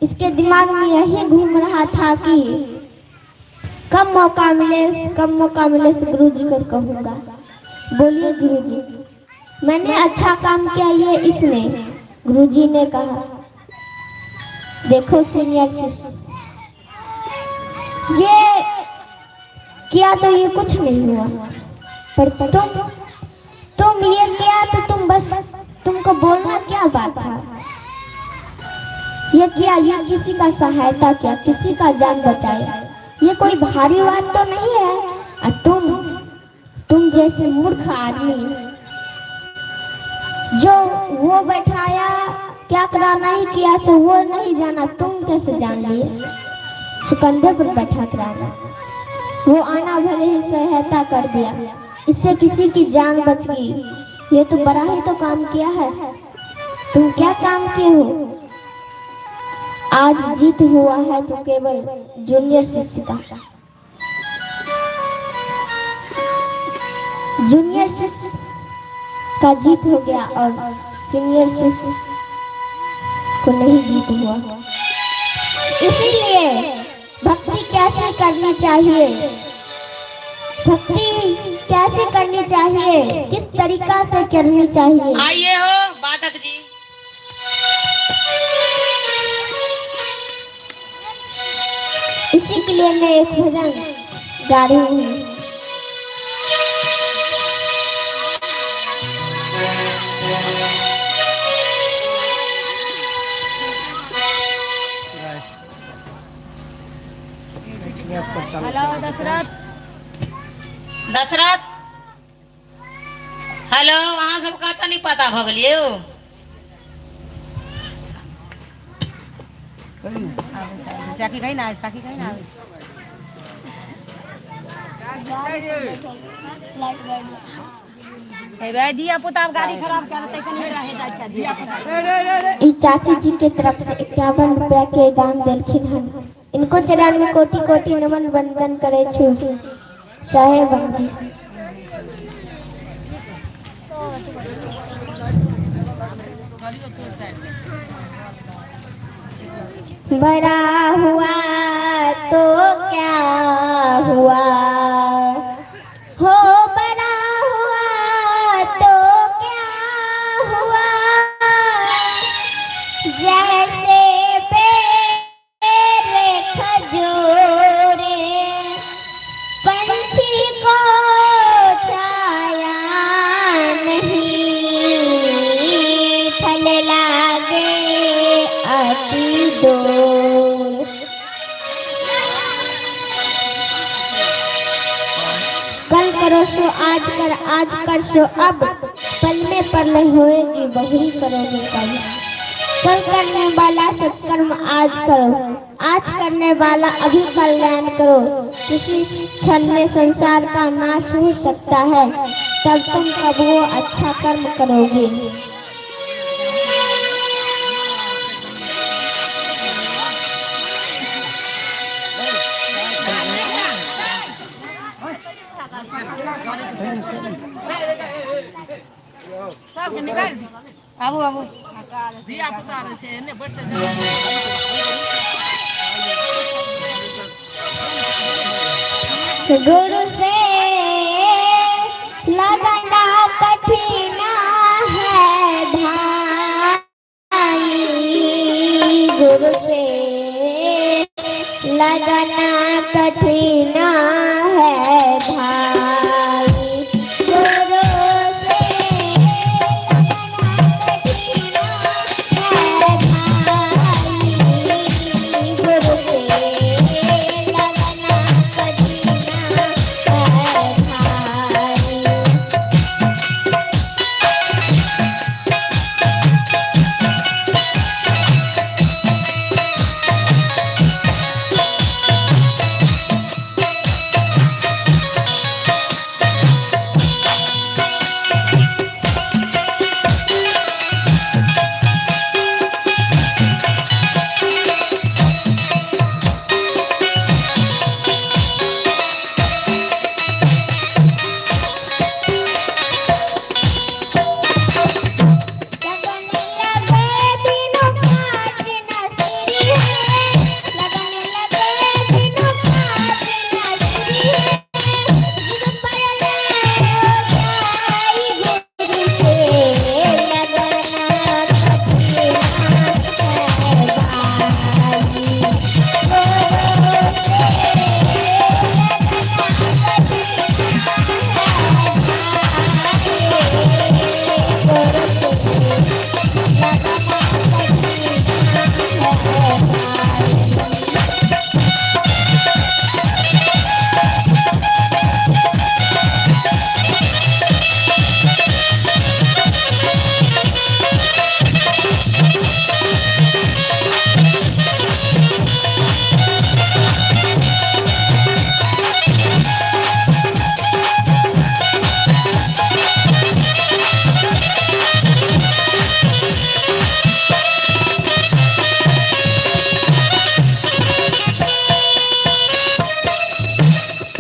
इसके दिमाग में यही घूम रहा था कि कब मौका मिले, कब मौका मिले तो गुरुजी को कहूँगा। बोलिए गुरुजी, मैंने अच्छा काम किया ये इसने। गुरुजी ने कहा, देखो सीनियर शिष्य, ये किया तो ये कुछ नहीं हुआ, पर तुम ये किया तो तुम बस, तुमको बोलना क्या बात था? ये किया, ये किसी का सहायता किया, किसी का जान बचाया, ये कोई भारी बात तो नहीं है। और तुम जैसे मूर्ख आदमी जो वो बैठाया, क्या करा नहीं किया सो वो नहीं जाना, तुम कैसे जान लिए? सो कंधे पर बैठा कर आना, वो आना भले ही सहायता कर दिया, इससे किसी की जान बच गई, ये तो बड़ा ही तो काम किया है। तुम क्या काम किए हो? आज जीत हुआ है तो केवल जूनियर शिष्य का। जूनियर शिष्य का जीत हो गया और सीनियर शिष्य को नहीं जीत हुआ। इसीलिए भक्ति कैसे करनी चाहिए, भक्ति कैसे करनी चाहिए, किस तरीका से करनी चाहिए। आइए हो बाधक जी। इसी के लिए मैं एक भजन गा रही हूँ। हेलो दशरथ, दशरथ हेलो, अहाँ सबके तऽ नहीं पता भऽ गेलियै यौ। साकी कहीं ना, साकी कहीं ना। धिया पुता गाड़ी खराब कर ई चाची जी के तरफ से 51 रुपया के दान देलखिन हन। इनको चरण में कोटि कोटि नमन वंदन करे छु साहेब। बड़ा हुआ तो क्या हुआ, हो बड़ा हुआ तो क्या हुआ, जैसे पेड़ खजूरे पंछी को छाया नहीं, फल लागे अति दूर। कल करो सो आज कर, आज कर सो अब, पल में परलय होएगी वही करोगे कल। कल करने वाला सत्कर्म आज करो। आज करने वाला अभी कल्याण करो। किसी क्षण में संसार का नाश हो सकता है, तब तुम कब वो अच्छा कर्म करोगे। गुरु से लगना कठिन है भाई, गुरु से लगना कठिन है भाई, गुरु से लगना कठिन है भाई, गुरु से लगना कठिन है भाई। लगन लगे बिनु काट न सिरी है, लगन लगे बिनु काट न सिरी है, जीवन परलय हो जाई गुरु से लगना कठिन है भाई, गुरु से लगना कठिन है भाई, गुरु से लगना कठिन है भाई।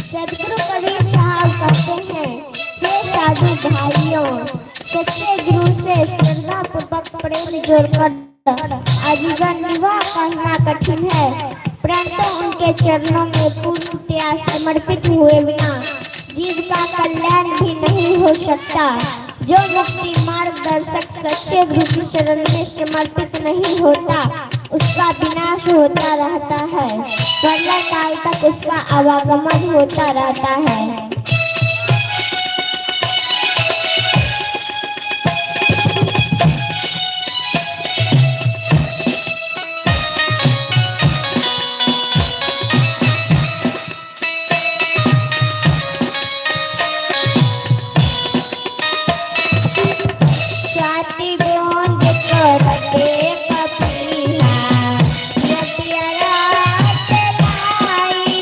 सदगुरु कबीर साहब कहते हैं, हे साधु भाइयों, सच्चे गुरु से श्रद्धा पूर्वक प्रेम जोड़कर आजीवन निवाह करना कठिन है, परंतु उनके चरणों में पूर्णतया समर्पित हुए बिना जीव का कल्याण भी नहीं हो सकता। जो मुक्ति मार्गदर्शक सच्चे गुरु की शरण में समर्पित नहीं होता, उसका विनाश होता रहता है, प्रलय काल तक उसका आवागमन होता रहता है। स्वाति बूंद को रटे पपीहा, नदिया रात लाई।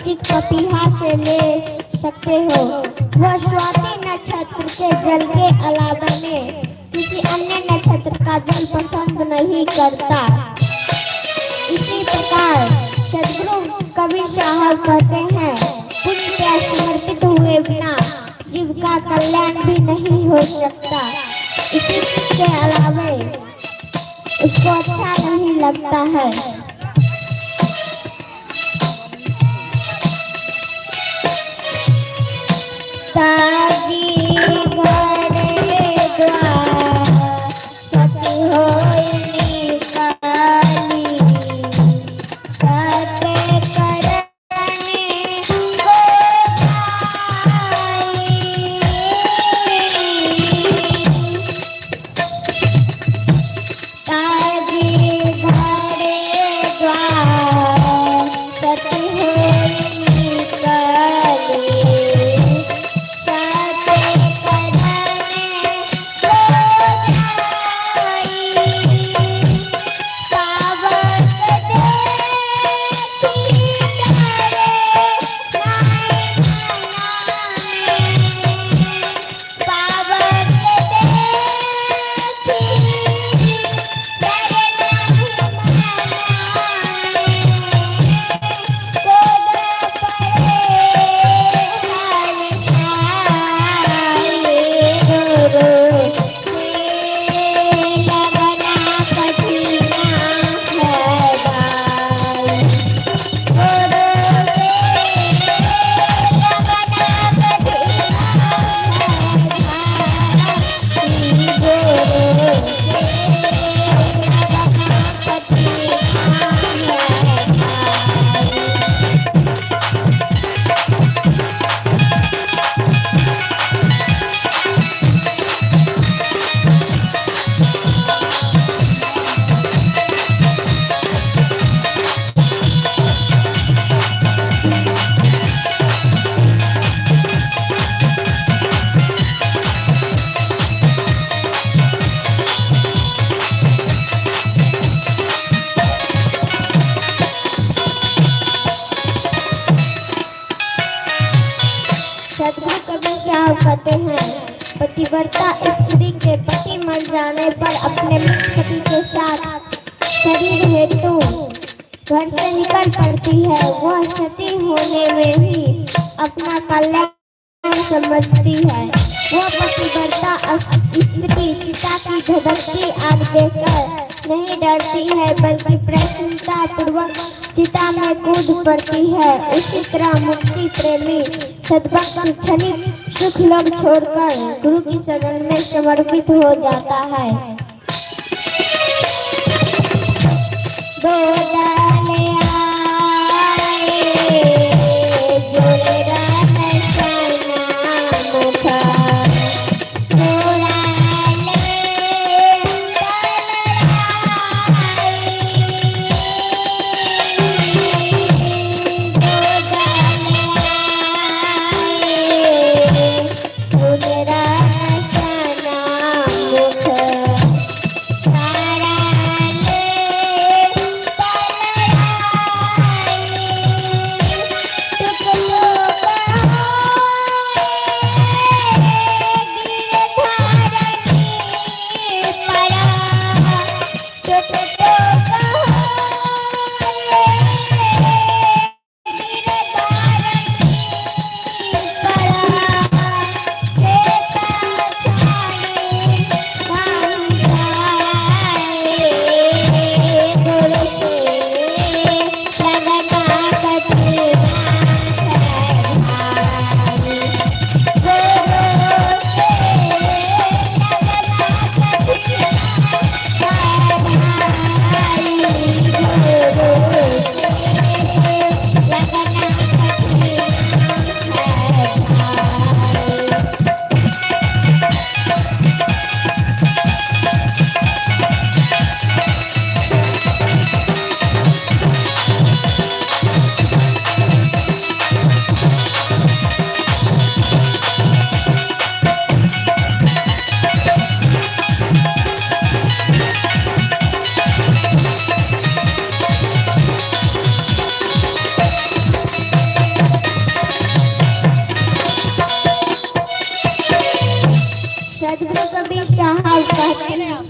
सिख पपीहा से ले सकते हो। वह स्वाति नक्षत्र के जल के अलावा में किसी अन्य नक्षत्र का जल पसंद नहीं करता। इसी प्रकार सदगुरु कबीर साहब कहते हैं, पूर्णतया समर्पित हुए बिना जीव का कल्याण भी नहीं हो सकता। इसी के अलावे उसको अच्छा नहीं लगता है। ताजी घरे द्वार सती होई निकाली, सत करने को आई। ताजी घरे द्वार सती होई निकाली, सत करने को आई। सावक देखी डरे नाई मनाए, पावक देखी डरे नाही मनाए, कोद पड़े हर साए। गुरु से लगना कठिना है भाई, गुरु से लगना कठिना है भाई, गुरु से लगना कठिना है भाई। सदगुरु कबीर साहब कहते हैं, पतिव्रता स्त्री के पति मर जाने पर अपने मृत पति के साथ शरीर हेतु घर से निकल पड़ती है। वह सती होने में ही अपना कल्याण समझती है। वह पतिव्रता स्त्री चिता की धधकती आग देखकर नहीं डरती है, बल्कि प्रसन्नता पूर्वक चिता में कूद पड़ती है। उसी तरह मुक्ति प्रेमी सद्भक्त क्षणिक सुख लोभ छोड़कर गुरु की शरण में समर्पित हो जाता है। दो दल आए जोड़े रन सनाम था, थोड़ा ले कहती हूँ।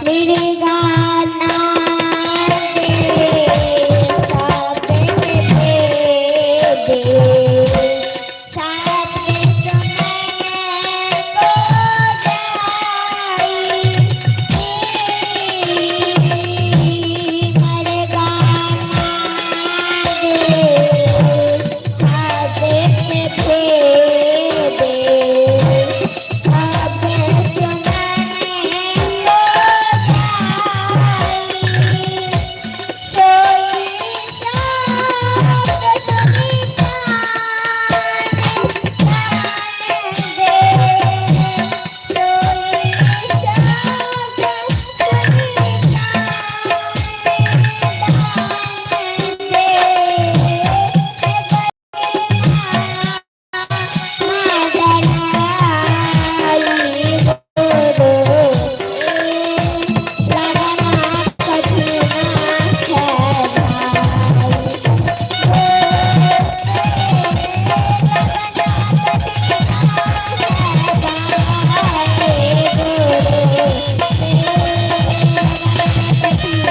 मेरे गाना दे शब्द में दे दे, साथ में सुनने को जाई। मर गाना दे शब्द में दे दे, सब सुनने को जाई। सोई शब्द सुनी प्राण दान दे, सोई शब्द सुनी प्राण दान दे। लगना कठिन है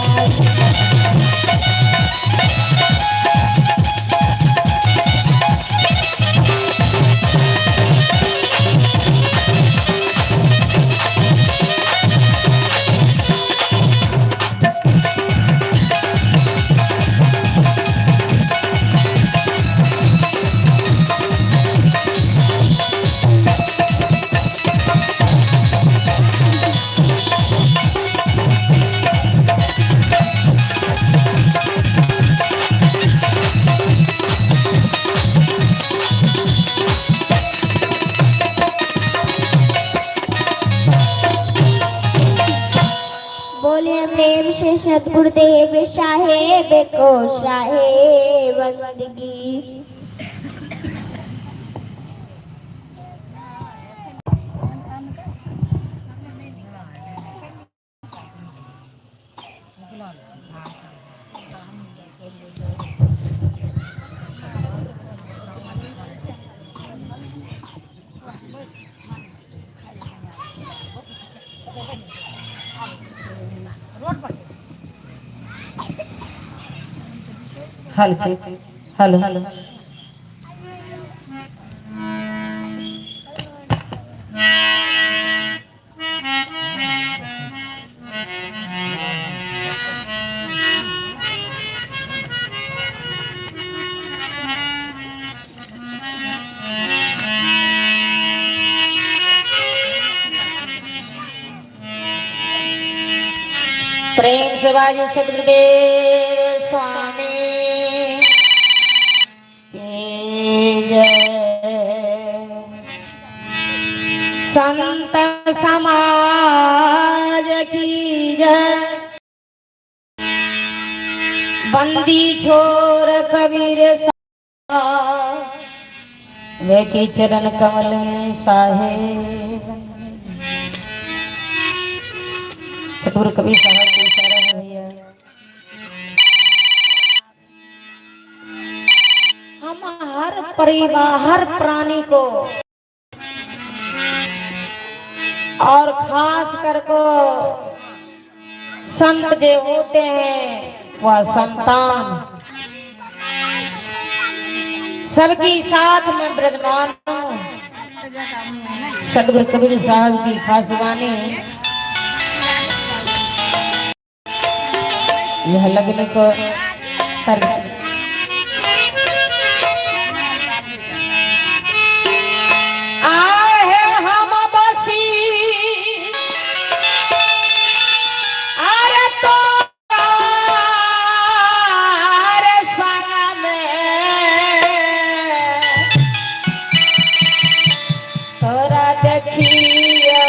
भाई। बोले प्रेम से सतगुरुदेव साहेब को साहेब बंदगी। Hello hello hello. प्रेम से बाजू सदगुरुदेव स्वामी की जय। संत समाज की जय। बंदी छोर कबीर वे की चरण कमल में साहेब। सतगुरु कबीर साहब को इशारा है भैया, हम हर परिवार हर प्राणी को और खास कर को संत जो होते हैं वह संतान सबकी साथ में विराजमान हूँ। सतगुरु कबीर साहब की खास वाणी यह लगने को कर। आहे हम बसी अरे तो अरे संग में तोरा देखियो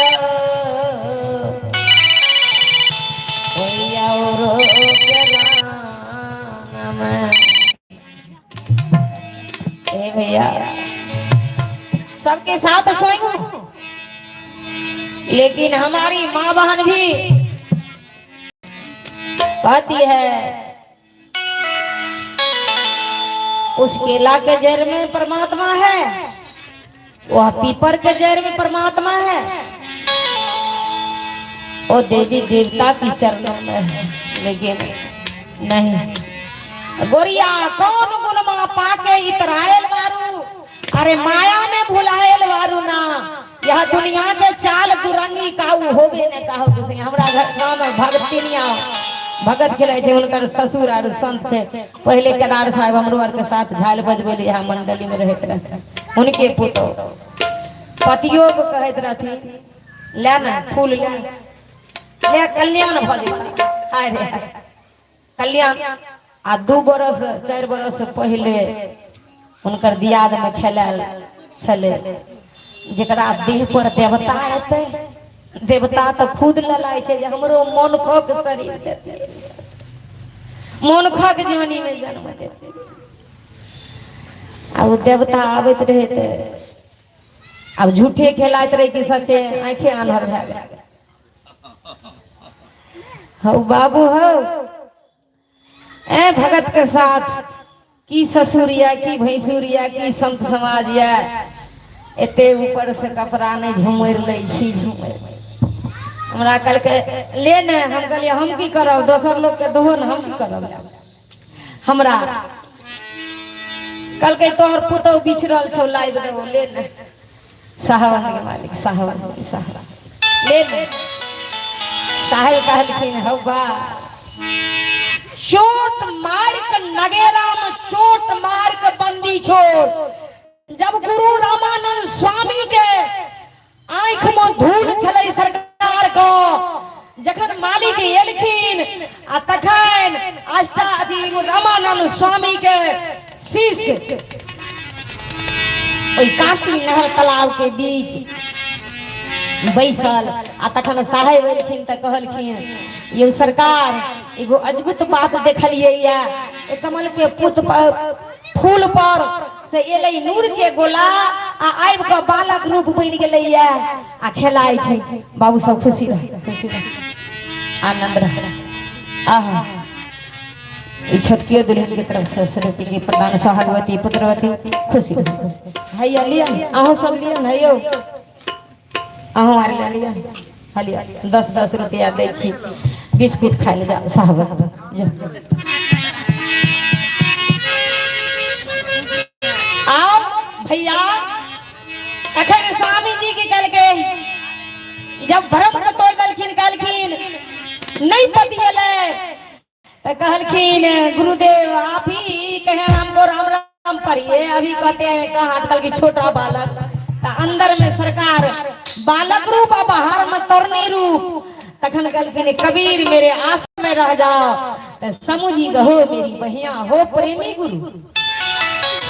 कोई और के रंग में। ए भैया सबके साथ सोएंगे, लेकिन हमारी माँ बहन भी कहती है उस केला के जड़ में परमात्मा है, वह पीपर के जड़ में परमात्मा है, वो देवी देवता की चरणों में है। लेकिन नहीं गोरिया कौन गुण मा पाके इतरायल वारू, अरे माया में भुलायल वारू ना। यह दुनिया के चाल दुरंगी काऊ होबे ने काहू किसी। हमरा घर गाँव में भगतिनिया भगत खेलै छै, हुनकर ससुर आर संत छै। पहिले केदार साहेब हमरो आर के साथ झाल बजबै यहाँ मंडली में रहैत रहथिन। हुनके पुतोह पतियो के कहैत रहथिन, ले ने फूल ले ले, कल्याण भऽ जेतै। हाय रे हाय कल्याण। आ 2 बरस 4 बरस पहिले हुनकर दियाद में खेलायल छलै, जकरा देह पर देवता एतै, देवता तऽ खुद ललाय छै जे हमरो मनुखक शरीर देतै, मनुखक जोनी में जन्म देतै। आ ओ देवता आबैत रहै तऽ आब झूठे खेलाइत रहै कि सचे, आँखे आन्हर भए गेल। हौ बाबू हौ, ए भगत के साथ की ससुर या की भैंसुर या की संत समाज या, एते ऊपर से कपड़ा नहीं झुमरि लै छी, झुमरि हमरा कहलकै ले ने। हम कहलियै हम की करब, दोसर लोग के दहो ने, हम की करब। हमरा कहलकै तोहर पुतहु बिछड़ल छौ, लाबि देबौ, ले ने। साहब के मालिक साहब साहब ले ने। साहेब कहलखिन हौ बा, चोट मार के नगेरा में चोट मार के बंदी छोड़। जब गुरु रामानंद स्वामी के आँख में धूल छलै सरकार को, जखन मालिक एलखिन आ तखन अष्टा अथी रामानंद स्वामी के शिष्य ओहि काशी नहर तालाब के बीच बैसल आ तखन साहेब एलखिन तऽ कहलखिन, यौ सरकार एगो अद्भुत बात देखलियै या, कमल के पुत फूल पर से एलै नूर के गोला आ आबि कऽ बालक रूप बनि गेलै या आ खेलाइ छै। बाबू सब खुशी रह, खुशी रह, आनंद रह। आहा ई छोटकियो दुल्हन के तरफ से सरस्वती के प्रदान, सोहागवती पुत्रवती खुशी रह, खुशी हैया लिया, अहूँ सब लिया ने यौ, अहूँ आर ले लिया, हलिया 10-10 रुपया दै छी, बिस्कुट खाइ लए जाउ साहब जाउ। आओ भैया, अखन स्वामी जी की कहलकै, जब भ्रम के तोड़ देलखिन, कहलखिन नहीं पतियलै तो कहलखिन गुरुदेव आप ही कहे हमको राम राम पढ़िए, अभी कहते हैं कहाँ आजकल की छोटा बालक। तो अंदर में सरकार बालक रूप और बाहर में तरनी रूप। तखन कहलखिन कबीर मेरे आस में रह जाओ, तो समुझी गहो मेरी बहिया हो प्रेमी गुरु,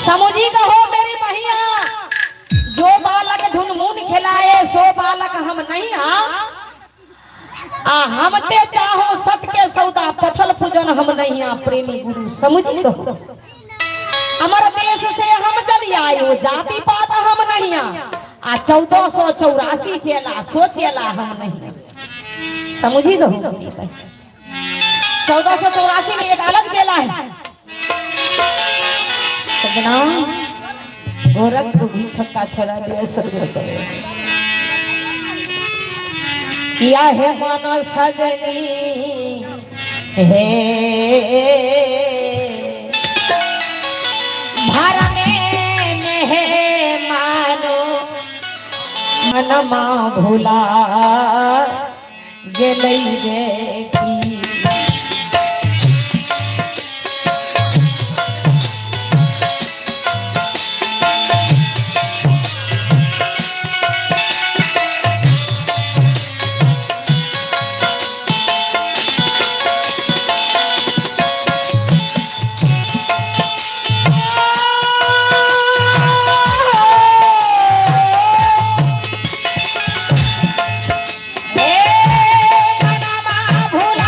समुझी गहो मेरी बहिया, जो बालक धुन मुन खिलाए सो बालक हम नहीं आ, आ हम ते चाहो सत के सौदा पथल पूजन हम नहीं आ प्रेमी गुरु समुझी गहो। अमर देश से हम चली आयो जाति पात हम नहीं आ, आ 1484 चेला सो चेला हम नहीं आ। समुझी गहो 1484 में एक अलग चेला है। सजना गोरख को भी छक्का छड़ा दिया स्वर्ग करे किया है मन सजनी हे भर में है मानो मनमा भूला गेलै रे की। हे मनमा भूला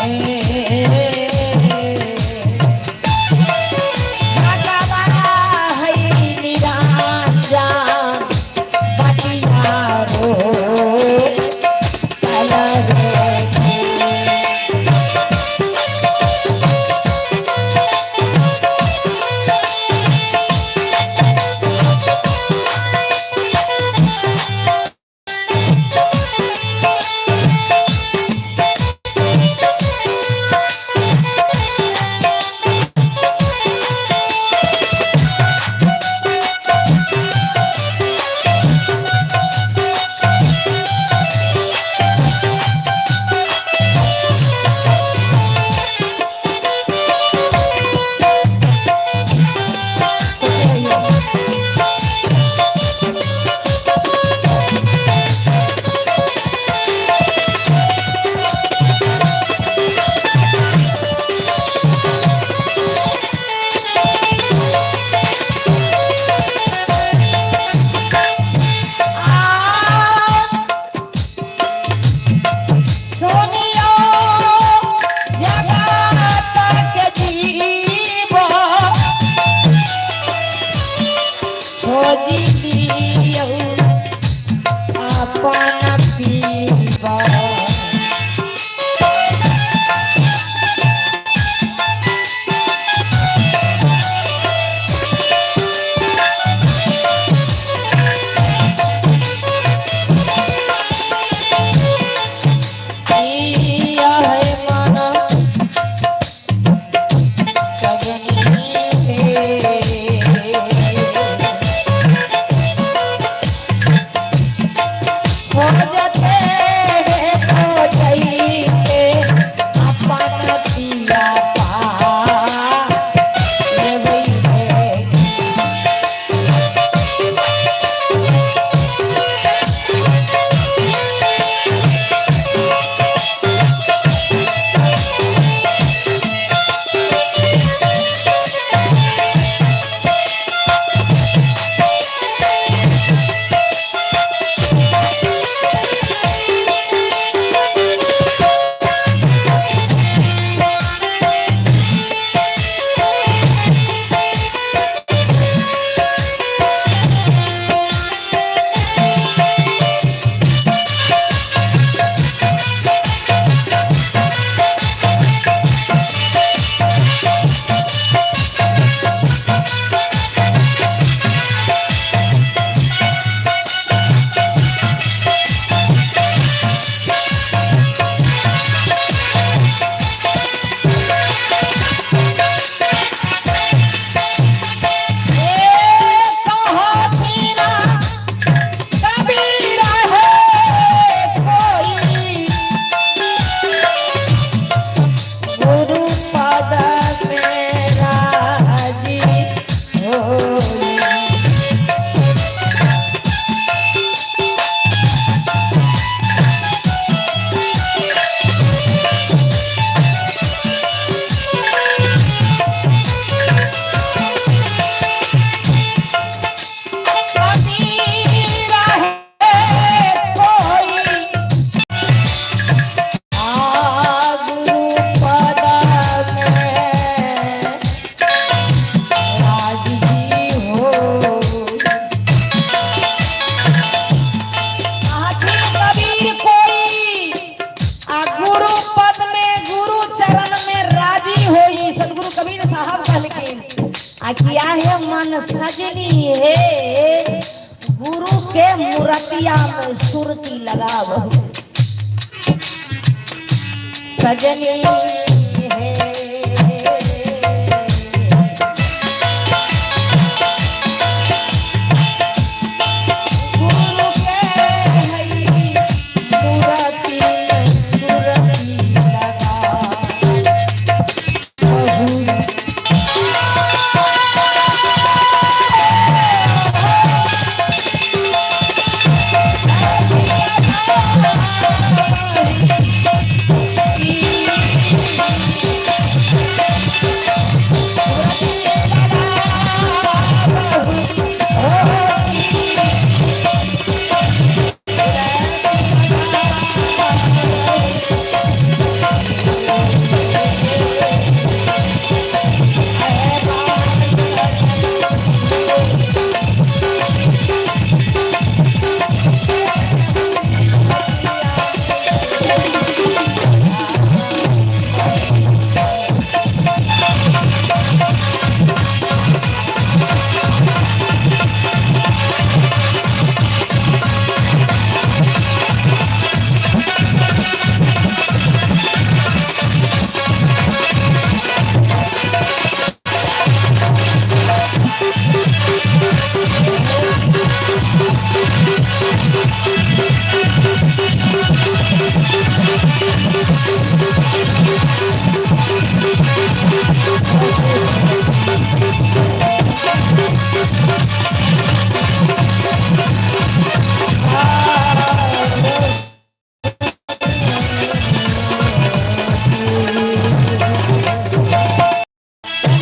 हे। कबीर साहब कहलखिन आ किया हे मन सजनी हे, गुरु के मूर्तिया में सुरती लगाबहु। सजनी हे, गुरु के हई मूर्ति में सुरती लगाबहु।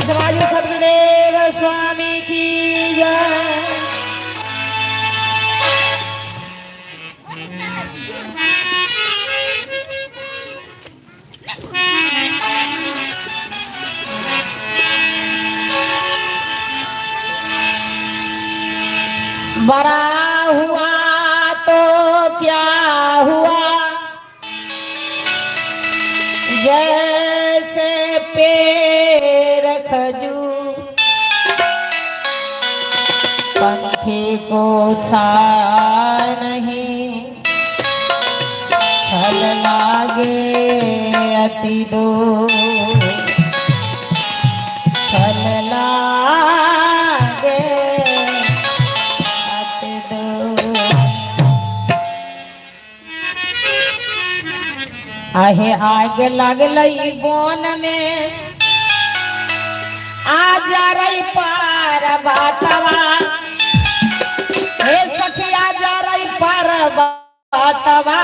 समाज सदगुरुदेव स्वामी की जय। बड़ा हुआ तो क्या हुआ, जैसे पेड़ खजूर, पंखे को छा नहीं, फल लागे अति दूर, फल लागे अति दूर। आहे आग लगलई बोन में, आ जा रही पार बातवा, हे सखिया जा रही पार बातवा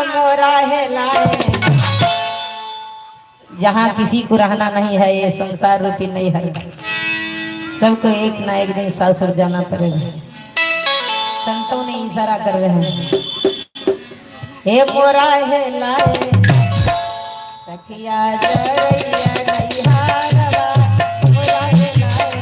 मोरा हेलाए। जहाँ किसी को रहना नहीं है, ये संसार रूपी नहीं है, सबको एक ना एक दिन सासुर जाना पड़ेगा। संतों ने इशारा कर रहे हैं, हे मोरा हेलाए सखिया जरैया नैहारवा मोरा हेलाए।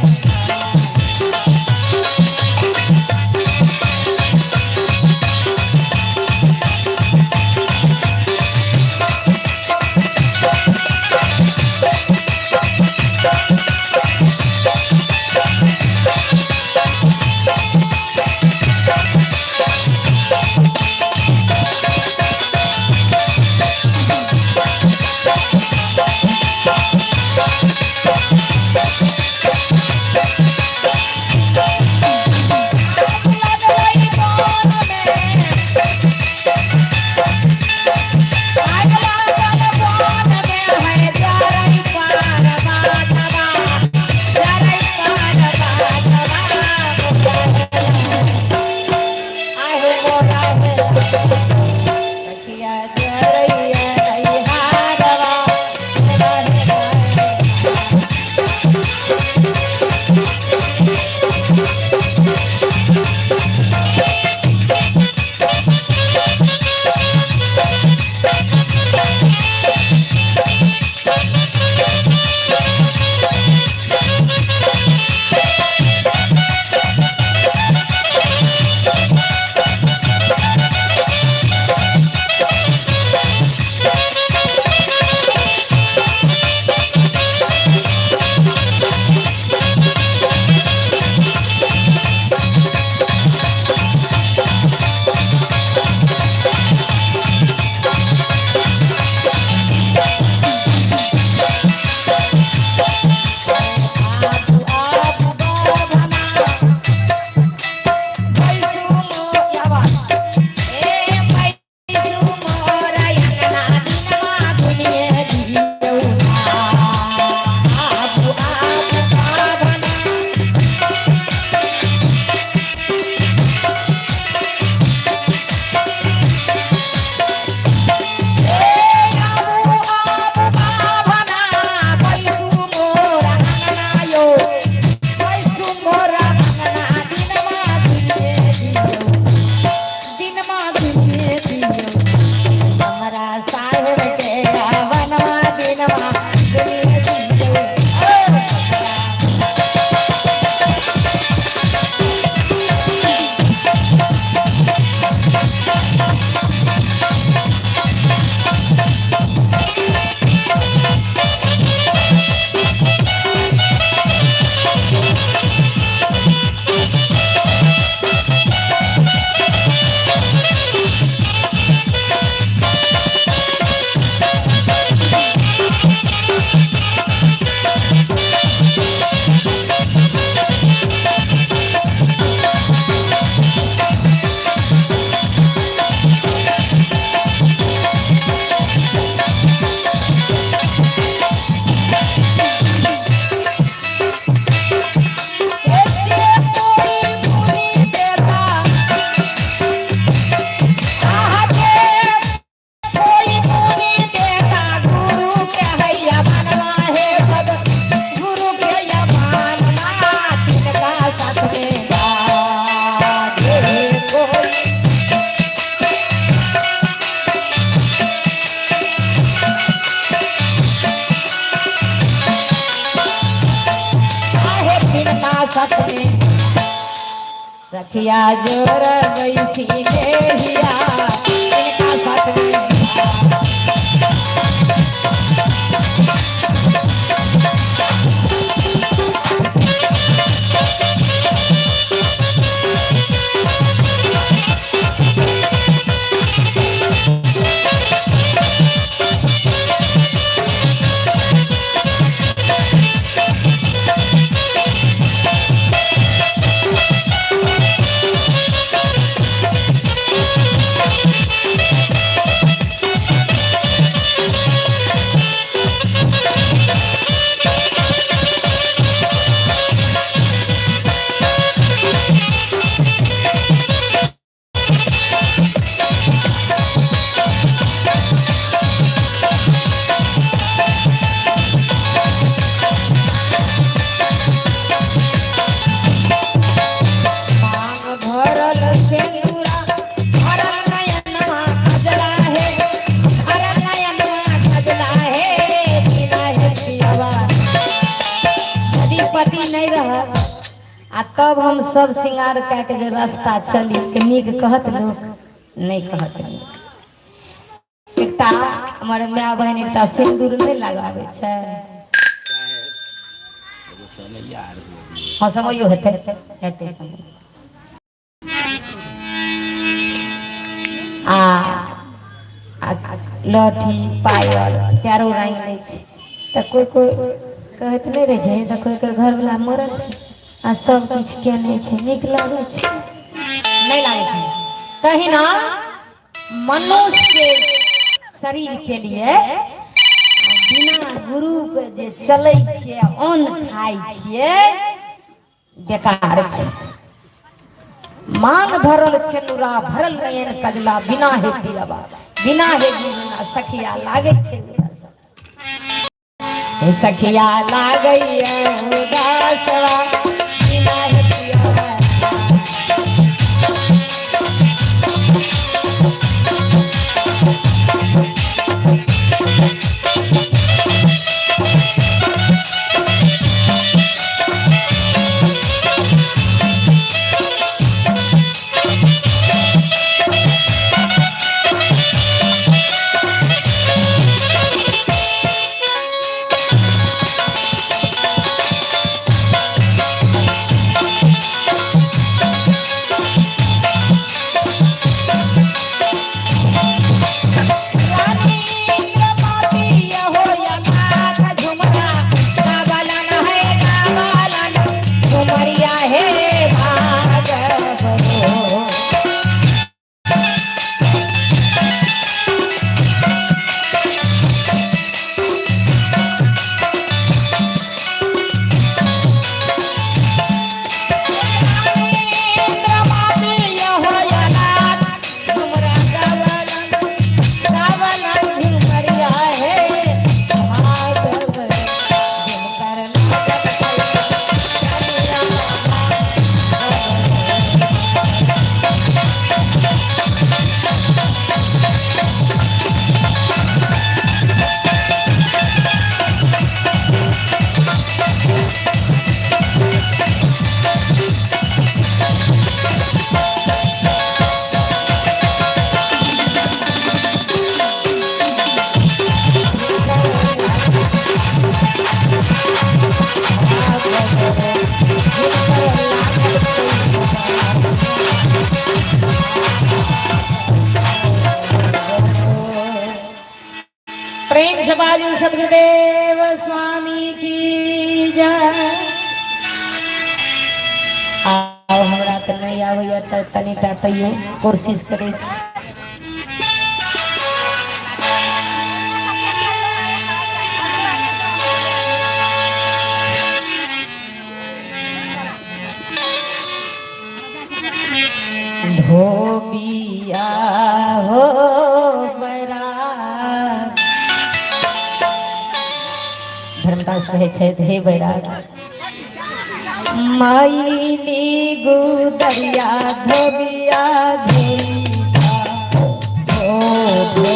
साथ में सखिया जोर बैसी नेहिया तिनका साथ में। मांग भरल सिंदूरा भरल नयनवा कजला हे, भरल नयनवा कजला हे, बिना हे पियवा। यदि पति नहीं रहत आ तब हम सब श्रृंगार कए के जे रास्ता चली के नीक कहत लोक नहीं कहत नीक। एकटा हमर माय बहिन एकटा सिंदूर नहीं लगाबै छै। हाँ समयो हेतै हेतै समय। आ लहठी पायल पैरो रंग लै छै तऽ कोइ कोइ कहैत नहि रहै छै, देखो एकर घरवला मरल छै आ सब किछु केने छै, नीक लागै छै नहि लागै छै। तहिना मनुष्य के शरीर के लिए बिना गुरु के जे चलै छियै अन्न खाइ छियै बेकार छै। मांग भरल सेनुरा भरल नयन कजला बिना हे पियबा बिना हे गुरुना सखिया लागै छै उदासवा। हे सखिया लागैया उदासवा बिना हे पियबा। हे भागवो। प्रेम से बाजू सदगुरुदेव स्वामी की जय। आब हमरा तऽ नहि आबैया तऽ तनिटा तैयो कोशिश करै छी। धोबिया हो बैराग, धर्मदास कहै छै हे बैराग, मैली गुदरिया धोबिया धोबिया हो धोबिया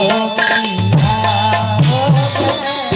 हो बैराग।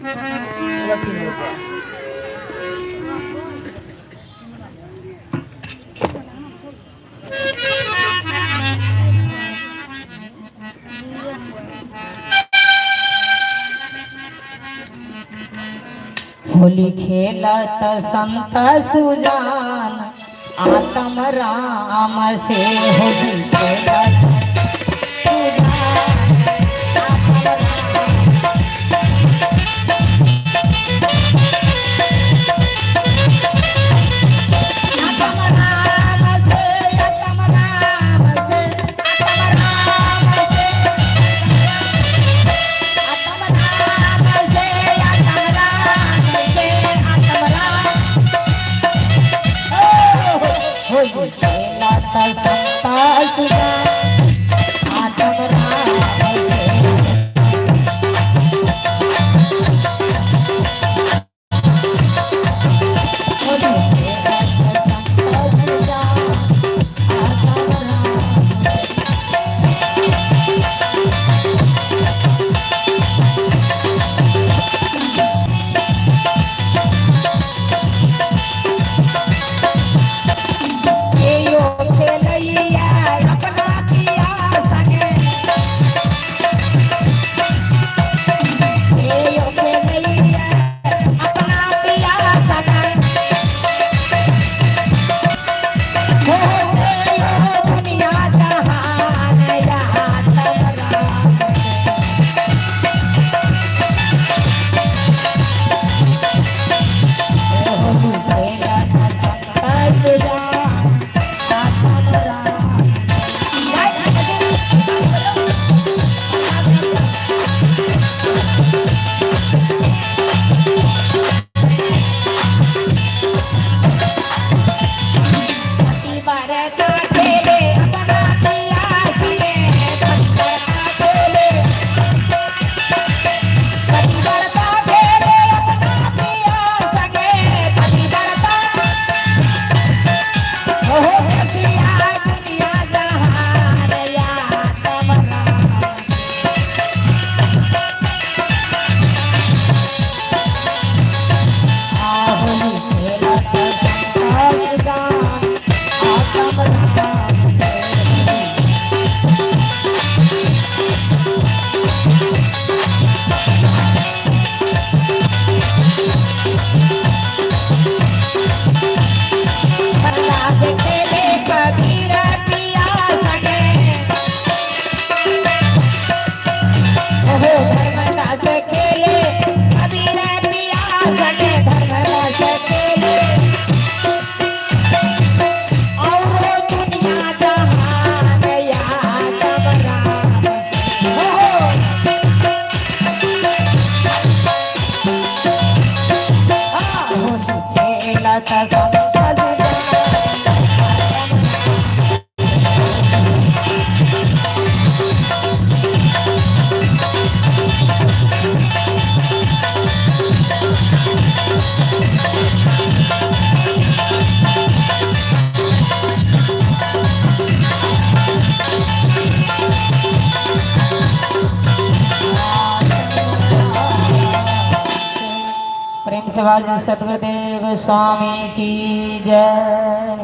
होली खेलत संत सुजान आत्म राम से। होली खेलत सुजान आत्म राम। आत्म राम से, आत्म राम से, आत्म राम से, आत्म राम से, आत्म राम से, आत्म राम। होली खेलत संत सुजान आत्म राम से। होली खेलत संत सुजान आत्म राम। यो खेलैया अपना पिया संगे, यो खेलैया अपना पिया संगे। हो यो दुनिया जहान आत्म राम। होली खेलत संत सुजान आत्म राम। पतिव्रता खेले अपना पिया संगे, पतिव्रता खेले, पतिव्रता खेले अपना पिया संगे, पतिव्रता। हो पिया दुनिया जहान आत्म राम। होली खेलत संत सुजान आत्म राम। प्रहलाद खेले कबीर पिया संगे, ओहो धर्मदास खेले कबीर पिया संगे, धर्मदास खेले और दुनिया जहान आत्म राम। हो होली खेलत संत सुजान आत्म राम। प्रेम से बाजी सतगुरुदेव स्वामी की जय।